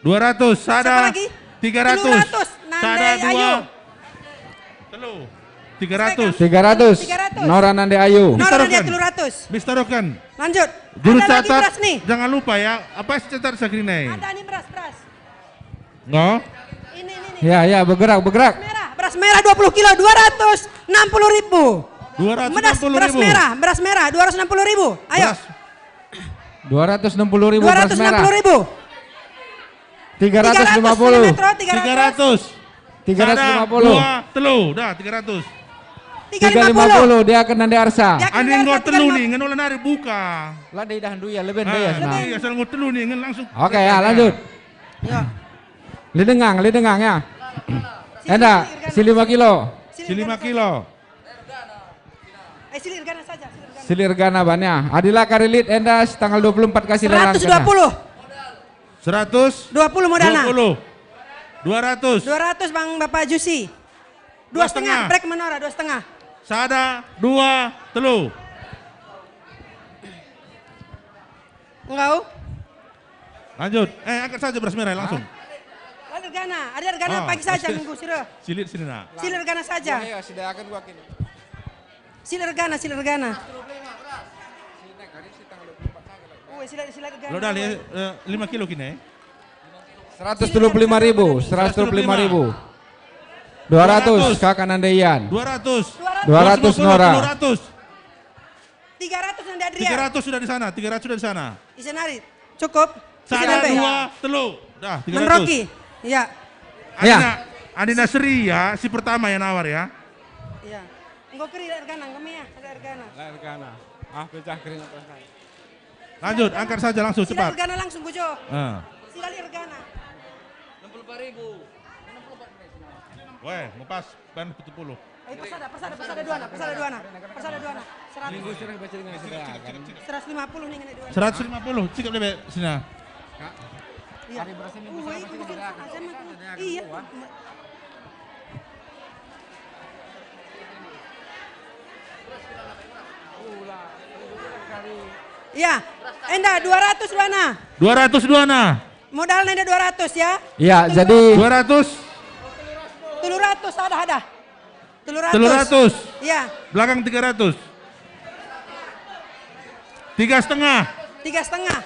Dua ratus, sada. Siapa lagi? Tiga ratus. Telu ratus, Nande Sada, dua. Ayu. Telu. Tiga ratus. Tiga ratus. Tiga ratus. Nora Nande Ayu. Nora Nande Ayu, Mister Rokan. Telu ratus. Mister Rokan. Lanjut. Juru catat, ada lagi beras nih. Jangan lupa ya, apa si catat sakrinai? Ada nih beras, beras. No? Ini, ini, ini. Ya, ya, bergerak, bergerak. Merah, beras merah dua puluh kilo, dua ratus enam puluh ribu. Dua ratus enam puluh ribu. Beras, beras merah, beras merah dua ratus enam puluh ribu. Ayo. Beras. Dua ratus enam puluh ribu beras merah. Dua ratus enam puluh ribu. Tiga ratus lima puluh. Tiga ratus, Metro, tiga ratus. Tiga ratus. Tiga ratus lima puluh. Sada, dua, telu. Dah, tiga ratus. Tiga lima puluh. Tiga lima puluh, dia akan Nande Arsa. Dia akan Nande Arsa, tiga lima puluh. Andi enggo telu nih, ngeno lenari buka. La deh, dah ndu ya, leben deh ya, ah, senang. Iya, asal enggo telu nih, ngen langsung. Oke, ya, lanjut. Ya. Lidengang, lidengang ya. Enda, si lima kilo. Si lima kilo. Eh, Sili Ergana saja, Sili Ergana. Sili Ergana ban ya. Adila kari lit enda si tanggal dua puluh empat kasih lelang kena. Seratus dua puluh. Seratus? Dua puluh modalna. Dua puluh. Dua ratus. Dua ratus, Bang, Bapak Jusi. Dua setengah. Dua setengah, brek menora, dua setengah. Sada, dua, telu. Enggau. Lanjut. Eh, angkat saja beras merah langsung. Hah? Ada Ergana, ada Ergana. Ah, pagi saja oke. Minggu sira. Silit sini, nak. Silir Ergana saja. Wah, ya, sudah akan gua kini. Silir Ergana, Silir Ergana. Woi, Silir, Silir Ergana. Lo dah, woi. Eh, lima kilo kini, eh? Seratus dua puluh lima ribu, seratus dua puluh lima ribu. Dua ratus, dua ratus. Kakak Nandaian. Dua ratus. Dua ratus, dua ratus, Nora. Dua ratus. Tiga ratus Nanda Adria. Tiga ratus sudah di sana, tiga ratus sudah di sana. Isenari. Cukup. Sada, dua, telu. Dah, tiga ratus. Menroki. Iya. Ya. Andina, Andina Sri ya, si pertama yang nawar ya. Iya. Enggo keri Ergana, enggo meh Ergana. La Ergana. Ah, pecah keringat. Lanjut, angkat saja langsung, cepat. Sila Ergana langsung, Bujo. Ah. Sila Ergana. Enam puluh empat ribu. Weh, ngupas ban pitu puluh. Eh, persada, persada, persada duana, persada duana. Persada duana. Seratus. Minggu sirah baca dengan sirah, kan? Seratus lima puluh nih, ngena duana. Seratus lima puluh, cukup lebih sini. Kak, iya. Hari berasnya minggu sirah baca dengan sirah, kan? Iya. Ya, enda dua ratus duana. Dua ratus duana. Modalna enda dua ratus ya. Ya, jadi dua ratus. Telu ratus, ada, ada. Telu ratus. Telu ratus. Ya. Belakang tiga ratus. Tiga setengah. Tiga setengah.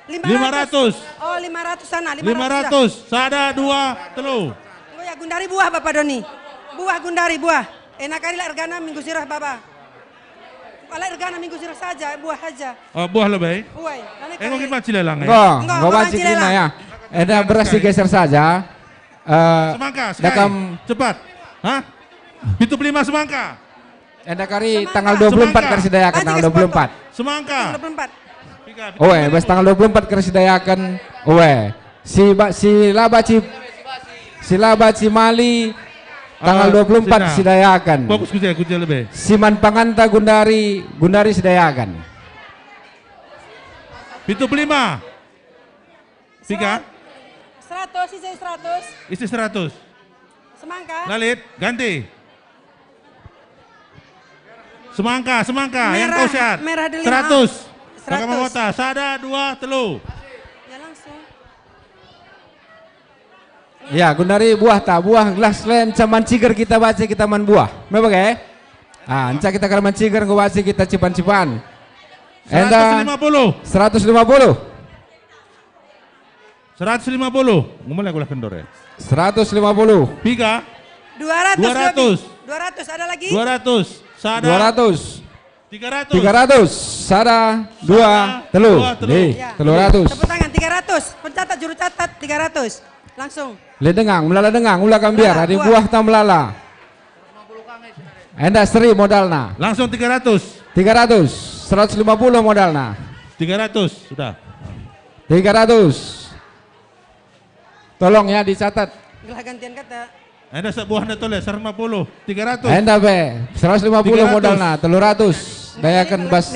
Lima ratus. Lima ratus. Oh, lima ratus sana, lima ratus. Lima ratus. Sada, dua, telu. Oh ya, gundari buah, Bapak Doni. Buah gundari, buah. Enak kali la Ergana minggu sirah, Baba. La Ergana minggu sirah saja, buah saja. Oh, buah lebih? Uai. Eh, mungkin banci lelang ya? Enggak, enggak banci lelang. Enda beras digeser saja. Eh, semangka, sekali. Cepat. Hah? Pitu puluh lima semangka. Enda kari tanggal dua puluh empat kari sidayaken, tanggal dua puluh empat. Semangka. Tanggal dua puluh empat. Oe, bas tanggal dua puluh empat kari sidayaken. Oe. Si ba-, si la baci, si la baci mali tanggal dua puluh empat sidayaken. Fokus ku saya, ku saya lebih. Si man panganta gundari, gundari sidayaken. Pitu puluh lima. Tiga. Seratus, isi seratus. Isi seratus. Semangka. Lalit, ganti. Semangka, semangka, yang kau sehat. Merah dulu, seratus. Kakak Mamota, sada, dua, telu. Ya, langsung. Ya, gundari buah ta, buah gelas len caman ciger kita baca kita man buah. Me bage? Ah, enca kita keraman ciger enggo baca kita cipan-cipan. Enda seratus lima puluh. Seratus lima puluh. Seratus lima puluh. Ngumel aku lah kendor ya. Seratus lima puluh. Piga? Dua ratus. Dua ratus lebih. Dua ratus, ada lagi? Dua ratus. Sada. Dua ratus. Tiga ratus. Tiga ratus. Sada, dua, telu. Sada, dua, telu. Nih, ya. Telu ratus. Tepuk tangan, tiga ratus. Pencatat, juru catat, tiga ratus. Langsung. Le dengang, melala dengang, ula kambiar, adi buah ta melala. Enda seri modalna. Langsung tiga ratus. Tiga ratus. Seratus lima puluh modalna. Tiga ratus, sudah. Tiga ratus. Tolong ya dicatat. Gelah gantian kata. Enda sebuah enda tole, seratus lima puluh. Tiga ratus. Enda be, seratus lima puluh modalna, telu ratus. Dayaken bas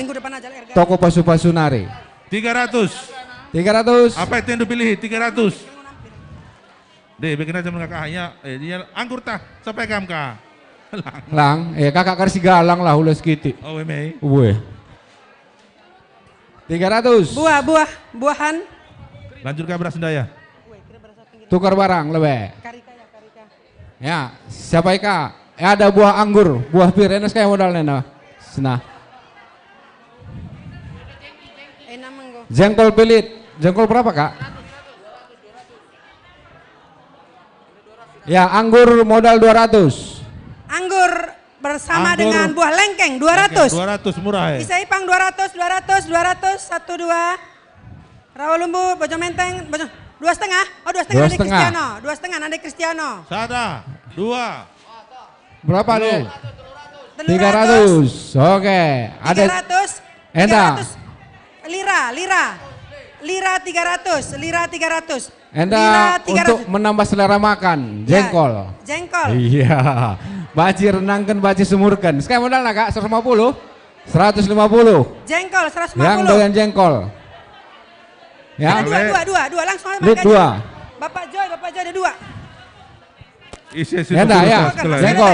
toko pasu-pasu nari. Tiga ratus. Tiga ratus. Apa itu yang dipilih? Tiga ratus. Deh, bikin aja mereka kahanya. Eh, dia anggur tah, sampai kam kah? Lang, eh, kakak kari si galang lah, ula sekitik. Oh, weh, mei. Weh. Tiga ratus. Buah, buah, buahan. Lanjut ke beras ndai ya. Tukar barang, lebe. Karika ya, karika. Ya, siapa ika? Eh, ada buah anggur, buah pir, enak sekali modalnya, nah. Senah. Enak menggo. Jengkol pelit. Jengkol berapa, Kak? Ya, anggur modal dua ratus. Anggur bersama Anggur. dengan buah lengkeng, dua ratus. Lengkeng, dua ratus, murah, eh. Isa Ipang, dua ratus, dua ratus, dua ratus, satu, dua. Rawa Lumbu, Bojong Menteng, Bojong, dua setengah. Oh, dua setengah, Dua Nande setengah. Kristiano. Dua setengah, Nande Kristiano. Sada, dua. Berapa, Telu. Dek? Telu ratus. Tiga ratus. Oke. Ada Tiga ratus. Enda. Tiga ratus. Lira, lira. Lira tiga ratus, lira tiga ratus. Enda Lira tiga ratus. untuk menambah selera makan, Ya, jengkol. jengkol. Iya. Banci renangken, banci semurken. Sekarang modalna, Kak, seratus lima puluh? Seratus lima puluh. Jengkol, seratus lima puluh. Yang doyan jengkol. Ya. Ada dua, dua, dua, dua. Langsung aja Lit makan aja. dua. Bapak Joy, Bapak Joy ada dua. Isi, isi, Enda, ya. Jengkol. Enda.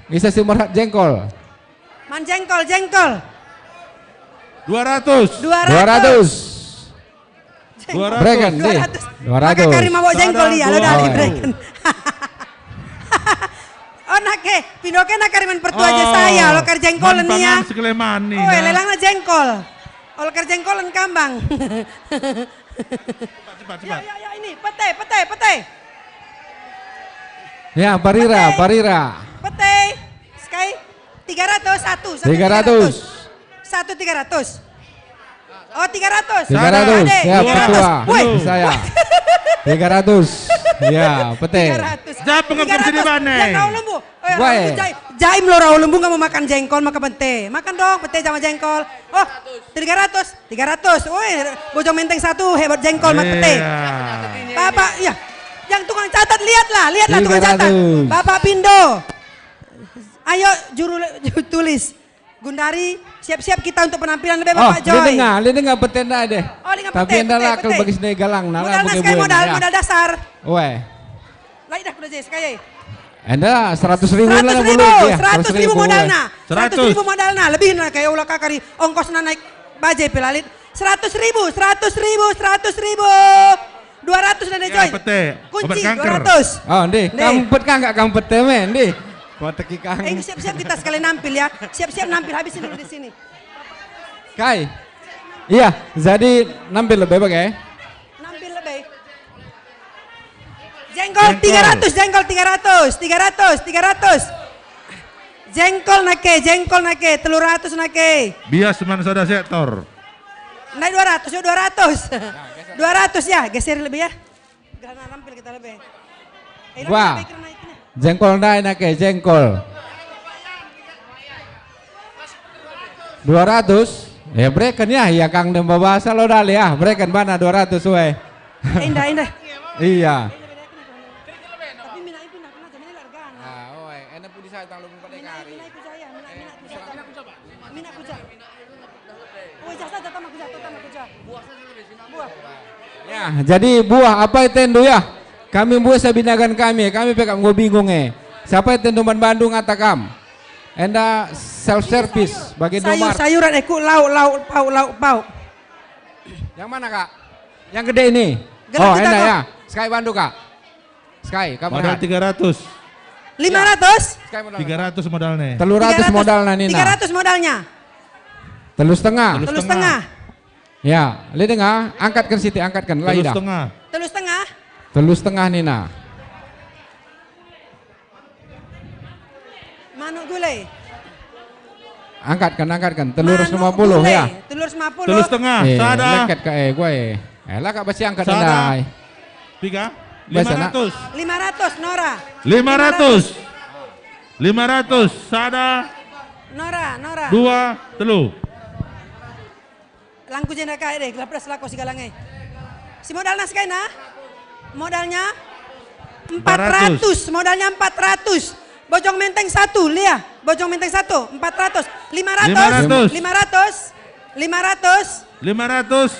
Isi si merhat jengkol. Man jengkol, jengkol. Dua ratus. Dua ratus. Dua ratus. Dua ratus. Breken, deh. Dua ratus. Dua ratus. Maka kari mabok jengkol Sada, dia, lo dua. dari Oh, iya. breken. Oh, nake, pindoke na kari man pertua aja Oh, saya, lo kari jengkol man nia. pangan sekali mani, Oh, nah. lelangna jengkol. Ol kari jengkolen kambang. Cepat, cepat, Ya, cepat. ya, ya, ini, pete, pete, pete. Ya, barira, Pete. barira. Pete. Sekai, tiga ratus, satu, satu Tiga ratus. tiga ratus. Satu tiga ratus. Oh, tiga ratus. Tiga ratus, Ade, ya, tiga ratus. Petua. Woi. Saya. Tiga ratus. Ya, pete. Tiga ratus. Jawab pengepung Tiga ratus. sini, Bane. Yang tahu lembu. Eh, Woi. Rawa Lembu, Jai-, Jaim lo Rawa Lembu nggak mau makan jengkol, makan pete. Makan dong, pete sama jengkol. Oh, tiga ratus, tiga ratus. Woi, Bojong Menteng satu, hebat jengkol, mat pete. Iya. Bapak, iya. Yang tukang catat, lihatlah, lihatlah tukang catat. Tiga ratus. Bapak Pindo. Ayo, juru le-, juru tulis. Gundari, siap-siap kita untuk penampilan lebih, Oh, Bapak Joy. Dia dengar, dia dengar pete nda deh. Oh, dia dengar Tapi pete, enda pete, lah kalau pete. bagi sendiri galang, nah, lah, Modal bagi naskah, buat, modal, ya. modal dasar. Weh. Lah, idah kuda je, sekali. Enda seratus ribu lah, Seratus ribu, bulu, ya, seratus ribu seratus ribu, modalna. weh. Seratus ribu Seratus. modalna, lebih na kayak ulah kakari ongkosna naik bajai pelalit. Seratus ribu, seratus ribu, seratus ribu. Dua ratus, Nande Ya, Joy. pete. Kunci, Obat kanker. dua ratus. Oh, ndi. Ndi. Kampet kan nggak kampet, temen, ndi. Kau teki kang. Eh, siap-siap kita sekali nampil, ya. Siap-siap nampil, habisin dulu di sini. Kai. Iya, jadi nampil lebih baik, ya. Nampil lebih. Jengkol Jengkol. tiga ratus, jengkol tiga ratus, tiga ratus, tiga ratus. Jengkol nake, jengkol nake, telu ratus nake. Bias man sada sektor. Naik dua ratus, yuk, dua ratus. Dua ratus ya, geser lebih ya. Gak nampil kita lebih. Eh, Wah. lebih, lebih, naik ini. Jengkol ndai nake, jengkol. Dua ratus? Ya, bereken ya, ya, Kang Demba bahasa lo dali ya, bereken bana dua ratus, weh. Indah, indah. Iya. Tapi mina ipin aku aja, mina largana. Ah, oh, eh, enak pun di saya tang lu empat Mina, kali. mina aku jaya, mina, mina aku jaya. Mina aku jaya. Oh, jasa aja, tambah aku jaya, tambah aku jaya. Buah. Ya, jadi buah apa itu, Ndu, ya? Kami buah sabinagan kami, kami pe kap enggo bingung, eh. Siapa itu, Ndu, man bandu ngata kam? Enda self service bagi Sayur, Indomaret. sayuran, eh, ku lauk, lauk, pauk, lauk, pauk. Yang mana, Kak? Yang gede ini. Gerak Oh, kita, enda Kak. ya. Sekai bandu, Kak. Sekai, kamu Modal lihat. tiga ratus. Lima ratus? Sekai modal. Tiga ratus modalnya. Telu ratus Tiga ratus. modal, nah, Nina. Tiga ratus modalnya. Telu setengah. Telu Telu setengah. setengah. Ya, li dengar, angkatkan sitik, angkatkan, lah, Telu Ida. setengah. Telu setengah. Telu setengah, Nina. Manuk gulai. Angkatkan, angkatkan. Telu ratus lima puluh, Manuk gulai. ya. Telu ratus lima puluh. Telu setengah, Eh, sada. leket ka, eh, gue, eh. Eh, lah, Kak, basi angkat Sada. ndai. Tiga. Baca, nak. Lima ratus. Lima ratus, Nora. Lima ratus. Lima ratus, sada. Nora, Nora. Dua, telu. Langku jenda kai deh, gelap das lako si galang e. Si modalna sekai, nah? Modalnya empat ratus. Empat ratus, modalnya empat ratus. Bojong Menteng satu, Lia. Bojong Menteng satu, empat ratus. Lima ratus. Lima ratus. Lima ratus. Lima ratus. Lima ratus.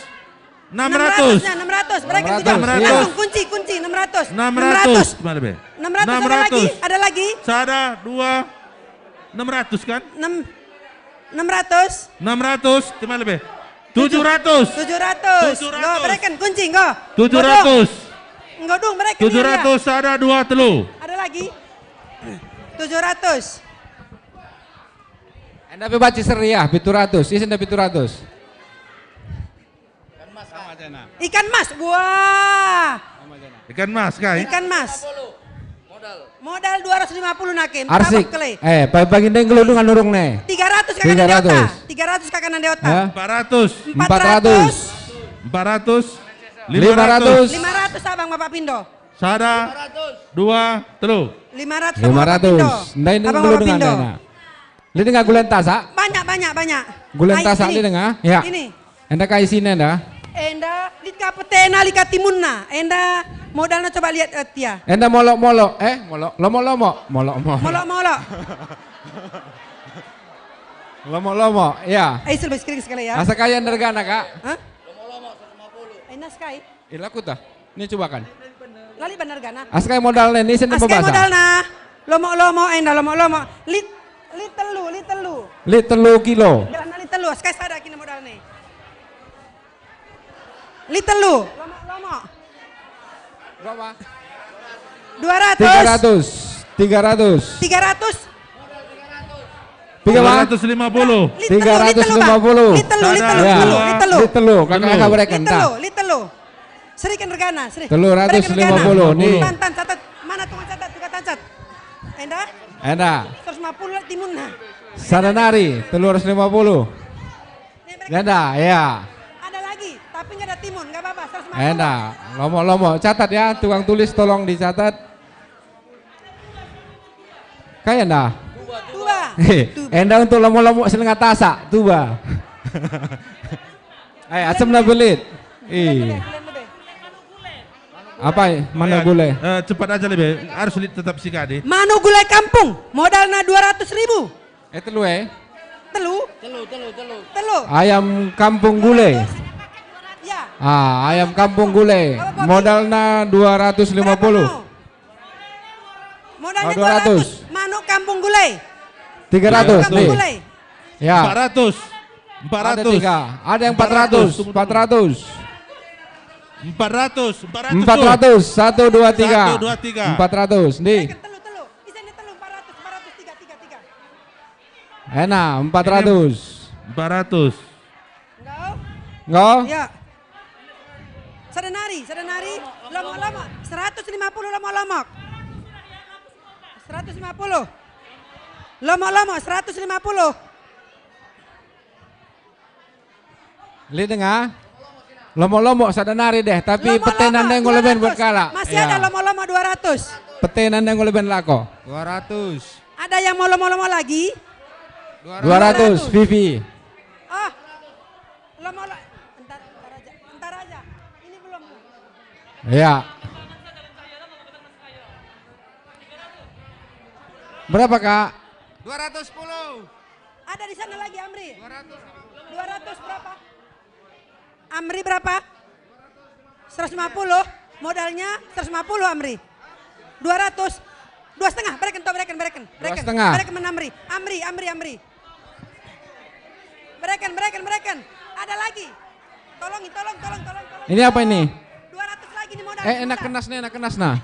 Enam ratus. Enam ratus, ya, enam ratus. Berapa? Enam ratus. Enam ratus. Kunci, kunci, enam ratus. Enam ratus. Enam ratus. Mana be? Enam ratus, ada lagi? Seratus. Ada lagi? Ada lagi? Sada, dua, enam ratus kan? Enam, enam ratus. Enam ratus, di mana be? Tujuh ratus. Tujuh ratus. Tujuh ratus. Enggak, bereken kunci, enggak. Tujuh ratus. Enggak dong, bereken ya, ya. Tujuh ratus, ada, dua, telu. Ada lagi? Tujuh ratus. Enda pe banci seri ya, pitu ratus. Isi enda pitu ratus. Ikan mas, wah. Ikan mas, kai? Ikan mas. Modal dua ratus lima puluh nake, arsik. Tabak kele. Eh, pagi-pagi ndai nggelundungan nurung ne. Tiga ratus kaka nande ota. Tiga ratus. Tiga ratus kaka nande ota. Hah? Empat ratus. Empat ratus. Empat ratus. Lima ratus. Lima ratus. Lima ratus abang Bapak Pindo. Sada, dua, telu. Lima ratus abang Bapak Pindo. Lima ratus. Ndai ndai abang Bapak Pindo. Lit denga gula entasak? Banyak, banyak, banyak. Gula entasak lit denga? Ya. Ini. Enda kai isina enda? Enda lit ka petena, lit ka timunna. Enda modalna coba lihat, eh, Tia. Enda molok-molok, eh, molok, lomok-lomok, molok-molok. Molok-molok. Lomok-lomok, ya. Eh, sudah sekali, sekali ya. Asa kai enda regana, Kak? Hah? Enda sekai. Ila kuta. Ni cubakan. Lali bener gana. Asa kai modalna ni, isen. Asa kai pebasa modalna. Lomok-lomok enda, lomok-lomok. Lit, lit telu, lit telu. Lit telu kilo. Gelarna lit telu, asa kai sada kilo modalna. Lit telu. Lomok-lomok. Berapa? Dua ratus. Tiga ratus. Tiga ratus. Tiga ratus. Piga, Bang? Dua ratus lima puluh. Lit telu, lit telu, Bang. Tiga ratus lima puluh. Lit telu, lit telu, lit telu. Lit telu, kakak, kakak bereken, lit telu, lit telu. Serikan regana, seri. Telu ratus lima puluh, nih. Tan, tan, catat. Mana tukang catat? Tukang catat. Enda? Enda. Seratus lima puluh timunna. Sada nari, telu ratus lima puluh. Nih, bereken. Enda, ya. Ada lagi, tapi nggak ada timun, nggak apa-apa, seratus lima puluh. Enda, lomok-lomok. Catat ya, tukang tulis tolong dicatat. Kai enda? Tuba. He, tuba. Enda untuk lomok-lomok si langa tasak, tuba. Eh, asem na belit. Ih. Apa, mana gule? Eh, cepat aja lebe, harus lit tetap sikadi. Manu gulai kampung, modalna dua ratus ribu. Eh, telu, eh? Telu? Telu, telu, telu. Telu. Ayam kampung gule. Ya. Ah, ayam kampung gule. Modalna dua ratus lima puluh. Berapa mau? Modalnya dua ratus. Oh, dua ratus. Manuk kampung gule. Tiga ratus, nih. Manuk kampung gule. Ya. Empat ratus. Empat ratus. Ada tiga. Ada yang empat ratus. Empat ratus. Empat ratus. Empat ratus. Empat ratus. Satu, dua, tiga. Satu, dua, tiga. Empat ratus, nih. Telu, telu. Isinya telu, empat ratus, empat ratus, tiga, tiga, tiga. Ena, empat ratus. Empat ratus. Enggau? Enggau? Ya. Sada nari, sada nari. Lomok-lomok. Seratus lima puluh lomok-lomok. Seratus lima puluh. Lomok-lomok, seratus lima puluh. Lit denga? Lomok-lomok sada nari deh, tapi petena ndai enggo leben buat kalak. Masih ada lomok-lomok dua ratus. Petena ndai enggo leben lako. Dua ratus. Ada yang mau lomok-lomok lagi? Dua ratus, Vivi. Oh. Lomok-lomok. Entar, entar aja. Entar aja. Ini belum. Ya. Berapa, Kak? Dua ratus sepuluh. Ada di sana lagi, Amri. Dua ratus. Dua ratus berapa? Amri berapa? Seratus lima puluh. Modalnya seratus lima puluh, Amri. Dua ratus. Dua setengah, bereken toh, bereken, bereken. Dua setengah. Bereken man Amri. Amri, Amri, Amri. Bereken, bereken, bereken. Ada lagi. Tolong, tolong, tolong, tolong, tolong. Ini apa ini? Dua ratus lagi nih modal. Eh, enak kenas nih, enak kenas nah.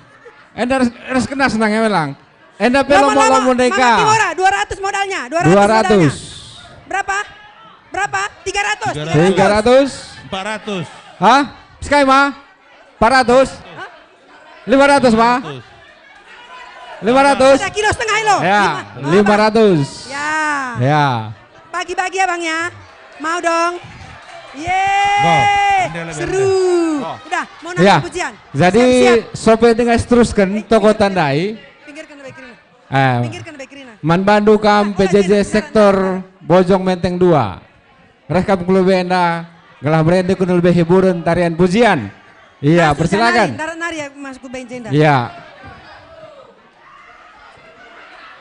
Enak res, res kenas nah, ngewelang. Enda pe lomok-lomok ndai ka. Mama Tiwara, dua ratus modalnya, dua ratus modalnya. Dua ratus. Berapa? Berapa? Tiga ratus. Tiga ratus. Tiga ratus. Empat ratus. Hah? Sekai, Ma? Empat ratus? Hah? Lima ratus, Ma? Empat ratus. Lima ratus? Ada kilo setengah, ilo. Ya, lima ratus. Lima ratus. Ya. Ya. Bagi-bagi ya, Bang, ya. Mau dong. Yeay. Go. Enda lebih. Seru. Go. Udah, mau nambah pujian. Ya. Jadi, siap-siap. Sope denga seterusken, eh, toko tandai. Pinggirkan lebih kiri. Eh, pinggirkan lebih kiri, nah. Man bandu kam P J J sektor Bojong Menteng dua. Reh kam ku lebe enda, gelah merende ku lebe hiburen tarian pujian. Iya, persilakan. Darat nari, darat nari ya, Mas, ku benci enda. Iya.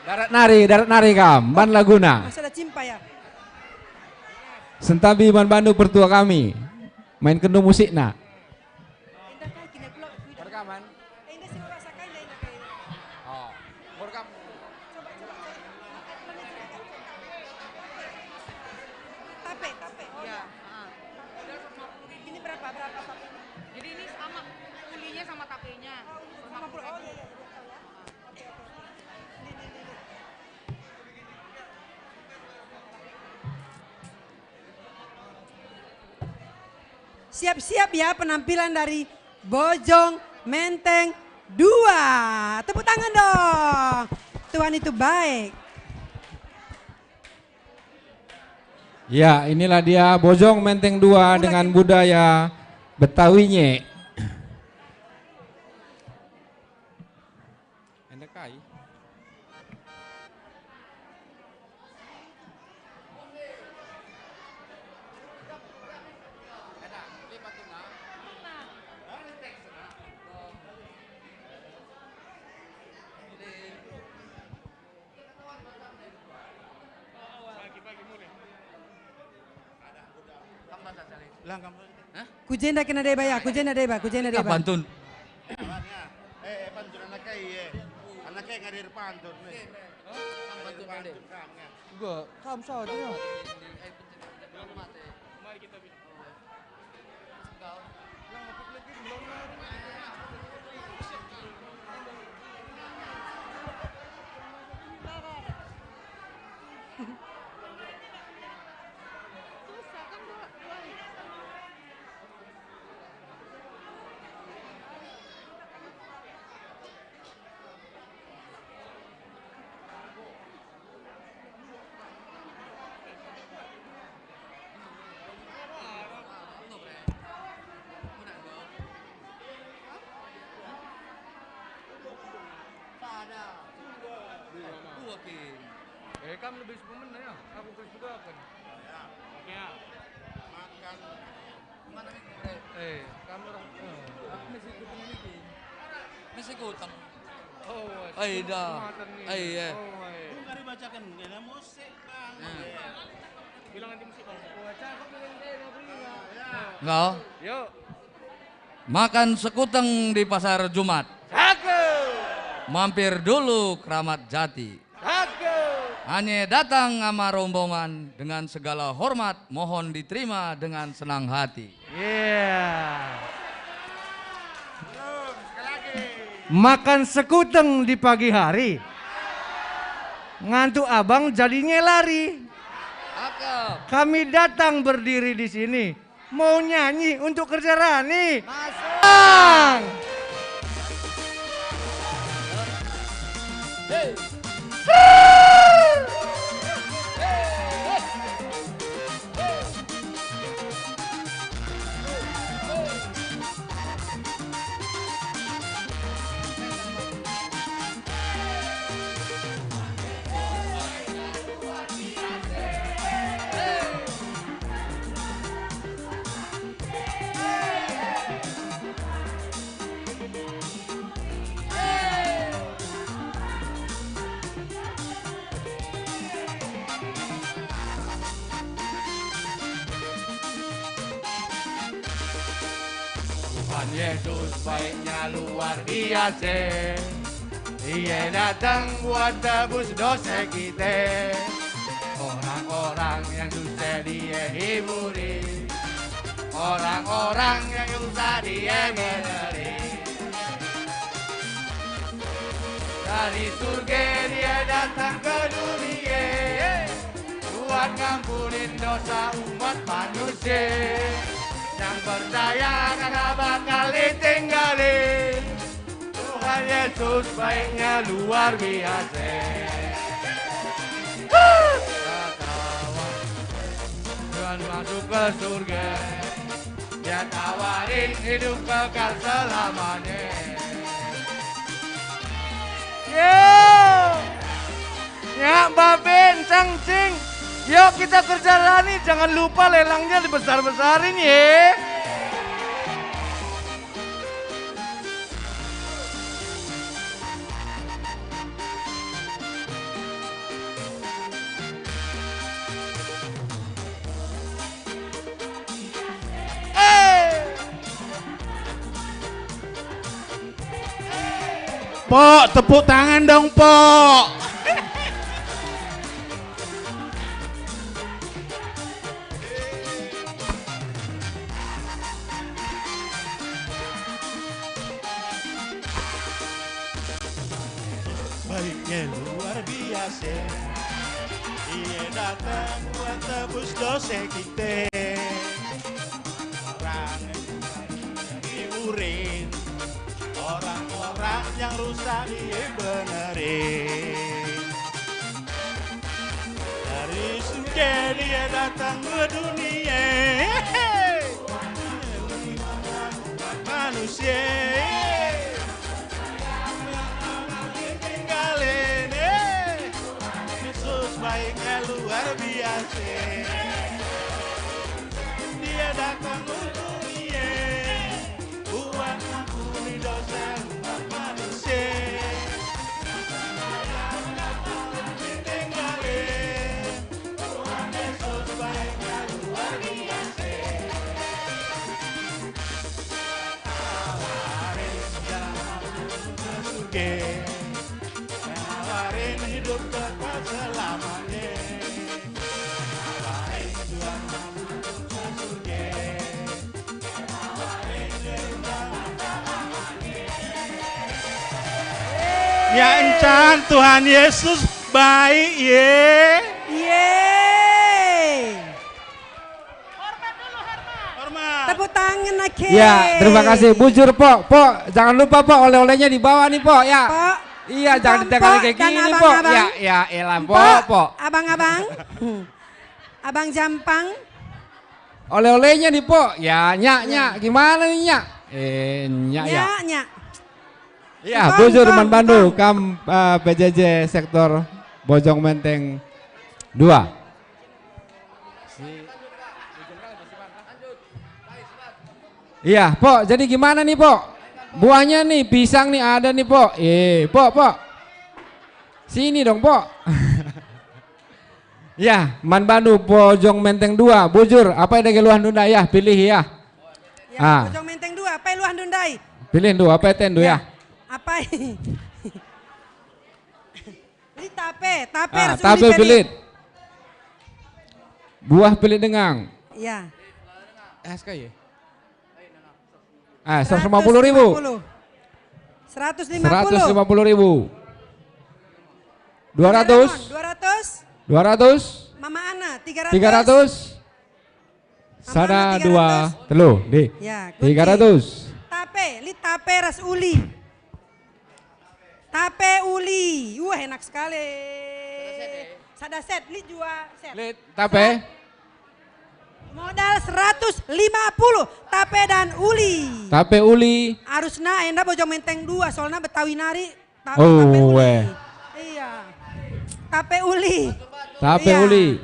Darat nari, darat nari kam, man laguna. Masih ada cimpa ya? Sentabi man bandu pertua kami. Mainken dulu musikna. Rekaman? Oh, merekam. Tape, tape. Oh, iya. Ini berapa, berapa tapenya? Jadi ini sama, ulinya sama tapenya. Lima puluh. Oh, iya, iya, iya, tahu ya. Oke, oke. Ini, ini, ini, ini. Siap-siap ya penampilan dari Bojong Menteng dua. Tepuk tangan dong. Tuhan itu baik. Ya, inilah dia Bojong Menteng dua dengan budaya Betawinya. Enda kai? Ku jenda kena deba ya, ku jenda deba, ku jenda deba. Pantun. Eh, eh, pantun anak kai, eh. Anak kai ngadir pantun, nih. Pantun, pantun. Enggak, kam saja. Eh, kam lebih sepuluh menit ya? Aku terus juga kan? Ya. Makan. Eh, kam orang, eh. Aku masih ikut ini. Masih ikut. Oh, eh, dah. Eh, iya. Oh, eh. Bukan dibacakan, kena musik, Bang. Nah. Bilang nanti musik, Bang. Oh, cakep nih, nanti, nanti, nah. Enggak. Yuk. Makan sekuteng di Pasar Jumat. Cakep. Mampir dulu Keramat Jati. Cakep. Anye datang ama rombongan dengan segala hormat mohon diterima dengan senang hati. Iya. Makan sekuteng di pagi hari. Ngantuk abang jadinya lari. Cakep. Kami datang berdiri di sini. Mau nyanyi untuk kerja rani. Masuk. Bang. Tuhan Yesus baiknya luar biasa. Ia datang buat tebus dosa kita. Orang-orang yang susah Dia hiburi, orang-orang yang susah Dia beri. Dari surga Dia datang ke dunia buat ngampunin dosa umat manusia. Yang percaya kagak bakal ditinggalin. Tuhan Yesus baiknya luar biasa. Katawa Tuhan masuk ke surga, Dia tawarin hidup kekal selamanya. Yo! Ya, Baben, Cangcing. Yuk kita kerja rani, jangan lupa lelangnya dibesar-besarin ye. Pok, tepuk tangan dong, Pok. Baiknya luar biasa. Ia datang buat tebus dosa kita. Orang yang diurin, orang-orang yang rusak dibenerin. Dari surga dia datang ke dunia. Manusia. Tinggalin, eh. Yesus baiknya luar biasa. Dia datang untuk dunia. Buat ampuni dosa umat manusia. Tinggalin. Ya, encan Tuhan Yesus baik, ye. Ye. Hormat dulu, hormat. Hormat. Tepuk tangan, ake. Ya, terima kasih. Bujur, Pok. Pok, jangan lupa, Pok, oleh-olehnya dibawa nih, Pok, ya. Pok. Iya, jangan Pok, ditinggal Pok, kayak dan gini, Pok. Abang-abang. Ya, ya, elah, Pok, Pok, Pok. Abang-abang. Hmm. Abang Jampang. Oleh-olehnya nih, Pok. Ya, Nyak, ya. Nyak. Gimana nih, Nyak? Eh, Nyak, ya. Nyak, Nyak. Ya, Pong, bujur Pong, man bandu, Pong. Kam, eh, P J J sektor Bojong Menteng dua. Iya, Pok, jadi gimana nih, Pok? Buahnya nih, pisang nih ada nih, Pok. Eh, Pok, Pok. Sini dong, Pok. Ya, man bandu Bojong Menteng dua, bujur, apai dage luahndu ndai ya, pilih ya. Ya, ah. Bojong Menteng dua, apai luahndu ndai? Pilih ndu, apai tendu ya. Ya. Apai? Lit tape, tape ah, ras tape uli pelit. Pelit. Buah pelit dengang. Ya. Eh, sekali ya? Ah, seratus lima puluh ribu. Seratus lima puluh. Seratus lima puluh. Seratus lima puluh ribu. Dua ratus. Dua ratus. Dua ratus. Mama Ana, tiga ratus. Tiga ratus. Mama Ana, sada, tiga ratus. Dua, telu, di. Ya, kunci. Tiga ratus. Tape, lit tape ras uli. Tape uli. Wah, enak sekali. Sada set, lit dua set. Lit tape. Set. Modal seratus lima puluh, tape dan uli. Tape uli. Arusna enda Bojong Menteng dua, soalna Betawi nari ta-, oh, tape uli. Weh. Iya. Tape uli. Tape uli.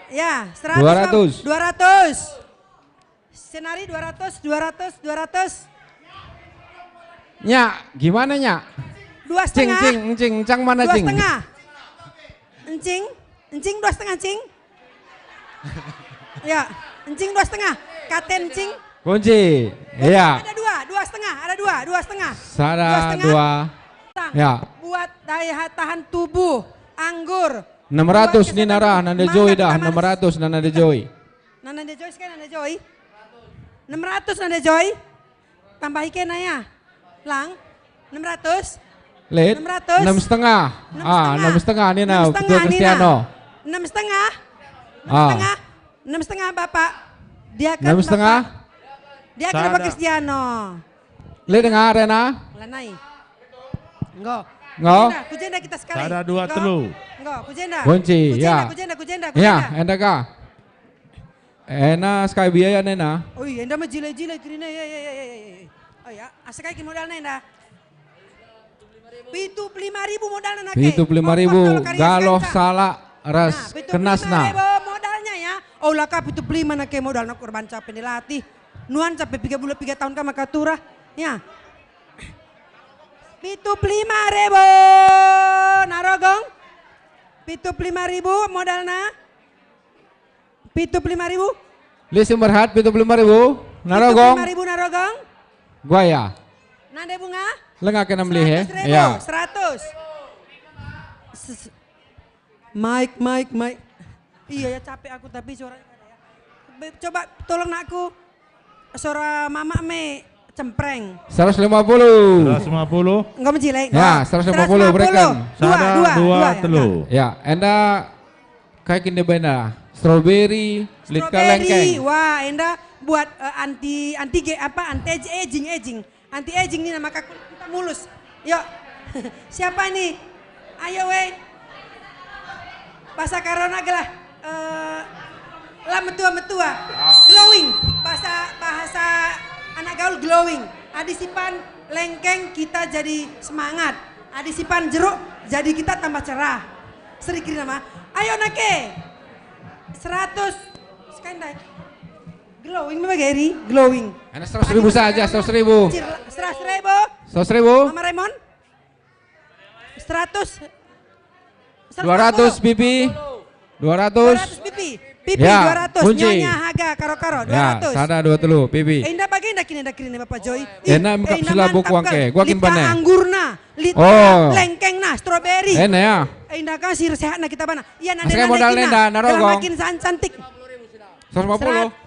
Iya. Ya, seratus. Dua ratus. Dua ratus. Senari dua ratus, dua ratus, dua ratus. Nyak, gimana, Nyak? Dua setengah. Cing, cing, cing, cang mana, dua setengah. Encing, encing dua setengah, cing. Ya, encing dua setengah. Katen, cing. Kunci. Iya. Ada dua, dua setengah, ada dua, dua setengah. Sada, dua setengah. Dua. Tang. Ya. Buat daya tahan tubuh, anggur. Enam ratus. Buat nina kesehatan rah, nande kuman Joy dan dah, pemanas. Enam ratus nande Joy. Nande Joy, sekali nande Joy. Enam ratus nande Joy. Tambahi kena ya. Lang. Enam ratus. Lit. Enam ratus. Enam setengah. Enam setengah. Ah, enam setengah nina. Enam setengah nina. Kristiano. Enam setengah. Enam setengah. Ah. Enam setengah, Bapak. Dia kan enam setengah. Bapak. Dia kan Bapak Kristiano. Lit denga, Rena. Lanai. Enggo. Enggo. Kujenda, kujenda kita sekali. Sada, dua, telu. Enggo, kujenda. Kunci, ya. Kujenda, kujenda, kujenda, ya, kujenda. Enda ka. Ena sekai biaya nena. Oi, enda mah jile-jile kerina, ya, ya, ya. Oh ya, asa kai kin modalna enda? Pitu puluh lima ribu modalna nake. Pitu puluh lima ribu, galoh sala ras kenasna. Nah, pitu puluh lima ribu modalna ya. Oh, laka pitu puluh lima nake modalna kurban capek dilatih. Nuan capek piga bulan, piga tahun ka maka turah. Ya. Pitu puluh lima ribu. Narogong. Pitu puluh lima ribu modalna. Pitu puluh lima ribu. Lit si merhat, pitu puluh lima ribu. Narogong. Pitu puluh lima ribu Narogong. Buaya. Nande Bunga? Langa kena melih, eh? Seratus ribu, Ya. seratus. Ses- Mike, Mike, Mike. Iya ya, capek aku tapi suaranya nggak ada ya. Be- Coba tolong nakku. Suara mama me cempreng. Seratus lima puluh. Seratus lima puluh. Enggak menjilai. Ya, seratus lima puluh, berikan. Dua, Sada, dua, dua, dua, telu. Ya. Ya, enda kai kin deba enda? Strawberry, lit Strawberry, kalengkeng. Wah, enda buat eh, anti anti ge apa anti ag- aging aging. Anti aging nih nama kaku kita mulus. Yuk. Siapa nih? Ayo weh. Bahasa Karona gelah eh, la metua-metua. Glowing. Bahasa bahasa anak gaul glowing. Adi sipan lengkeng kita jadi semangat. Adi sipan jeruk jadi kita tambah cerah. Seri kiri nama. Ayo nake. Seratus. Sekian dai. Glowing memang Gary, glowing. Anak seratus ribu saja, seratus ribu. Cir- Seratus ribu. Seratus ribu. Mama Raymond. Seratus. Seratus lima puluh. Dua ratus, Pipi. Dua ratus. Dua ratus, Pipi. Pipi, Ya, dua ratus. Kunci. Nyonya Haga, karo-karo, Ya, dua ratus. Sada, dua, telu, Pipi. Eh, indah bagi indah kini, indah kini, Bapak Joy. Ih, Enak eh, indah melaku mantap kuang kal. Ke. Gua kin Lit bane. Anggur nah, lit Oh. lengkeng nah, strawberry. Enak ya. Eh, indah kan sir sehat nah kita bana. Iya, nande, Asal nande modal kina. Nenda, Narogong. Gelah makin san-, cantik. Seratus lima puluh. Serat-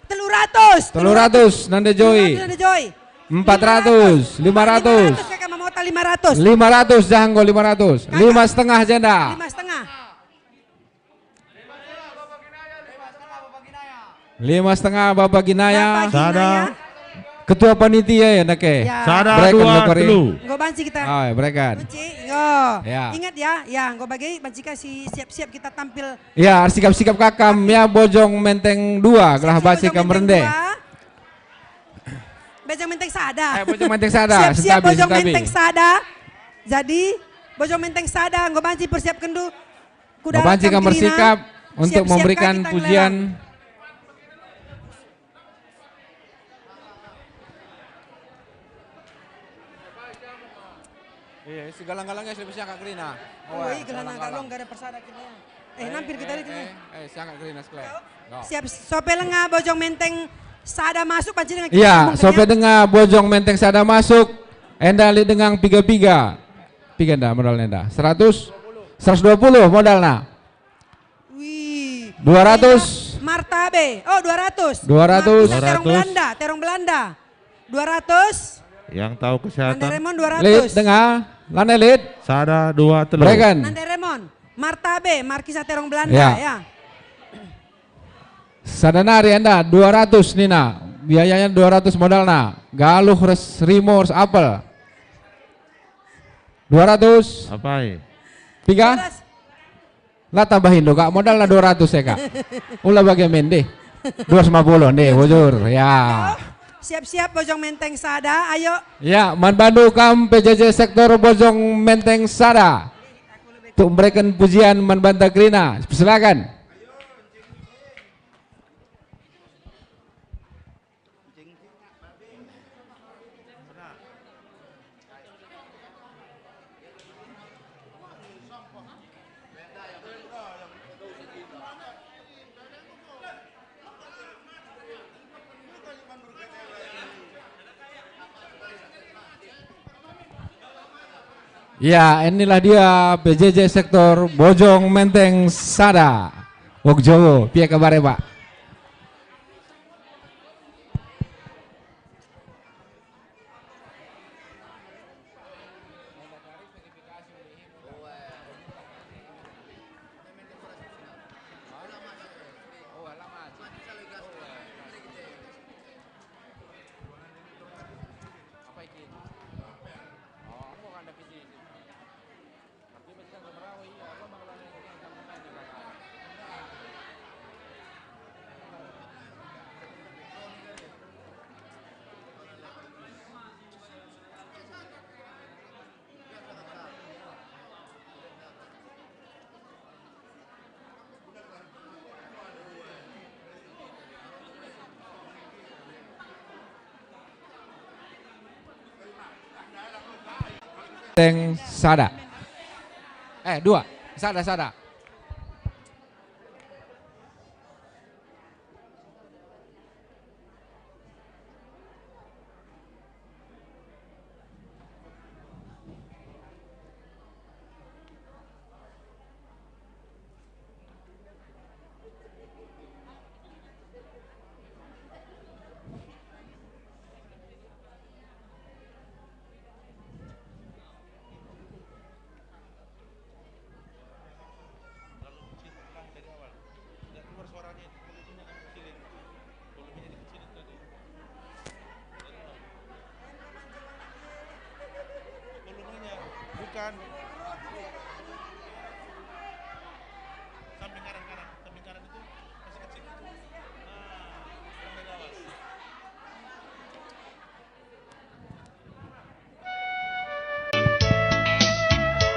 Telu ratus. Telu ratus, Nanda Joy. Nanda Joy. Empat ratus, lima ratus. Lima ratus, kakak Mamota, lima ratus. Lima ratus, Janggo, lima ratus. Kakak. Lima setengah, Jenda. Lima setengah. Lima setengah, Bapak Ginaya. Bapak Ginaya. Sada. Ketua panitia ya, Nake? Ya. Sada, Berikan dua, lo kering. Telu. Enggo banci kita. Ah, ya, berikan. Kunci, enggo. Ya. Ingat ya, ya, enggo bagi banci kasih siap-siap kita tampil. Ya, sikap-sikap kakam ya, Bojong Menteng dua, gelah Bojong basi kam Menteng rende. Dua. Bojong Menteng sada. Eh, Bojong Menteng sada, siap-siap sentabi, Bojong sentabi. Menteng sada. Jadi, Bojong Menteng sada, enggo banci persiapkenndu. Kuda Enggo banci kam kerina, bersikap untuk siap-siap memberikan kita pujian. Iya, si galang-galangnya sudah siangkap kerina. Oh, iya, galang-galong, galang-galong. Gak ada persada kita. Eh, eh, nampil kita eh, itu nih. Eh, eh, siangkap kerina sekalian. No. Siap, sope lenga Bojong Menteng sada masuk, panci dengan kita Iya, ngomong sope kenyang. Denga Bojong Menteng sada masuk, enda lit denga piga-piga. Piga enda modal enda? Seratus? Seratus dua puluh modalna. Wih. Dua ratus. Martabe. Oh, dua ratus. Dua ratus. Markisa Terong Dua ratus. Belanda, Terong Belanda. Dua ratus. Yang tahu kesehatan. Nande Remon dua ratus. Lit, denga. Lane, Lit. Sada, dua, telu. Berikan. Nande Remon. Martabe, Markisa Terong Belanda, Ya. ya. Sada nari enda, dua ratus nina. Biayanya dua ratus modalna. Galuh ras rimo ras apel. Dua ratus. Apai? Piga? Dua ratus. La tambahin do, Kak. Modalna dua ratus ya, Kak. Ula bage men deh. Dua ratus lima puluh deh, bujur. Ya. Siap-siap Bojong Menteng sada, ayo. Ya, man bandu kam P J J sektor Bojong Menteng sada. Untuk memberikan pujian man banta kerina. Silakan. Ya, inilah dia P J J sektor Bojong Menteng sada. Wong Jowo, piye kabare, Pak? Teng sada. Eh, dua. Sada, sada.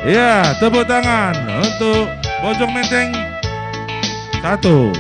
Ya, tepuk tangan untuk Bojong Menteng satu.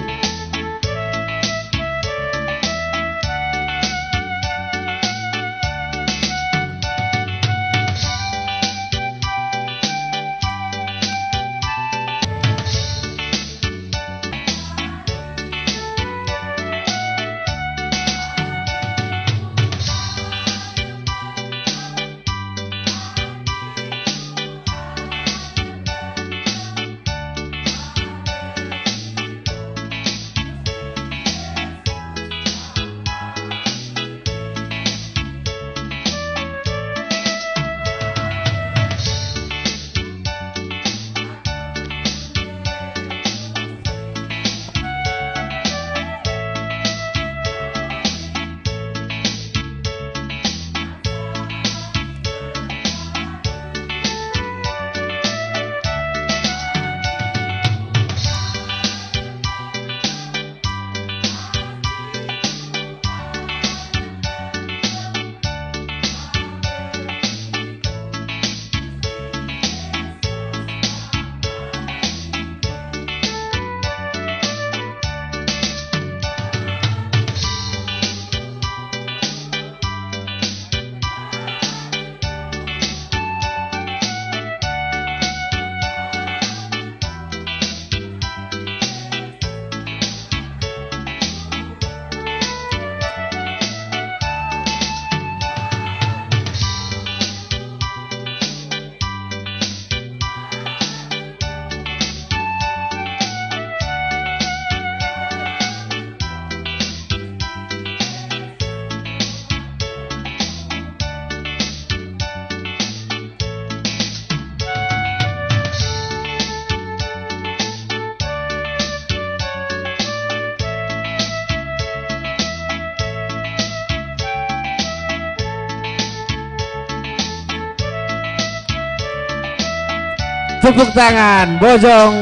Tepuk tangan, Bojong.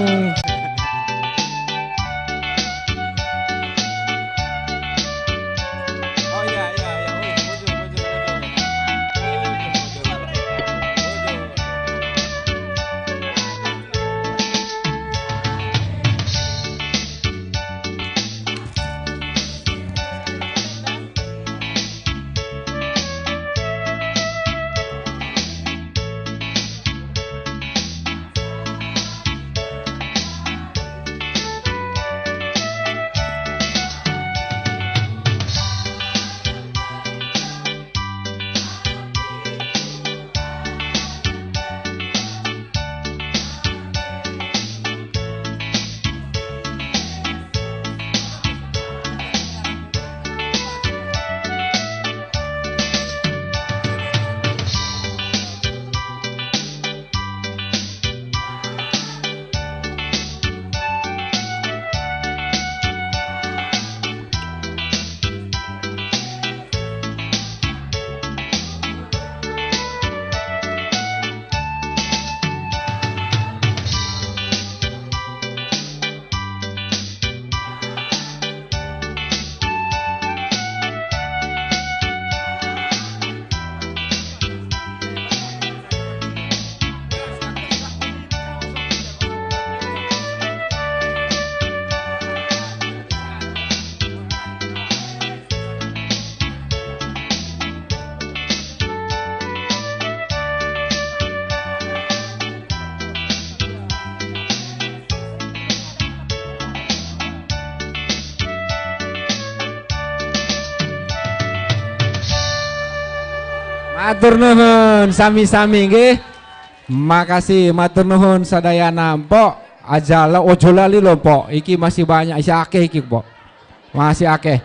Matur nuhun sami-sami nggih. Makasih, matur nuhun sadayana, Mpok. Aja la, ojo lali lo, Mpok. Iki masih banyak, isi akeh iki, Mpok. Masih akeh.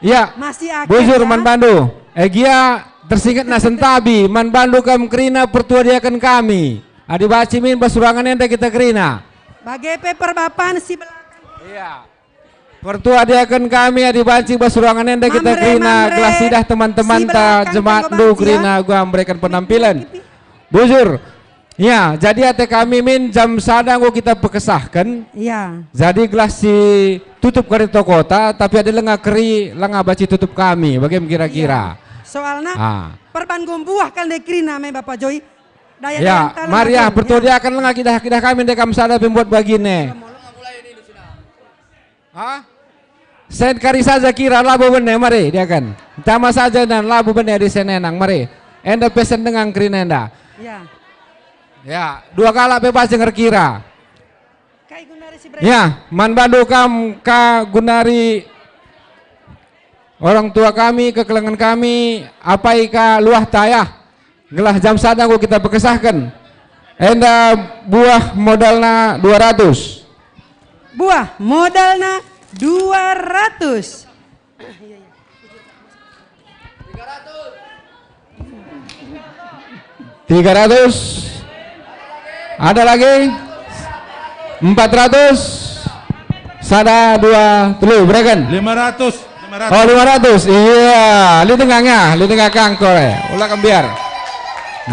Ya, masih akeh, bujur ya. Man bandu. Eh, gia tersingetna sentabi, man bandu kam kerina pertua diaken kami. Adi banci min bas ruangan enda kita kerina. Bage pe perbapan si belakang. Iya. Pertua diaken kami, adi banci bas ruangan enda kita kerina, gelah sidah teman-temanta jemaat ndu kerina gua mereken penampilan. Bujur. Ya, jadi ate kami min jam sada enggo kita pekesahken. Iya. Jadi gelah si tutup kari tokota, tapi adi langa keri, langa banci tutup kami. Bage kira-kira. Iya. Soalna perban gumbuah kal ndai kerina me Bapak Joy. Daya Ya, dalam tanah mari ya, agung, pertua ya. Diaken lenga kidah-kidah kami ndai kam sada pembuat bagine. Ha? Sen kari saja kira labo bene, mari, diaken. Tama saja nan labo bene di senenang, mari. Enda pesen dengan kerina enda. Ya. Ya, dua kalak pe bas je ngerkira. Kai guna ari si Brek? Ya, man bandu kam ka guna ari orang tua kami, kekelengen kami, apai ka luah tayah. Gelah jam sada enggo kita pekesahken. Enda buah modalna dua ratus. Buah modalna dua ratus. Tiga ratus. Ada lagi? Empat ratus. Sada, dua, telu, bereken. Lima ratus. Lima ratus. Oh, lima ratus. Iya, li denga nga, li denga kangkor, eh. Ula kembiar.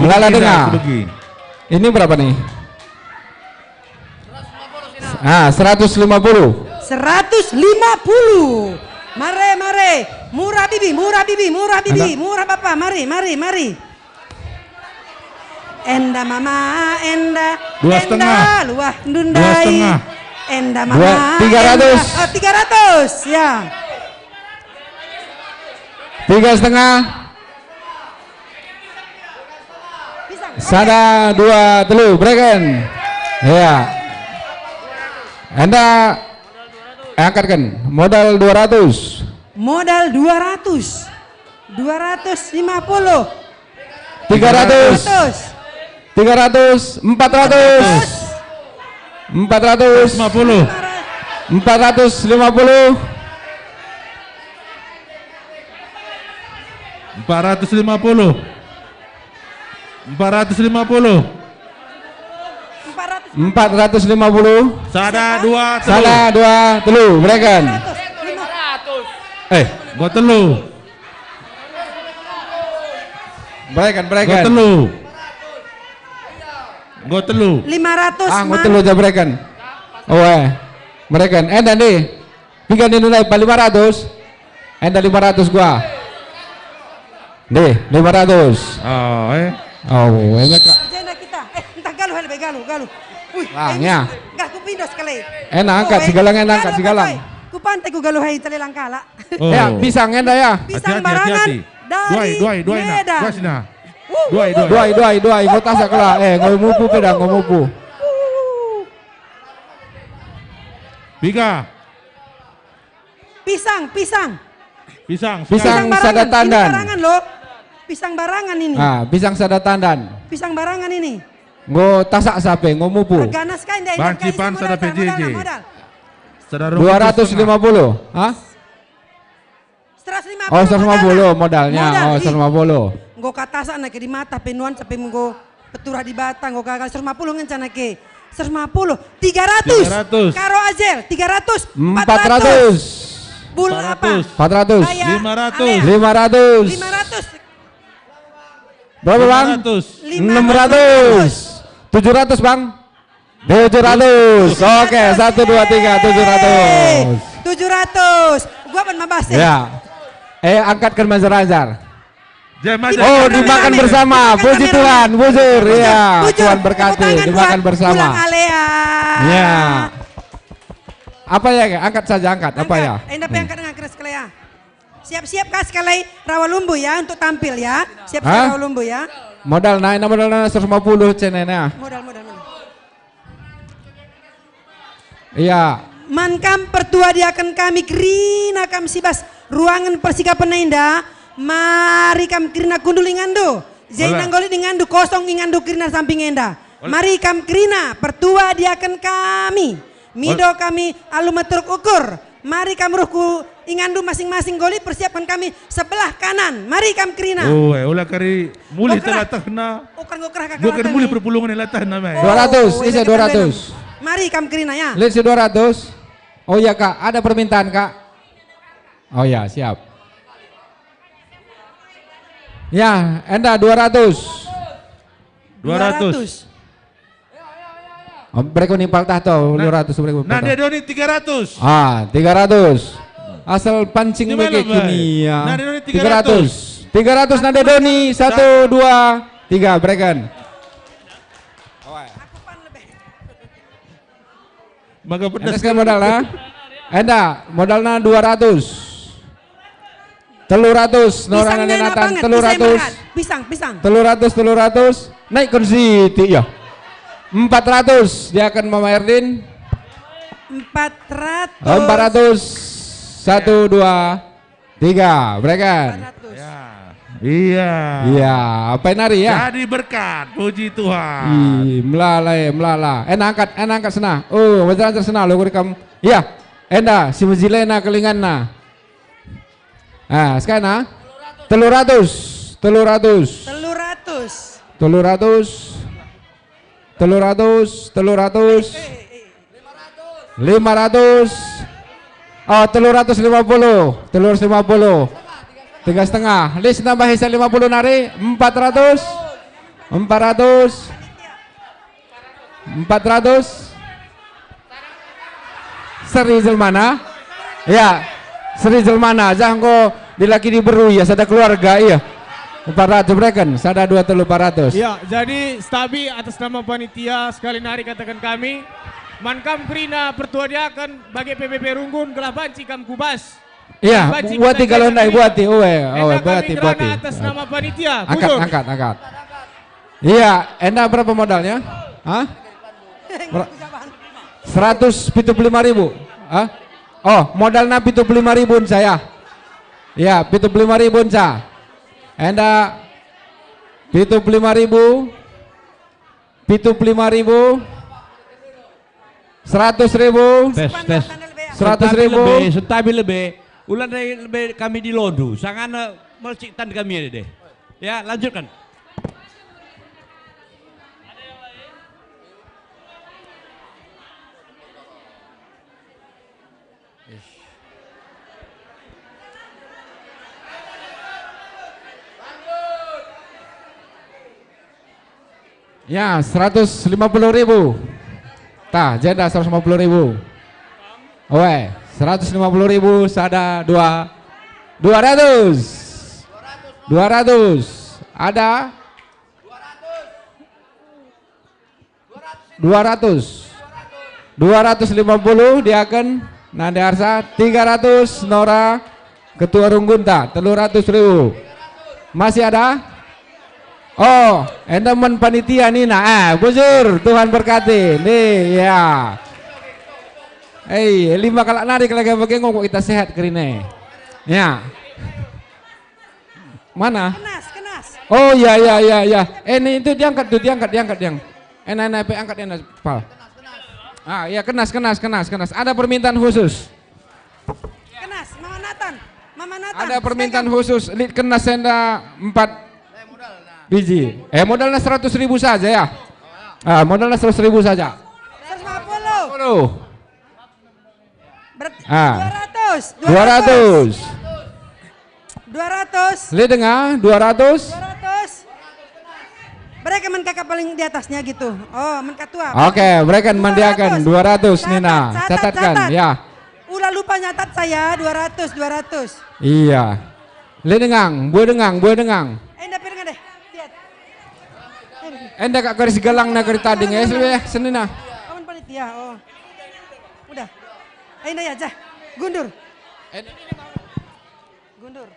Melala Kubegi, denga. Kubegi. Ini berapa nih? Ah, seratus lima puluh. Seratus lima puluh. Mare, mare. Murah bibi, murah bibi, murah bibi, Anda? Murah bapa. Mari, mari, mari. Enda mama, enda, Dua enda, setengah. Luah ndundai. Dua setengah. Enda mama, Dua, tiga ratus. Enda. Oh, tiga ratus, ya. Tiga setengah. Pisang. Sada, dua, telu, bereken. Ya. Enda angkatken modal dua ratus. Modal dua ratus. Dua ratus lima puluh. Tiga ratus. Seratus. Tiga ratus, empat ratus. Empat ratus. Lima puluh. Empat ratus lima puluh. Empat ratus lima puluh. Empat ratus lima puluh. Empat ratus. Empat ratus lima puluh. Sada, dua, telu. Sada, dua, telu. Bereken. Lima ratus. Eh, gua telu. Bereken, bereken. Gua telu. Gua telu. Lima ratus, Ah, gua man. Telu aja bereken. Oh, eh. Bereken. Eh, dan deh. Piga ni nilai pa lima ratus? Enda lima ratus gua. Deh, lima ratus. Oh, eh. Oh, enak, Kak. Jenda kita. Eh, entah galuh, galuh, galuh. Wih, Bang, eh, ya. Gah kupindo sekali. Enak, angkat Oh, eh, sigalang, enak, angkat galuh, sigalang. Ku pantai ku galuh, hai, telelang kalak. Oh. Ya, pisang enda ya. Pisang Hati-hati, barangan hati-hati. Dari Duai, duai, duai, nak. Medan. Duai sini, nah. Wuh, Duai, wuh, duai. Duai, duai, duai. Engkau tasaklah. Eh, engkau mupu pedang, engkau mupu. Wuh. Piga. Pisang, pisang. Pisang, Pisang pisang. Pisang sada barangan. Ini tandan. Barangan, loh. Pisang barangan ini. Ah, pisang sada tandan. Pisang barangan ini. Enggo tasak sape, enggo mupu. Ganas kai ndai, Banci ndai, pan modal, sada modal, P J J. Modal, modal. Sada rong Dua ratus lima puluh. Hah? Seratus lima puluh. Oh, seratus lima puluh modalnya. Modal. Oh, ih. Seratus lima puluh. Enggo katasak nake di mata pe nuan sampe enggo peturah Dibata enggo gagal. Seratus lima puluh ngenca nake. Seratus lima puluh. Tiga ratus. Tiga ratus. Karo Azel, tiga ratus. Empat ratus. Empat ratus. Bul apa? Empat ratus. Empat ratus. Aya, Lima ratus. Alea. Lima ratus. Lima ratus. Berapa, Bang? Lima ratus. Enam ratus. Tujuh ratus, Bang. Tujuh ratus. Oke, satu, dua, tiga, tujuh ratus. Tujuh ratus. Gua pun mabas, eh. Ya. Eh, angkatken Mas Razar. Jangan Oh, jangan dimakan jangan bersama. Jangan Puji jangan Tuhan, bujur. Bujur, Ya, bujur. Tuhan berkati. Tepuk tangan Dimakan buat bersama. Pulang Alea. Ya. Apa ya? Angkat saja, angkat. Apa ya? Angkat. Enda pe Hmm. angkat dengan keras, Alea. Siap-siap kah sekali Rawa Lumbu ya untuk tampil ya? Siap-siap Hah? Rawa Lumbu ya. Modal naik, modal naik seratus lima puluh cenena. Modal, modal, modal. Iya. Man kam pertua diaken kami kerina kam si bas ruangen persikapen enda, mari kam kerina kundul inganndu. Jai Ola. Nanggoli inganndu kosong inganndu kerina samping enda. Ola. Mari kam kerina pertua diaken kami. Mido Ola. Kami alu meteruk ukur. Mari kam ruh ku inganndu masing-masing goli persiapkan kami sebelah kanan. Mari kam kerina. Oh, eh, ola kari mulih Okerah. Telatahna. Okerah, okerah, kakak, Bukan kakak, mulih eh. Perpulungen latahna, mai. Oh, Dua ratus, iya, isi kakak, dua ratus. Mari kam kerina ya. Let's say dua ratus. Oh ya, Kak, ada permintaan, Kak. Oh ya, siap. Ya, enda dua ratus. Dua ratus. Dua ratus. Oh, mereka nimpal tah toh, Nah, dua ratus mereka nimpal nah, tah. Dia Doni tiga ratus. Ah, tiga ratus. Asal pancing Gimana, bagi Bay? Kini ya. Nah, dia Doni tiga ratus. Tiga ratus. Tiga ratus, nah, dia Doni. Satu, dua, tiga, berikan. Maka pedas. Enda sekian modalna. Enda modalna dua ratus. Telu ratus, Nora Pisangnya nande enak Nathan, banget, telu ratus. Pisang, pisang. Telu ratus, telu ratus. Naikkan siti, ya. Empat ratus, dia akan Mama Erdin. Empat ratus. Empat ratus. Satu, dua, tiga. Berikan. Empat ratus. Ya. Iya. Iya, apa nari ya? Jadi berkat, puji Tuhan. Ih, melala, eh, melala. Eh, angkat, eh, angkat sana. Oh, betul sana, lo kam. Iya. Enda, si mejilena kelinganna. Ah, sekarang, ah. Telu ratus. Telu ratus. Telu ratus. Telu ratus. Telu ratus. Telu ratus. Lima ratus. Oh, telu ratus lima puluh. Telu ratus lima puluh. Tiga setengah. Lis nambah esa lima puluh nari. Empat ratus. Empat ratus. Empat ratus. Seri jelmana. Ya. Seri jelmana. Jah engko dilaki diberu ya, sada keluarga, iya. Empat ratus bereken. Sada, dua, telu, empat ratus. Ya, jadi Stabi atas nama panitia sekali nari katakan kami, man kam kerina pertua diaken bage P B P Runggun gelah banci kam kubas. Iya, buati kalau ndai, buati, oe, oe, buati, buati. Atas nama panitia, angkat, angkat, angkat. Iya, enda berapa modalnya? Hah? Ber-, seratus pitu puluh lima ribu. Hah? Oh, modalna pitu puluh lima ribu saya. Iya, pitu puluh lima ribu saya. Enda pitu puluh lima ribu. Pitu puluh lima ribu. Seratus ribu. Tes, tes. Seratus ribu. Sentabi lebe, sentabi lebe. Ulan dari lebe kami di Londu. Sangana melcik tan kami ada deh. Ya, lanjutkan. Ya, seratus lima puluh ribu. Tah, jenda seratus lima puluh ribu. Oe, seratus lima puluh ribu, sada, dua, dua ratus. Dua ratus. Ada? Dua ratus. Dua ratus lima puluh diaken Nande Arsa, tiga ratus Nora, Ketua Runggunta, telu ratus ribu. Masih ada? Oh, enda man panitia nina. Ah, bujur, Tuhan berkati. Nih, ya. Eh, lima kalak nari kalau bagi enggo kita sehat kerine. Ya. Mana? Kenas, kenas. Oh, ya, ya, ya, ya. Eh, ini itu diangkat tuh, diangkat, diangkat, diangkat. Ena, ena, pe angkat ena, Pal. Ah, ya, kenas, kenas, kenas, kenas. Ada permintaan khusus. Kenas, Mama Nathan. Mama Nathan. Ada permintaan khusus. Lit kenas enda empat biji. Eh, modalnya seratus ribu saja ya. Ah, modalnya seratus ribu saja. Seratus lima puluh. Seratus lima puluh. Berarti Ah. dua ratus, dua ratus. Dua ratus. Lit denga, dua ratus. Dua ratus. Mereka men kakak paling di atasnya gitu. Oh, men ketua. Oke, mereka men diaken dua ratus, Nina. Catat, catat, catat. Catatkan, ya. Ula lupa nyatat saya, dua ratus, dua ratus. Iya. Lit denga, bue denga, bue denga. Eh, nda piring deh. Lihat. Enda kak garis galang na kerita ding, eh, senina. Kawan panitia, oh. Udah. Ayo, ya, jah. Gundur. Eh, Gundur.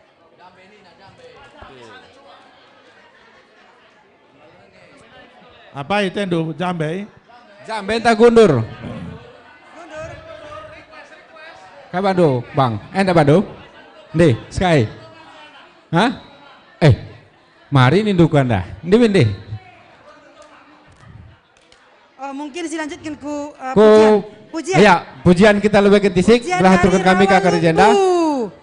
Apa itu, Ndu? Jambe? Jambe entah gundur? Kai bandu, Bang? Eh, ndak bandu? Ndi, sekai. Hah? Eh, mari ninduku enda. Ndi, ndi. Oh, mungkin silanjutkan ku, eh, ku pujian. Pujian. Ya, pujian kita lebih kentisik. Pujian gelah aturkan kami ka Rawa Lumbu. Jenda.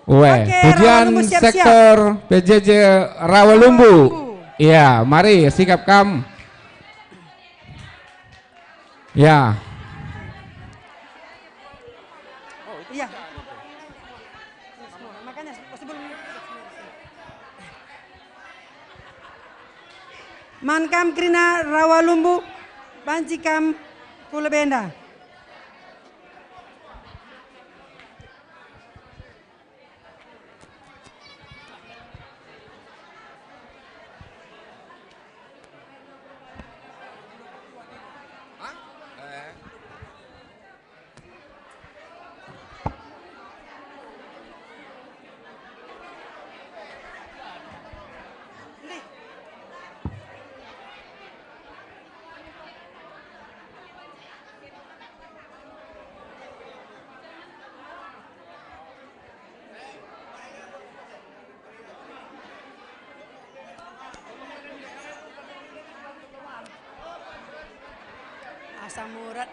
Weh, oke, pujian Rawa Lumbu siap-siap. Sektor P J J Rawa Lumbu. Rawa Lumbu. Iya, mari sikap kam. Ya. Iya. Makanya sebelum Man kam kerina Rawa Lumbu, banci kam ku lebe enda. Samurat.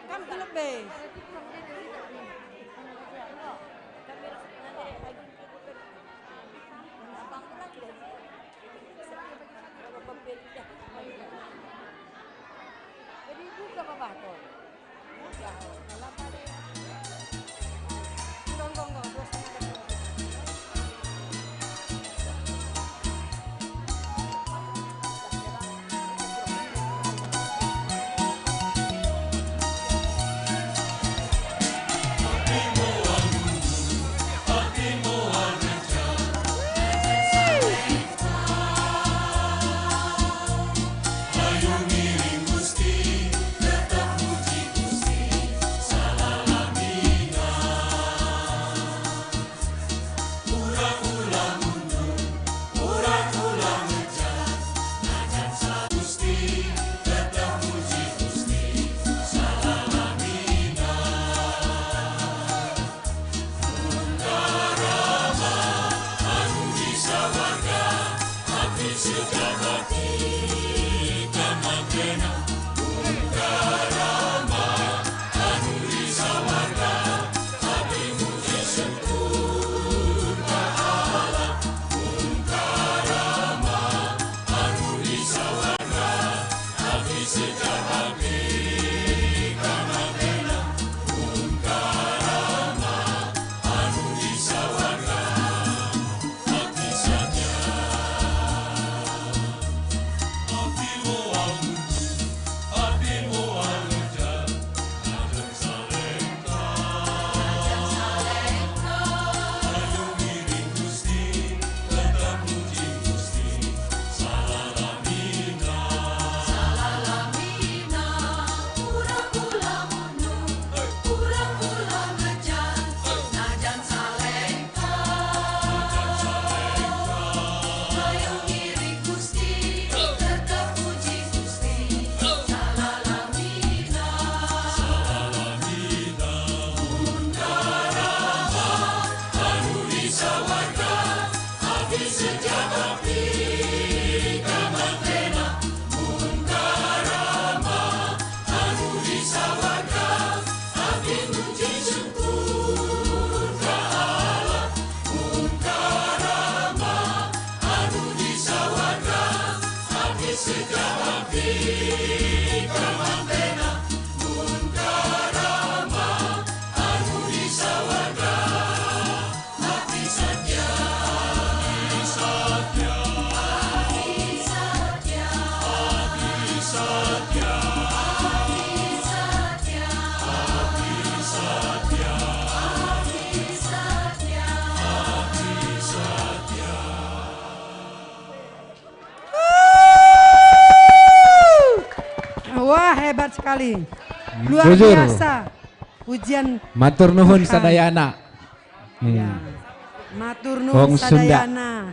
Kam kelebe. Jadi buka apa, Bang? Buka. Enggak, enggak, enggak. Dua setengah jam. Wah, hebat sekali. Luar Bujur. Biasa. Pujian. Matur nuhun Tuhan. Sadayana. Hmm. Ya. Matur nuhun Wong Sunda. Sadayana.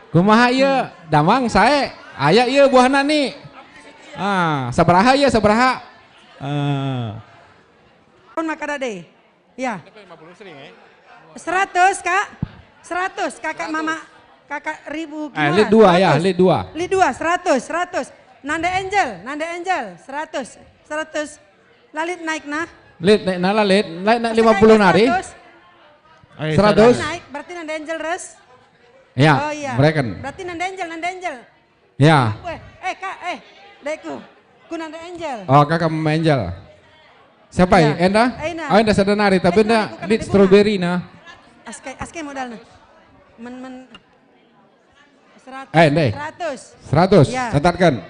Kumaha ieu? Damang sae. Aya ieu buahna ni. Ah, sabaraha ieu, sabaraha? Ah. Tahun maka dade. Ya. Seratus, Kak. Seratus, Kakak Mama, Kakak Ribu. Eh, gimana? Lit dua ya, seratus. Lit dua. Lit dua, seratus, seratus. Nande Angel, Nande Angel, seratus, seratus. Lalit naik nah. Lit naik nah, lalit, naik, naik lima puluh nari. Seratus. Eh, seratus. Naik, berarti Nande Angel res. Ya, oh, iya. Mereken. Berarti Nande Angel, Nande Angel. Ya. Weh, eh, Kak, eh, dekku. Ku Nande Angel. Oh, Kakak Mama Angel. Siapa ya. Enda? Enda. Oh, enda sada nari, tapi enda lit strawberry nah. Aske, aske modalna. Men, men. Seratus. Eh, ndai. Seratus. Seratus. Ya. Catatkan.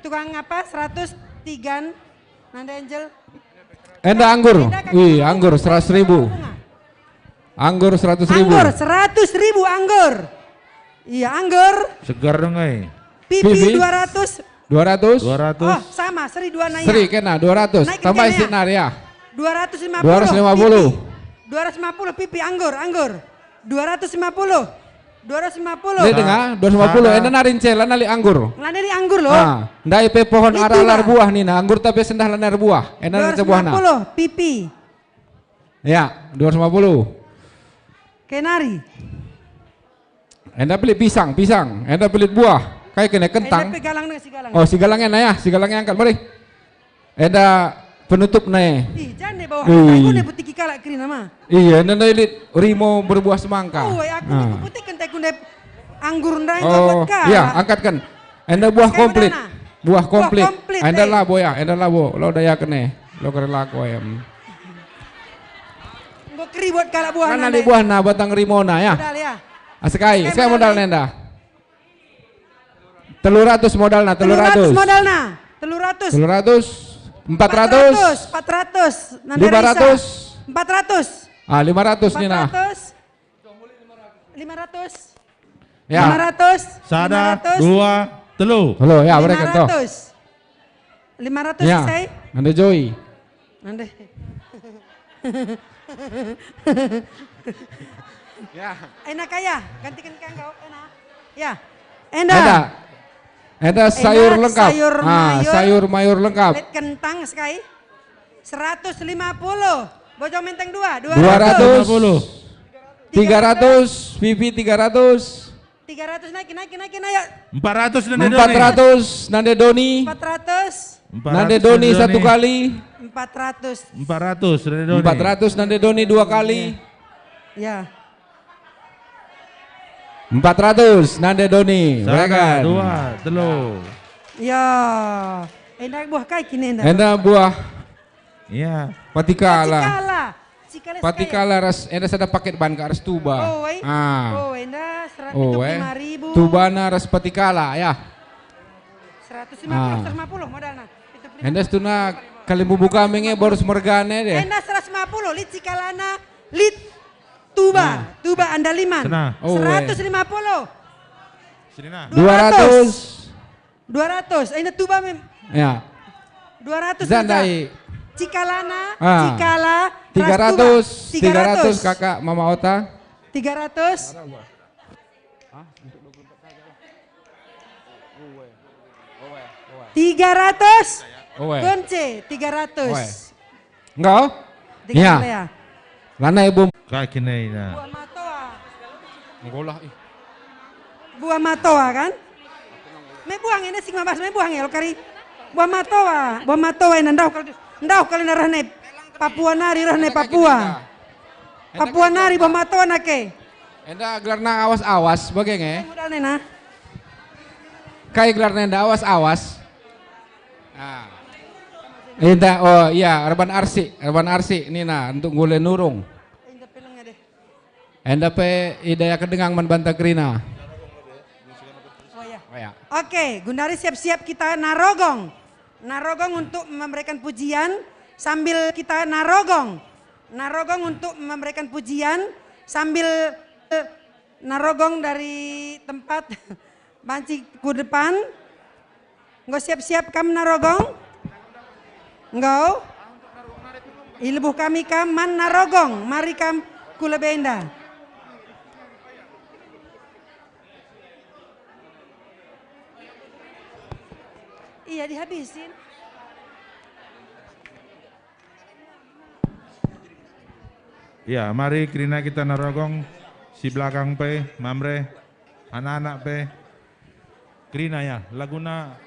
Tukang apa? Seratus tiga. Nande Angel. Enda anggur. Enda Kakak Mama. Wih, anggur seratus ribu. Bunga. Anggur seratus ribu. Anggur seratus ribu anggur. Iya, anggur. Segar dong, ai. Pipi. Pipi. Dua ratus. Dua ratus. Dua ratus. Oh, sama, seri dua naya. Seri kena, dua ratus. Naik tambai kena, ya. Senar, ya. Dua ratus lima puluh. Dua ratus lima puluh. Pipi. Dua ratus lima puluh pipi anggur, anggur. Dua ratus lima puluh. Dua ratus lima puluh. Saya dengar, dua ratus lima puluh. Sana. Enda nari ncela nali anggur. Ngelana nari anggur, loh. Ah, ndai pe pohon ara lar buah nina, anggur tapi sendah lanai erbuah. Enda nari buahna. Dua ratus lima puluh pipi. Ya, dua ratus lima puluh. Kenari. Enda pelit pisang, pisang. Enda pelit buah. Kai kena kentang. Enda pe galang nge, si galang. Oh, si galang ena ya, si galang angkat, mari. Enda penutup ne. Ih, jane bawah. Ih. Aku ne putiki kalak kerina mah. Iya, enda lit rimo berbuah semangka. Oh, aku ne putiki kentai kunde anggur ndai. Oh, iya, angkatkan. Enda buah komplit. Buah komplit. Buah komplit, enda labo ya, enda labo. Lo daya kene. Lo kere lako ya. Enggo keri buat kalak buah. Mana nande. Di buahna batang rimona ya? Modal ya. Ah, sekai, sekai modal nenda. Telu ratus modalna, telu ratus. Telu ratus modalna. Telu ratus. Telu ratus. Empat ratus. Empat ratus, empat ratus. Nande Risa. Lima ratus. Empat ratus. Ah, lima ratus nina. Empat ratus. Lima ratus. Ya. Lima ratus. Sada, dua, telu. Halo, ya, mereka tuh. Lima ratus. Lima ratus, ya, selesai. Nande Joy. Nande. Ya. Ena kaya, gantikan ka engkau, ena. Ya. Enda. Enda. Enda sayur lengkap. Sayur mayur. Ah, sayur mayur lengkap. Lit kentang sekai. Seratus lima puluh. Bojong Menteng dua, dua ratus. Dua ratus. Lima puluh. Tiga ratus, Vivi tiga ratus. Tiga ratus, naik, naik, naik, naik. Empat ratus, Nande Doni. Empat ratus, Nande Doni. Empat ratus. Nande Doni satu kali. Empat ratus. Empat ratus, Nande Doni. Empat ratus, Nande Doni dua kali. Ya. Empat ratus, Nande Doni. Sada, ya kan? Dua, telu. Ya. Enda buah kai kini enda? Enda buah. Iya. Patikala. Patikala. Patikala ras, enda sada paket ban ka ras tuba. Oh, wai. Ah. Oh, enda seratus lima ribu. Tubana ras patikala, ya. Seratus lima puluh, ah, seratus lima puluh modalna. Enda setuna kalimbubu kami nge baru semergane deh. Enda seratus lima puluh, lit cikalana, lit tuba, tuba andaliman. Senang. Oh, weh. Seratus lima puluh. Senina. Dua ratus. Dua ratus. Dua ratus. Enda tuba mem. Ya. Dua ratus saja. Zandai. Cikalana, ah, cikala, tiga ratus, ras tuba. Tiga ratus. Tiga ratus, Kakak, Mama Ota. Tiga ratus. Tiga ratus. Owe. Kunci, tiga ratus. Owe. Enggau? Tiga ratus ya. Lanai bom. Kaki nai na. Buah matoa. Enggolah, ih. Buah matoa, kan? Me buah nge, sing mabas me buah nge, lo kari. Buah matoa, buah matoa ina ndauh kal, ndauh kal ina reh nai Papua nari, reh nai Papua. Papua nari buah matoa nake. Enda gelarna awas-awas bage nge. Modal nena. Kai gelarna enda awas-awas. Ah. Enda, oh iya, erban arsik, erban arsik nina untuk gule nurung. Enda pe idayaken denga man banta kerina. Oh, ya. Oh, ya. Oke, gundari siap-siap kita narogong. Narogong untuk memberikan pujian sambil kita narogong. Narogong untuk memberikan pujian sambil, eh, narogong dari tempat banci ku depan. Enggo siap-siap kam narogong? Enggo? Ilebuh kami kam man narogong, mari kam ku lebe enda. Iya, dihabisin. Ya, mari kerina kita narogong, si belakang pe, Mamre, anak-anak pe, kerina ya, laguna.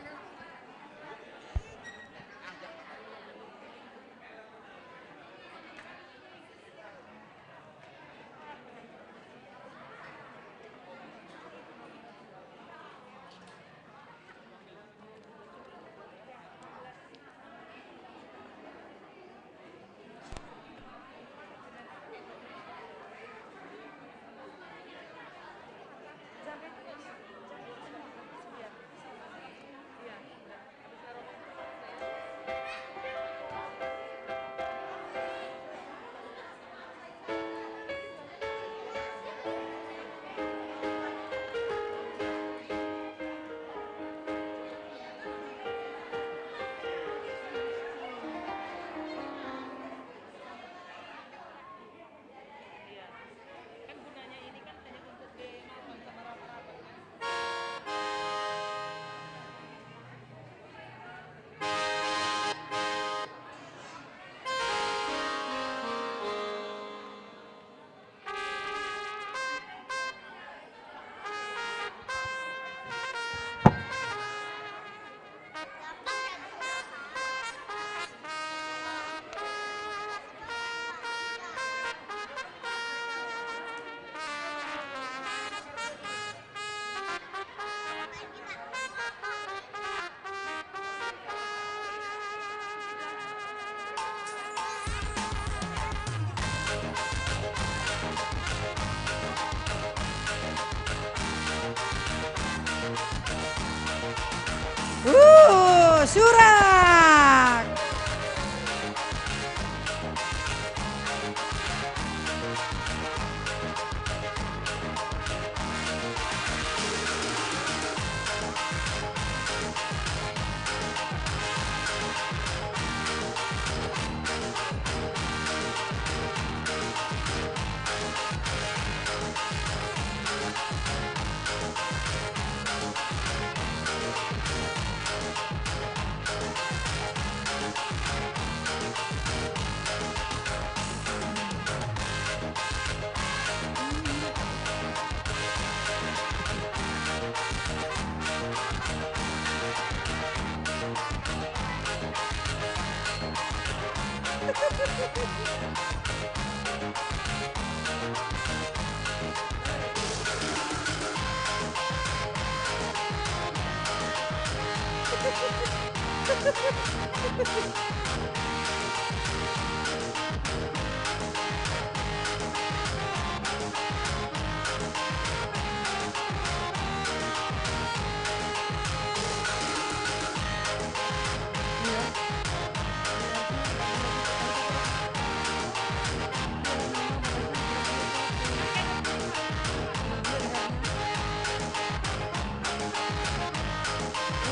Surak.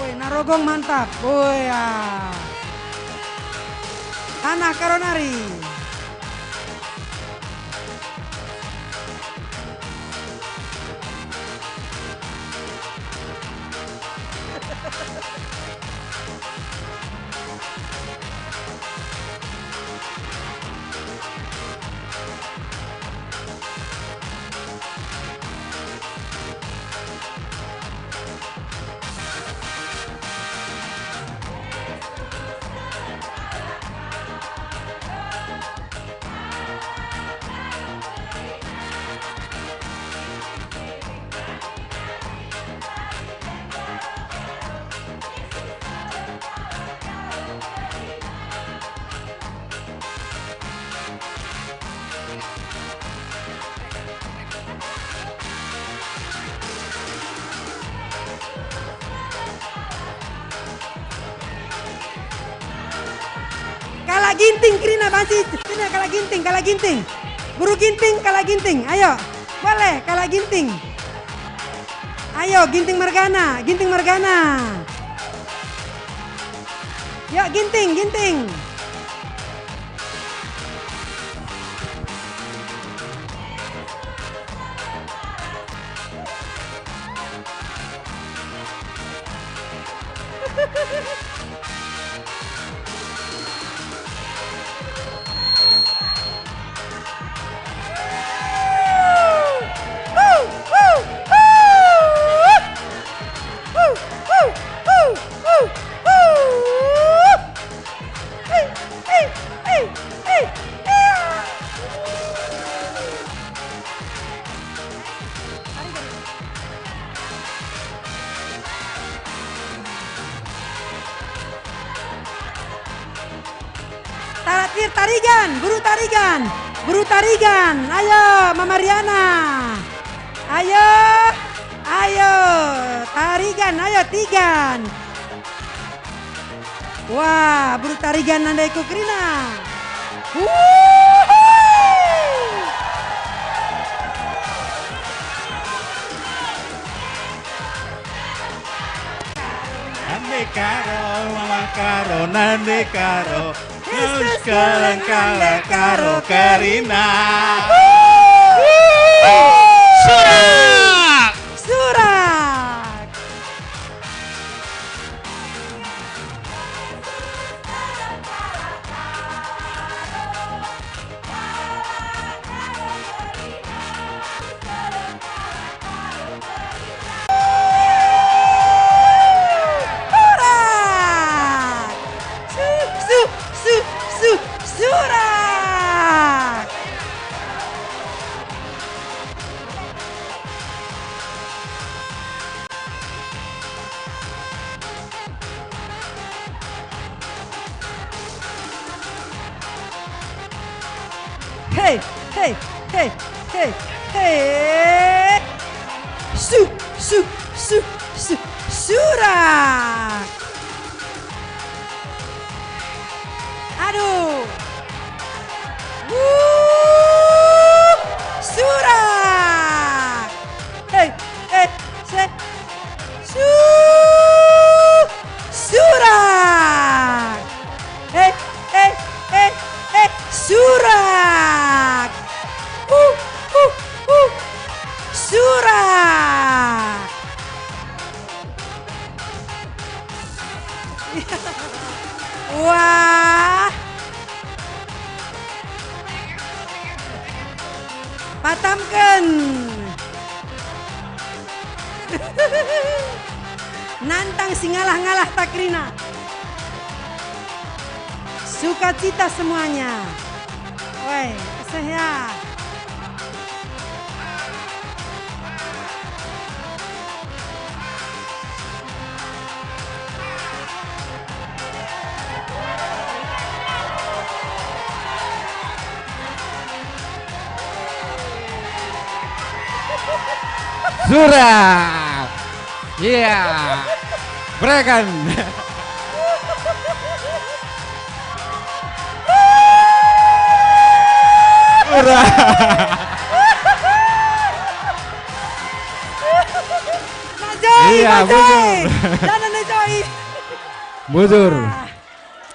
Woi, Narogong mantap. Woi, ya. Tanah Karonari. Kalak Ginting kerina banci, kerina kalak Ginting, kalak Ginting. Guru Ginting, kalak Ginting, ayo. Boleh, kalak Ginting. Ayo, Ginting mergana, Ginting mergana. Yuk, Ginting, Ginting. Taratir Tarigan, Guru Tarigan, Guru Tarigan, ayo, Mama Riana. Ayo, ayo, Tarigan, ayo, Tigan. Wah, Guru Tarigan nandai ku kerina. Wuhuy! Nande Karo, Mama Karo, Nande Karo. Terus sekarang kalak Karo kerina. Surak! Surak! Surak! Su, su, su, su, surak! Hei, hei, hei, hei, hei. Su, su, su, su, surak. Nantang si ngalah-ngalah ta kerina. Sukacita semuanya. Woi, seh ya. Surat. Iya. Berikan. Surat. Mak Joy, iya, Mak Joy. Bujur. Jangan, Mak Joy. Bujur. Ah,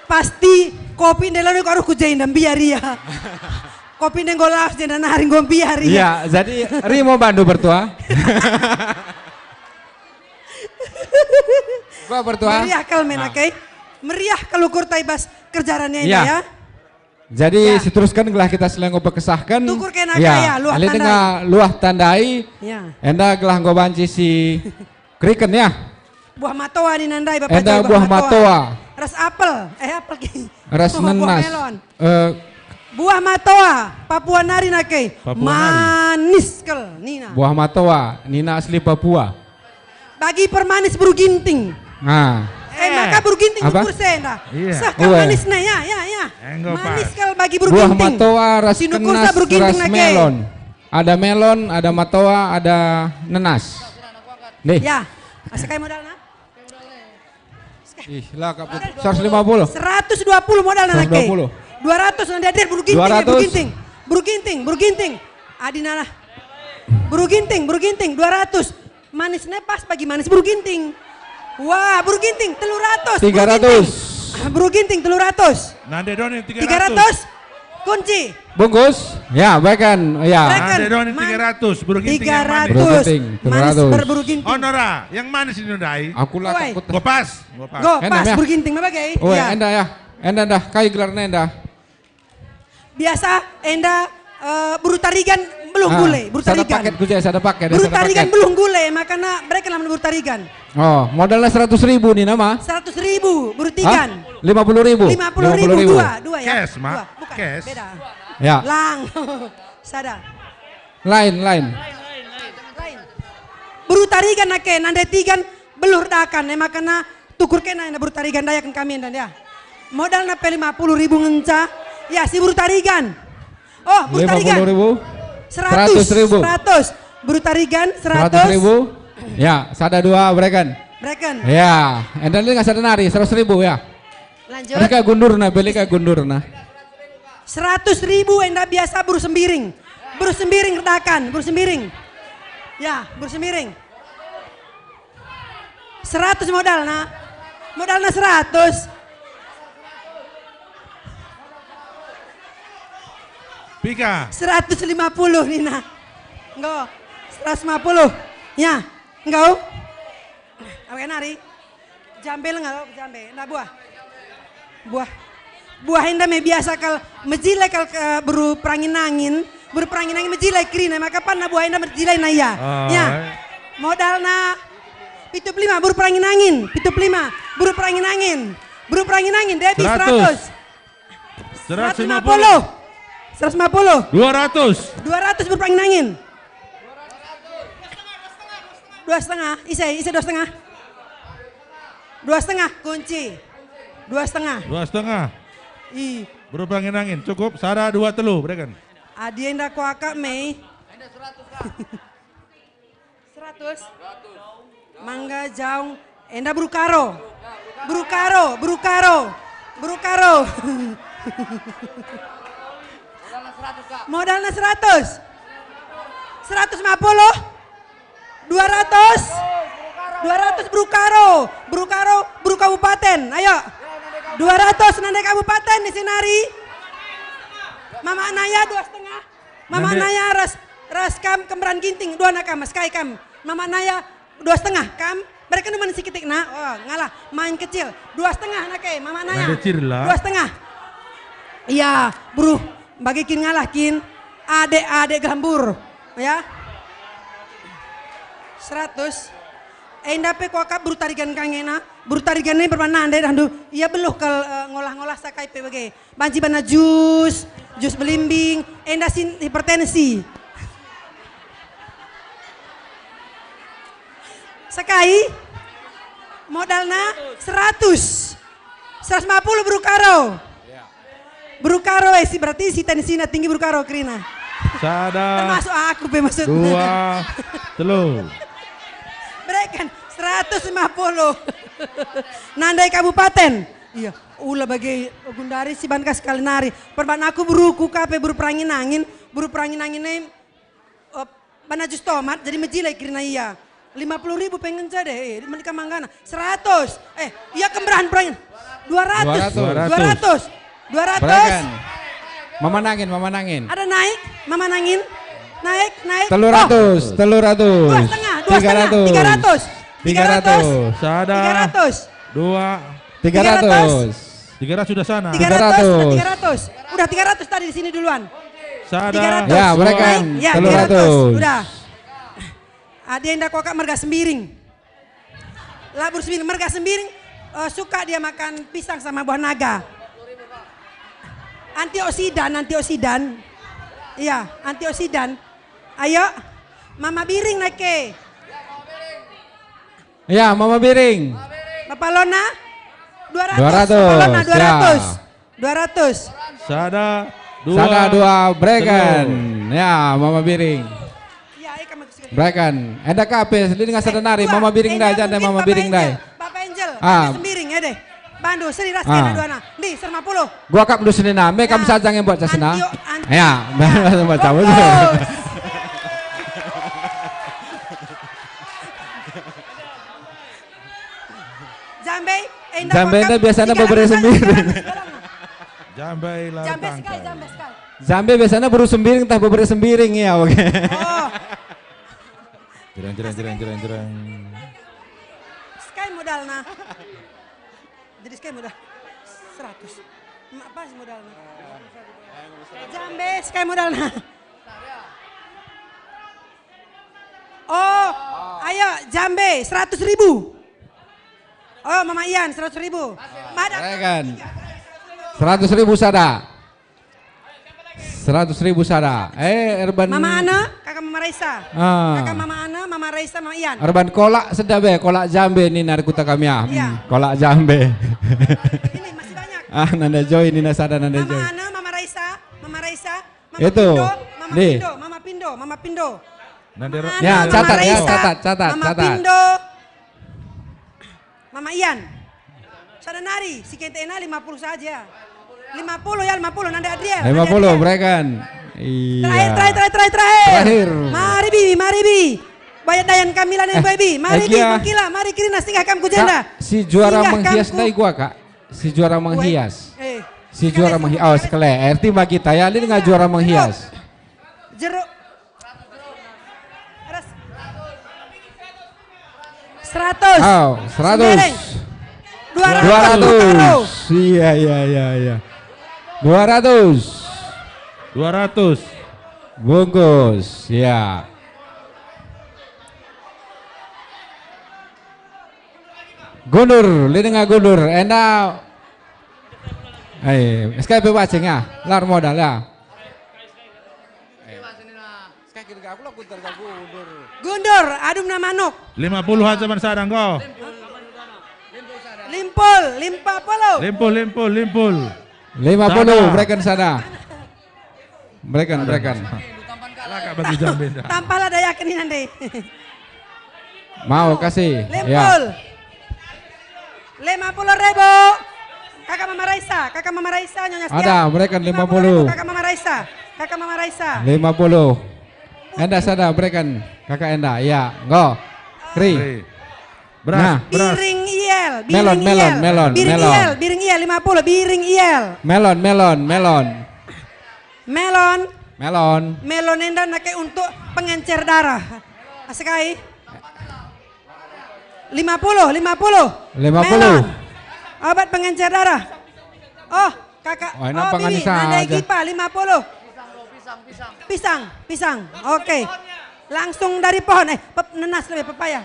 pasti kopi ndai la ku arah ku jenda mbiar ia. Kopi ndai enggo laus jenda nari enggo mbiar ia. Iya, jadi rimo bandu bertua. Gua bertua. Meriah kal mena. Nah. Kai. Meriah kal ukur tai bas kerjarannya, iya, ya. Jadi, ya, si teruskan gelah kita si la enggo pekesahken. Tukur kena ya, kaya, luah ali tandai. Denga luah tandai. Ya. Enda gelah enggo banci si keriken ya. Buah matoa nina ndai, Bapak. Enda Joy, buah matoa. Ras apel. Eh, apel ki. Ras nenas. Buah melon. Eh, buah matoa, Papua nari nake. Papua nari. Manis kal nina. Buah matoa, nina asli Papua. Bagi permanis beru Ginting. Nah. Eh, maka beru Ginting apa? Nukur senda. Iya. Seh kal manisna, ya, ya, ya. Enggo pas. Manis kal bagi beru Ginting. Buah matoa ras kenas ras melon. Ada melon, ada matoa, ada nenas. Nih. Ya. Asa kai modalna? Ih, lah, Kak Put-, seratus lima puluh. Seratus dua puluh modalna nake. Seratus dua puluh. Dua ratus nanti hadir beru Ginting, ya, beru Ginting. Beru Ginting, beru Ginting. Adina lah. Beru Ginting, beru Ginting, dua ratus. Manisnya pas bagi manis beru Ginting. Wah, beru Ginting, telu ratus. Tiga ratus. Beru Ginting, telu ratus. Nande doni, tiga ratus. Tiga ratus. Kunci. Bungkus. Ya, berikan. Ya. Berikan. Nande doni, tiga ratus. Beru Ginting yang manis. Tiga ratus. Beru Ginting, telu ratus. Manis ber-, beru Ginting. Ono ra, yang manis ini ndai. Aku lah takut. Go pas, go pas. Go pas, ya? Beru Ginting, apa, Gey? Oh, ya, enda ya. Enda dah, kai gelarna enda? Biasa enda, eh, beru Tarigan beluh gule, beru Tarigan. Sada paket ku je, sada paket, beru Tarigan beluh gule, makana mereka laman beru Tarigan. Oh, modalna seratus ribu nih nama? Seratus ribu, beru Tigan. Hah? Lima puluh ribu. Lima puluh ribu, dua, dua ya. Cash, Mak. Dua, bukan. Cash. Beda. Ya. Lang. Sada. Lain, lain. Lain. Beru Tarigan nake, nande Tigan beluh erdakan, e makana tukur kena enda beru Tarigan dayaken kami enda, ya. Modalna pe lima puluh ribu ngenca. Ya, si beru Tarigan. Oh, beru Tarigan. Lima puluh ribu. Seratus. Seratus ribu. Seratus. Beru Tarigan, seratus. Seratus ribu. Ya, sada dua, berikan. Berikan. Ya, enda denga sada nari, seratus ribu, ya. Lanjut. Beli ka gundurna, beli ka gundurna. Seratus ribu enda biasa beru Sembiring. Beru Sembiring erdakan, beru Sembiring. Ya, beru Sembiring. Seratus modalna. Modalna seratus. Piga? Seratus lima puluh, nina. Enggo. Seratus lima puluh. Ya, enggo. Apa nari? Jambe lenga, jambe. Nah, buah. Buah. Buah enda me biasa kal mejile kal ke beru perangin-angin. Beru perangin-angin mejile kerina, maka panna buah enda mejile na ia. Ah, ya. Eh. Modalna pitu puluh lima beru perangin-angin, pitu puluh lima beru perangin-angin. Beru perangin-angin, Debbie, seratus. Seratus. Seratus lima puluh. Seratus lima puluh. Dua ratus. Dua ratus beru perangin-angin. Dua setengah, ise, ise dua setengah. Dua setengah, kunci. Dua setengah. Dua setengah. I. Beru perangin-angin, cukup, sada, dua, telu, berikan. Adi enda kuakap me. Seratus. Mangga jaung. Enda beru karo. Beru karo, beru karo. Beru karo. Modalna seratus. Seratus lima puluh. Dua ratus. Dua ratus beru karo. Beru karo, beru kabupaten. Ayo. Dua ratus nande kabupaten di sinari. Mama Naya dua setengah. Mama Naya ras, ras kam kemberan Ginting, dua na kam, sekai kam. Mama Naya dua setengah kam, mereka numan si ketik na, oh, ngalah, main kecil. Dua setengah nake, Mama Naya. Dua setengah. Iya, beru, bagi kin ngalah kin, adek-adek gambur, ya. Seratus. Enda pe kuakap beru Tarigan ka ngena, beru Tarigan e perbahan nande dahndu, ia beluh kal, eh, ngolah-ngolah sakai pe bage. Banci bana jus, jus belimbing, enda sin hipertensi. Sakai, modalna seratus. Seratus lima puluh beru Karo. Beru Karo, eh, si, berarti si tensina tinggi beru Karo kerina. Sada. Termasuk aku pe maksudna. Dua, telu. Bereken seratus lima puluh. Nandai kabupaten. Iya, ula bage gundari si banka sekali nari. Perban aku beruku ka pe beru Perangin-angin, beru Perangin-angin e, eh, bana jus tomat, jadi mejile kerina ia. Lima puluh ribu pe ngenca deh, eh, menikah manggana. Seratus. Eh, ia kemberahan Perangin. Dua ratus. Dua ratus. Dua ratus. Dua ratus. Bereken. Mama nangin, mama nangin. Ada naik, mama nangin. Naik, naik. Telu ratus, oh. Telu ratus. Dua setengah, dua setengah. Tiga ratus. Tiga ratus. Tiga ratus. Sada. Tiga ratus. Dua. Tiga ratus. Tiga ratus sudah sana. Tiga ratus, sudah tiga ratus. Tiga ratus. Udah tiga ratus tadi di sini duluan. Sada. Tiga ratus. Ya, bereken. Naik, ya, telu ratus. Tiga ratus. Udah. Ah, dia indah kokak merga Sembiring. Labur Sembiring, merga Sembiring, eh, suka dia makan pisang sama buah naga. Antioksidan, antioksidan. Iya, antioksidan. Ayo, Mama Biring nake. Ya, Mama Biring. Bapa Lona? Dua ratus. Dua ratus, Bapa Lona, ya. Dua ratus. Dua ratus. Sada, dua. Sada, dua, bereken. Telu. Ya, Mama Biring. Ya, ika maksudnya. Bereken. Enda ka pe, sendiri nggak sada nari, eh, dua. Mama Biring. Eh, ndai, jande mungkin Mama Biring ndai. Bapak Angel, Bapak Angel. Ah. Ada Sembiring, ya deh. Bandu, seri ras kena duana. Ndi, seratus lima puluh. Gua kap lu senina, me kam saja nge buat sasena. Antio-, antio-, ya, ya. Buat cabut. Fokus. Jambe, eh, ndak. Jambe pakap, ini biasanya tiga bebere langkah, Sembiring. Tiga langkah, tiga langkah. Jambe lalu. Jambe tangkai, sekali, jambe sekali. Jambe biasanya beru Sembiring, tah bebere Sembiring, ya, oke. Oh. Jereng, jereng, jereng, jereng, jereng. Sekai modalna. Jadi sekai modal seratus. Mak apa sih modalna? Jambe sekai modalna. Oh, ayo, jambe, seratus ribu. Oh, Mama Ian, seratus ribu. Mada. Saya kan. Seratus ribu sada. Seratus ribu sada. Eh, erban Mama Ana, kakak Mama Raisa. Ah. Kakak Mama Ana, Mama Raisa, Mama Ian. Erban kolak seda be, kolak jambe nina kuta kami, ah. Iya. Hmm, kolak jambe. Ini masih banyak. Ah, Nanda Joy nina sada, Nanda Joy. Mama Ana, Mama Raisa, Mama Raisa. Mama Pindo, Mama Pindo, Mama Pindo, Mama Pindo. Nande ro- Mama Ana, ya, Mama catat, ya, Raisa, catat, catat, Mama catat. Pindo. Mama Ian. Sada nari, si kente ena lima puluh saja. Lima puluh ya, lima puluh, Nande Adriel, Nande Adriel. Lima puluh, bereken. Iya. Terakhir, terakhir, terakhir, terakhir, terakhir. Terakhir. Mari, Bi, mari, Bi. Bayat dayan kami lah, Bi. Mari, Bi, Mangkila, mari kerina singgah kam ku jenda. Kak, si juara menghias ndai gua, Kak. Si juara menghias. Eh, si juara menghias. Oh, sekali. Erti bagi taya, ini nggak juara menghias. Jeruk. Ras. Seratus. Oh, seratus. Sembiring. Dua ratus. Dua ratus. Iya, iya, iya, iya. Dua ratus. Dua ratus. Bungkus, ya. Gundur, lit denga Gundur, enda. Eh, sekai pe bacing ya, lar modal ya. Gundur, adumna manuk. Lima puluh aja man sada engko. Limpul, lima puluh. Limpul, limpul, limpul. Lima puluh, sada. Bereken sada. Bereken, bereken. Laka bagi jambe dah. Tampalah dayaken ini nanti. Mau kasih. Ya. Limpul. Lima puluh ribu. Kakak Mama Raisa, Kakak Mama Raisa, Nyonya Setia. Ada, bereken lima puluh. Lima puluh ribu, Kakak Mama Raisa. Kakak Mama Raisa. Lima puluh. Enda sada, bereken. Kakak enda, ya. Enggo. Kri. Kri. Beras, nah. Beras. Biring iel, melon, biring melon, iel. Melon, biring melon. Iel, biring iel, lima puluh, biring iel. Melon, melon, melon. Melon. Melon. Melon enda nake untuk pengencer darah. Sekai. Lima puluh, lima puluh. Lima puluh. Melon. Obat pengencer darah. Oh, kakak. Oh, enak oh, pangan Bibi, saja. Nandai Gipa, lima puluh. Pisang, pisang. Oke. Langsung dari pohon. Eh, pep-, nenas lebih pepaya.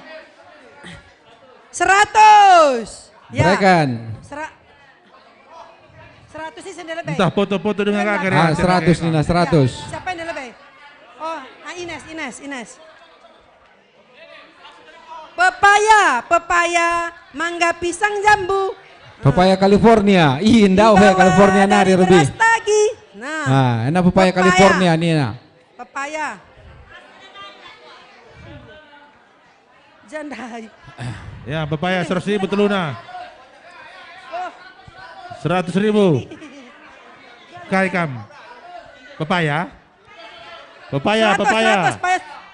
Seratus. Ya. Berikan. Sera-, seratus ini sendiri lebih. Entah foto-foto dengan kakak. Ah, seratus, Nina, seratus. Ya. Siapa yang lebih? Oh, ah, Ines, Ines, Ines. Pepaya, pepaya, mangga, pisang, jambu. Pepaya California. Ih, ndauh ya California nari, Robi. Nah. Ah, ena pepaya California, Nina. Pepaya. Jandai. Ya, pepaya seratus ribu teluna. Oh. Seratus ribu. Kai kam? Pepaya? Pepaya, seratus, pepaya.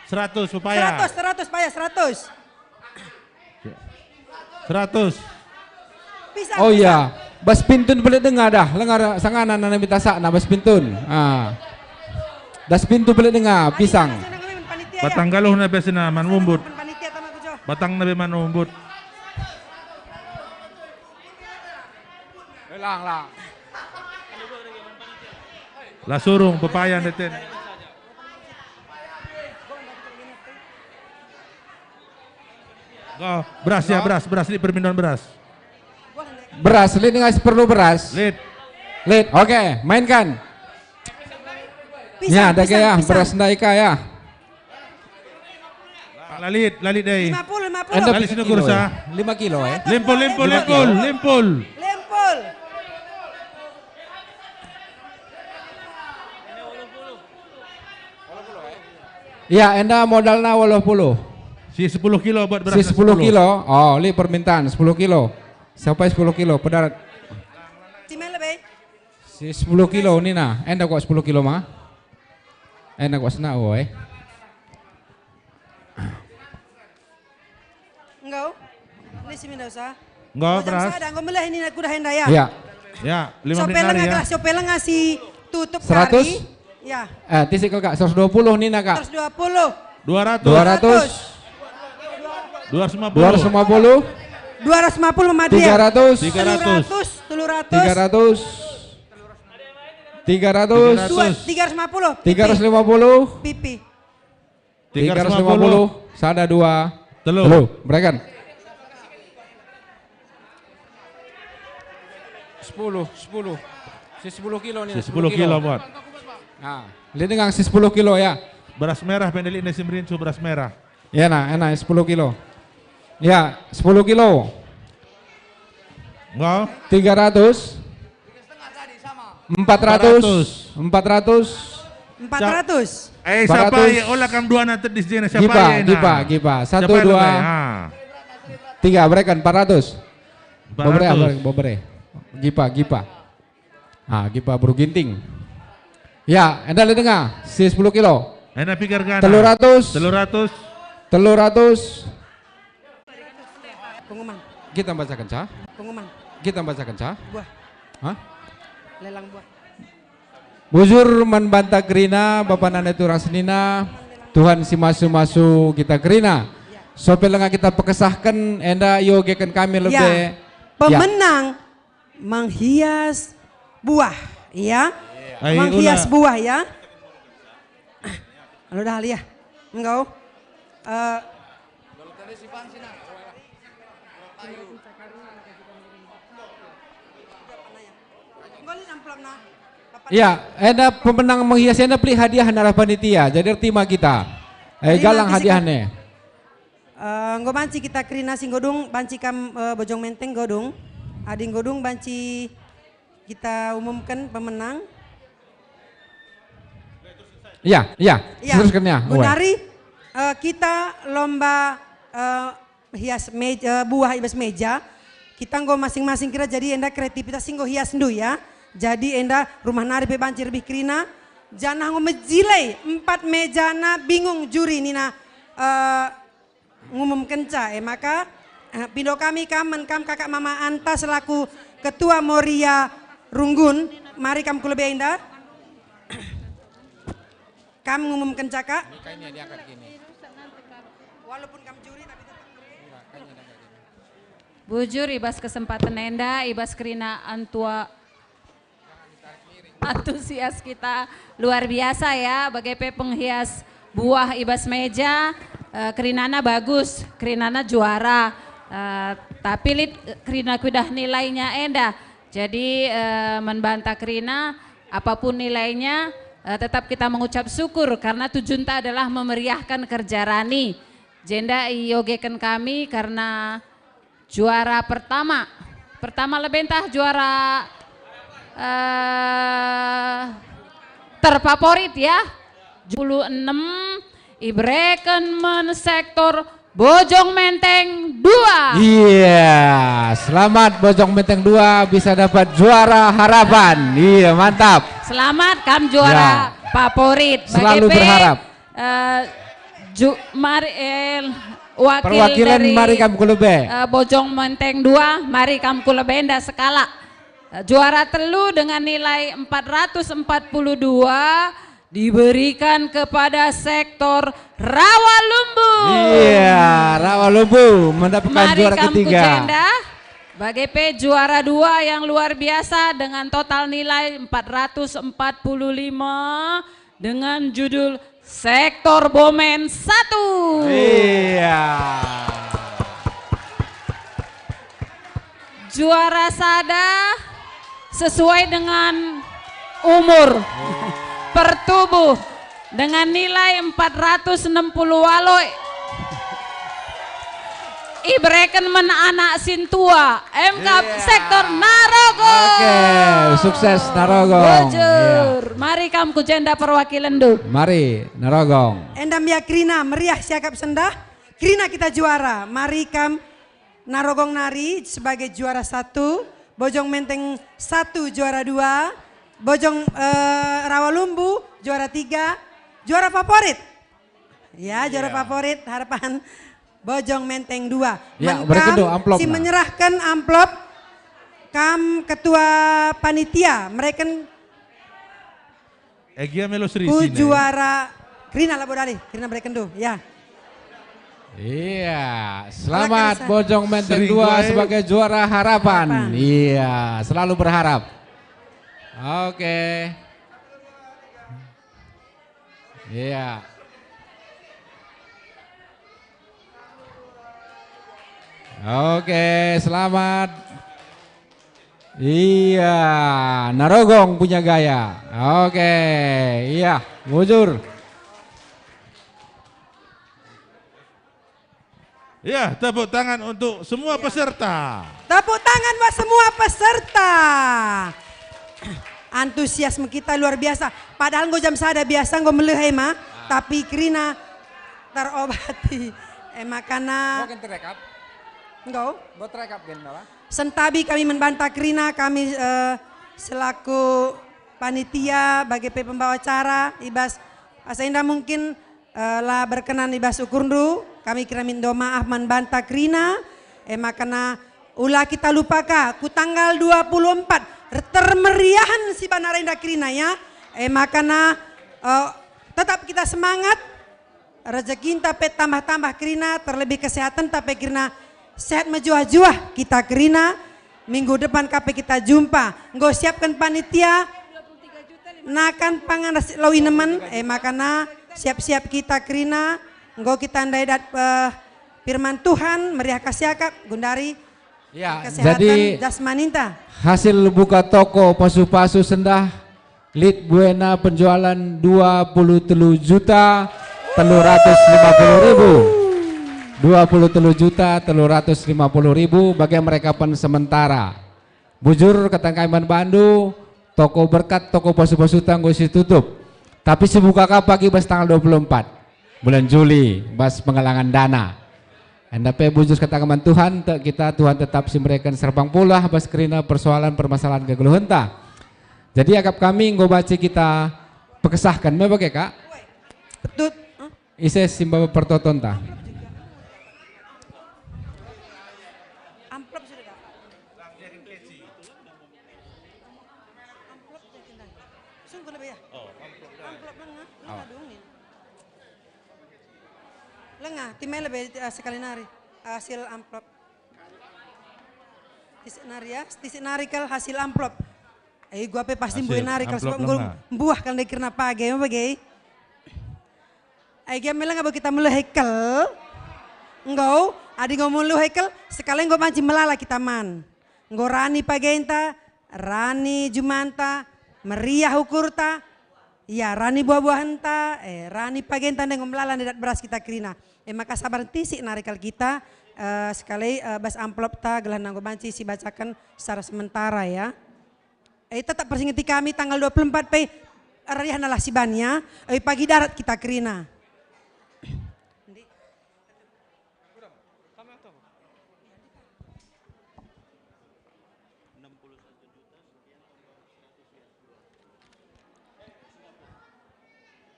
Seratus, pepaya. Seratus, seratus, pepaya, seratus. Seratus. Pisang, oh, pisang. Iya. Bas pintun belit denga dah, lenga sangana nana minta sakna bas pintun. Ah. Das pintu belit denga, pisang. Batang galuh na biasana man umbut. Batang na be man umbut. Lang, lang. La surung pepaya ndeten. Go, beras ya, beras, beras, lit permintaan beras. Beras, lit ngasih perlu beras. Lit. Lit, oke, mainkan. Pisang, ya, ada pisang, ya, pisang. Beras ndai ka ya. Lalit, lalit deh. Lima puluh, lima puluh. Enda lalit sini kursa. Lima kilo, eh. Limpul, limpul, limpul, limpul. Limpul. Ya, enda modalna waluh puluh. Si sepuluh kilo buat beras. Si sepuluh kilo. Oh, li permintaan sepuluh kilo. Sampai sepuluh kilo, pedarat. Si mana, Bay? Si sepuluh kilo, Nina. Enda kok sepuluh kilo, ma? Enda kok senang, woi. Enggo. Ini si minda usaha. Enggo, beras. Sada, enggo meleh ini kuda enda ya. Ya. Ya, lima menit nari ya. Sope lenga si tutup seratus? Kari. Ya. Eh, tisik kal, Kak, seratus dua puluh nina, Kak. Seratus dua puluh. Dua ratus. Dua ratus. Dua ratus lima puluh. Dua ratus lima puluh. Dua ratus lima puluh madu ya. Tiga ratus. Tiga ratus. Telu ratus. Tiga ratus. Tiga ratus. Dua, tiga ratus lima puluh. Tiga ratus lima puluh. Pipi. Tiga ratus lima puluh, sada, dua, telu. Telu, berikan. Sepuluh, sepuluh. Si sepuluh kilo nih. Si sepuluh kilo, buat. Nah, ini dengan si sepuluh kilo ya. Beras merah, pendek ini si merincu beras merah. Ya, nah, enak, sepuluh kilo. Ya, sepuluh kilo. Enggak. Tiga ratus. Empat ratus. Empat ratus. Empat ratus. Eh, siapa ya? Ola kam dua na tedis jena, siapa ya? Gipa, Gipa. Satu, dua, tiga, berikan empat ratus. Bobere, bobere. Gipa, Gipa. Ah, Gipa Buru Ginting. Ya, enda le denga, si sepuluh kilo. Enda pigar gana. Telu ratus. Telu ratus. Telu ratus. Pengumuman. Kita bacakan, Ca. Pengumuman. Kita bacakan, Ca. Buah. Hah? Lelang buah. Bujur man banta kerina, bapa nande turang senina, Tuhan si masu-masu kita kerina. Sope lenga kita pekesahken, enda iogeken kami lebe. Ya. Pemenang menghias buah, ya. Menghias buah, ya. Lalu dah, ya. Enggau. Eh, ya, enda pemenang menghias enda pelik hadiah arah panitia. Jadi terima kita. Eh, galang hadiahnya. Eh, enggo banci kita kerina si nggodung, banci kam, eh, Bojong Menteng nggodung. Adi nggodung banci kita umumkan pemenang. Ya, ya, ya. Teruskan ya. Genari, eh, kita lomba, eh, hias meja, buah i bas meja. Kita enggo masing-masing kira jadi enda kreativitas si enggo hiasndu ya. Jadi enda rumah nari pe banci lebih kerina. Janah enggo mejile empat mejana bingung juri nina, eh, ngumumkenca, e maka, eh, pindo kami kam, man kam kakak mama Anta selaku ketua Moria Runggun, mari kam ku lebe enda. Kam ngumumkenca, Kak. Walaupun kam juri, tapi tetap. Bujur, i bas kesempatan enda, i bas kerina antua-, antusias kita luar biasa ya, bage pe penghias buah i bas meja, eh, kerinana bagus, kerinana juara. Eh, tapi lit kerina kuidah nilainya enda. Jadi, eh, man banta kerina, apapun nilainya, eh, tetap kita mengucap syukur karena tujuanta adalah memeriahkan kerja Rani. Jenda iogeken kami karena juara pertama. Pertama lebentah juara, eh, terfavorit ya. Sepuluh enam ibereken man sektor Bojong Menteng dua. Iya, selamat Bojong Menteng dua bisa dapat juara harapan. Iya, mantap. Selamat kam juara Ya. favorit. Selalu Bage pe, berharap. eh, ju-, mari, eh, wakil Perwakilan dari, mari kam ku lebe. eh, Bojong Menteng dua, mari kam ku lebe enda sekalak. Eh, juara telu dengan nilai empat ratus empat puluh dua diberikan kepada sektor Rawalumbu. Iya, Rawalumbu mendapatkan Mari juara kam ku ketiga. jenda. Bage pe juara dua yang luar biasa dengan total nilai empat ratus empat puluh lima dengan judul Sektor Bomen satu. Iya. Juara sada sesuai dengan umur, pertubuh, dengan nilai empat ratus enam puluh waluh. Ibereken man anak sintua, M K Iya. sektor Narogong. Oke, sukses Narogong. Bujur. Iya. Mari kam ku jenda perwakilenndu. Mari, Narogong. Enda mia kerina meriah siakap sendah. Kerina kita juara. Mari kam Narogong nari sebagai juara satu, Bojong Menteng satu juara dua, Bojong, eh, Rawalumbu juara tiga, juara favorit. Ya, juara Iya. favorit harapan Bojong Menteng dua. Ya, Man berikan kam dulu amplop, si nah. menyerahkan amplop, kam ketua panitia, mereken Egia melo Sri ku sini. juara kerina labo dali, kerina bereken dulu, ya. Iya, selamat Silakan, Sa. Bojong Menteng Sri dua Guai. sebagai juara harapan. Harapan. Iya, selalu berharap. Oke. Iya. Oke, selamat. Iya, Narogong punya gaya. Oke, iya, bujur. Ya, tepuk tangan untuk semua Ya. peserta. Tepuk tangan buat semua peserta. Antusiasme kita luar biasa. Padahal enggo jam sada biasa enggo meleh e ma, Ah. tapi kerina terobati. E makana Mungkin terekap. Enggo. Buat terekap gen apa? Sentabi kami man banta kerina, kami, eh, selaku panitia, bage pe pembawa acara, i bas asa enda mungkin, eh, la berkenan i bas ukurndu, kami kerina minta maaf man banta kerina, e makana ula kita lupa ka, ku tanggal dua puluh empat, termeriahen si bana enda kerina ya, e makana, eh, tetap kita semangat, rejekinta pe tambah-tambah kerina, terlebih kesehatenta pe kerina sehat mejuah-juah kita kerina. Minggu depan ka pe kita jumpa. Enggo siapken panitia nakan pangan ras lau inemen, e makana siap-siap kita kerina. Enggo kita ndai dat, eh, firman Tuhan, meriah ka siakap, gundari Ya, kesehatan jadi jasmaninta. hasil buka toko pasu-pasu sendah lit buena penjualan dua puluh telu juta telu ratus lima puluh ribu. Dua puluh telu juta telu ratus lima puluh ribu bagi mereka pen sementara. Bujur kata kami man bandu, toko berkat, toko pasu-pasu tanggo si tutup. Tapi si buka ka pagi bas tanggal dua puluh empat bulan Juli, bas penggalangan dana. Enda pe bujur kata kami man Tuhan, tek kita Tuhan tetap si mereken serpang pula bas kerina persoalan permasalahan kegeluhenta. Jadi akap kami enggo banci kita pekesahken me bage, Kak? Tut. Ise si maba pertotonta? Amplop sudah dapat. Amplop sudah kita. Sungguh lebih ya? Amplop lenga, lenga Oh. dong nih. Lenga, timai lebih, eh, sekali nari. Hasil amplop. Tisik nari ya, tisik nari kal hasil amplop. Eh, gua pe pasti Hasil mbue nari kal amplop sebab enggo lenga. mbuah kal ndai kerna page, apa bage? Ai gia meleng abo kita melehe kal. Enggo, Adi enggo muluh e kal, sekali enggo banci melala kita man. Enggo rani pagenta, rani jumanta, meriah ukurta, ya, rani buah-buahenta, eh, rani pagenta ndai enggo melala ndedat beras kita kerina. E maka sabar ntisik nari kal kita, eh, sekali, eh, bas amplopta gelah enggo banci sibacaken secara sementara, ya. Eh, tetap persingeti kami tanggal dua puluh empat pe, rariahnalah si banya, eh, pagi darat kita kerina.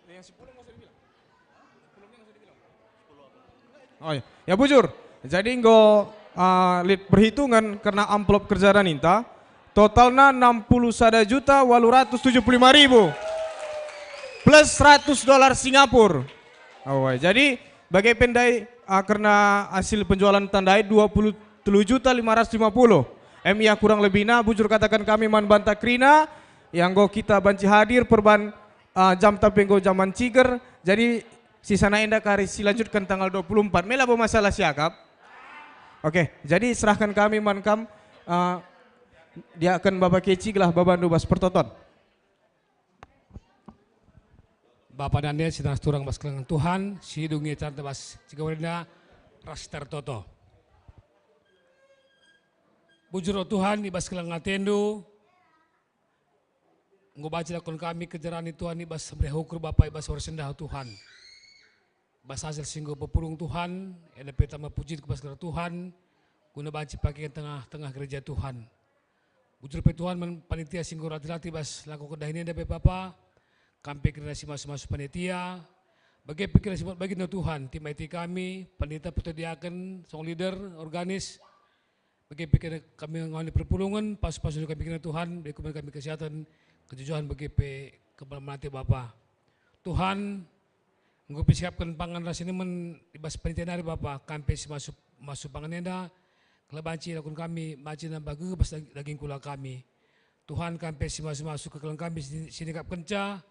Yang sepuluh nggak usah dibilang. Oh ya, ya bujur. Jadi enggo, uh, lit perhitungan kerna amplop kerja raninta, totalna enam puluh sada juta walu ratus tujuh puluh lima ribu plus seratus dolar Singapura. Oh, jadi bage pe ndai, uh, kerna hasil penjualan tandai dua puluh telu juta lima ratus lima puluh. Em ia kurang lebihna bujur kataken kami man banta kerina, yang enggo kita banci hadir perban, uh, jam tapi enggo jaman ciger. Jadi sisana enda kari silanjutken tanggal dua puluh empat. Mela bo masalah siakap. Oke, jadi serahken kami man kam, uh, diaken Bapa Keci gelah babandu bas pertoton. Bapa nande si taras turang bas kelengen Tuhan, si dungi carta bas ciga warina ras tertoto. Bujur o Tuhan, i bas kelengen atendu, enggo banci lakon kami kejerani Tuhan i bas meriah ukur Bapa i bas wari sendah Tuhan. Bas hasil si enggo pepulung Tuhan, enda pe tama pujin ku bas gelar Tuhan, guna banci pake tengah-tengah gereja Tuhan. Bujur pe Tuhan man panitia si enggo rati-rati bas lako kedahin enda pe Bapa, kam pe kerina si masu-masu panitia, bage pe kerina si buat bagin Tuhan, tim I T kami, panitia pertua diaken, song leader, organis, bage pe kerina kami ngawani perpulungen, pasu-pasu kami kerina Tuhan, beri kuman kami kesehatan, kejujuran bage pe kepala melati Bapa. Tuhan, enggo pe sikapken pangan ras sinemen i bas panitia nari Bapa, kam pe si masu, masu pangan enda, gelah banci lakon kami, banci nambah gegeh bas dag-, daging kula kami. Tuhan, kam pe si masu-masu kekelengen kami si, si nikapkenca,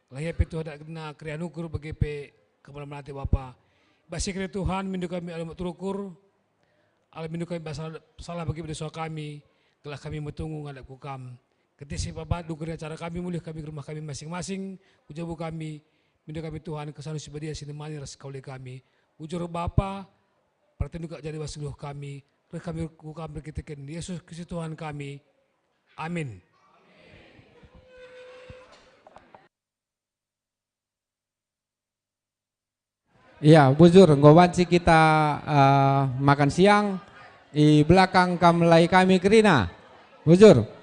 gelah ia pe Tuhan dakna keriahen ukur bage pe kepala melati Bapa. Bas si kerina Tuhan, mindo kami alu turukur, alu mindo kami bas salah bagi dosa kami, gelah kami metunggung ngadap ku Kam. Kentisik Bapa, dukuri acara kami, mulih kami ke rumah kami masing-masing, ku jabu kami, mindo kami Tuhan, kesandu si badia si nemani ras kauli kami. Bujur Bapa, pertendu kak jadi bas geluh kami, reh kami ku Kam erkiteken Yesus Kristus Tuhan kami. Amin. Iya, bujur, enggo banci kita, eh, makan siang, i belakang kam melai kami kerina. Bujur.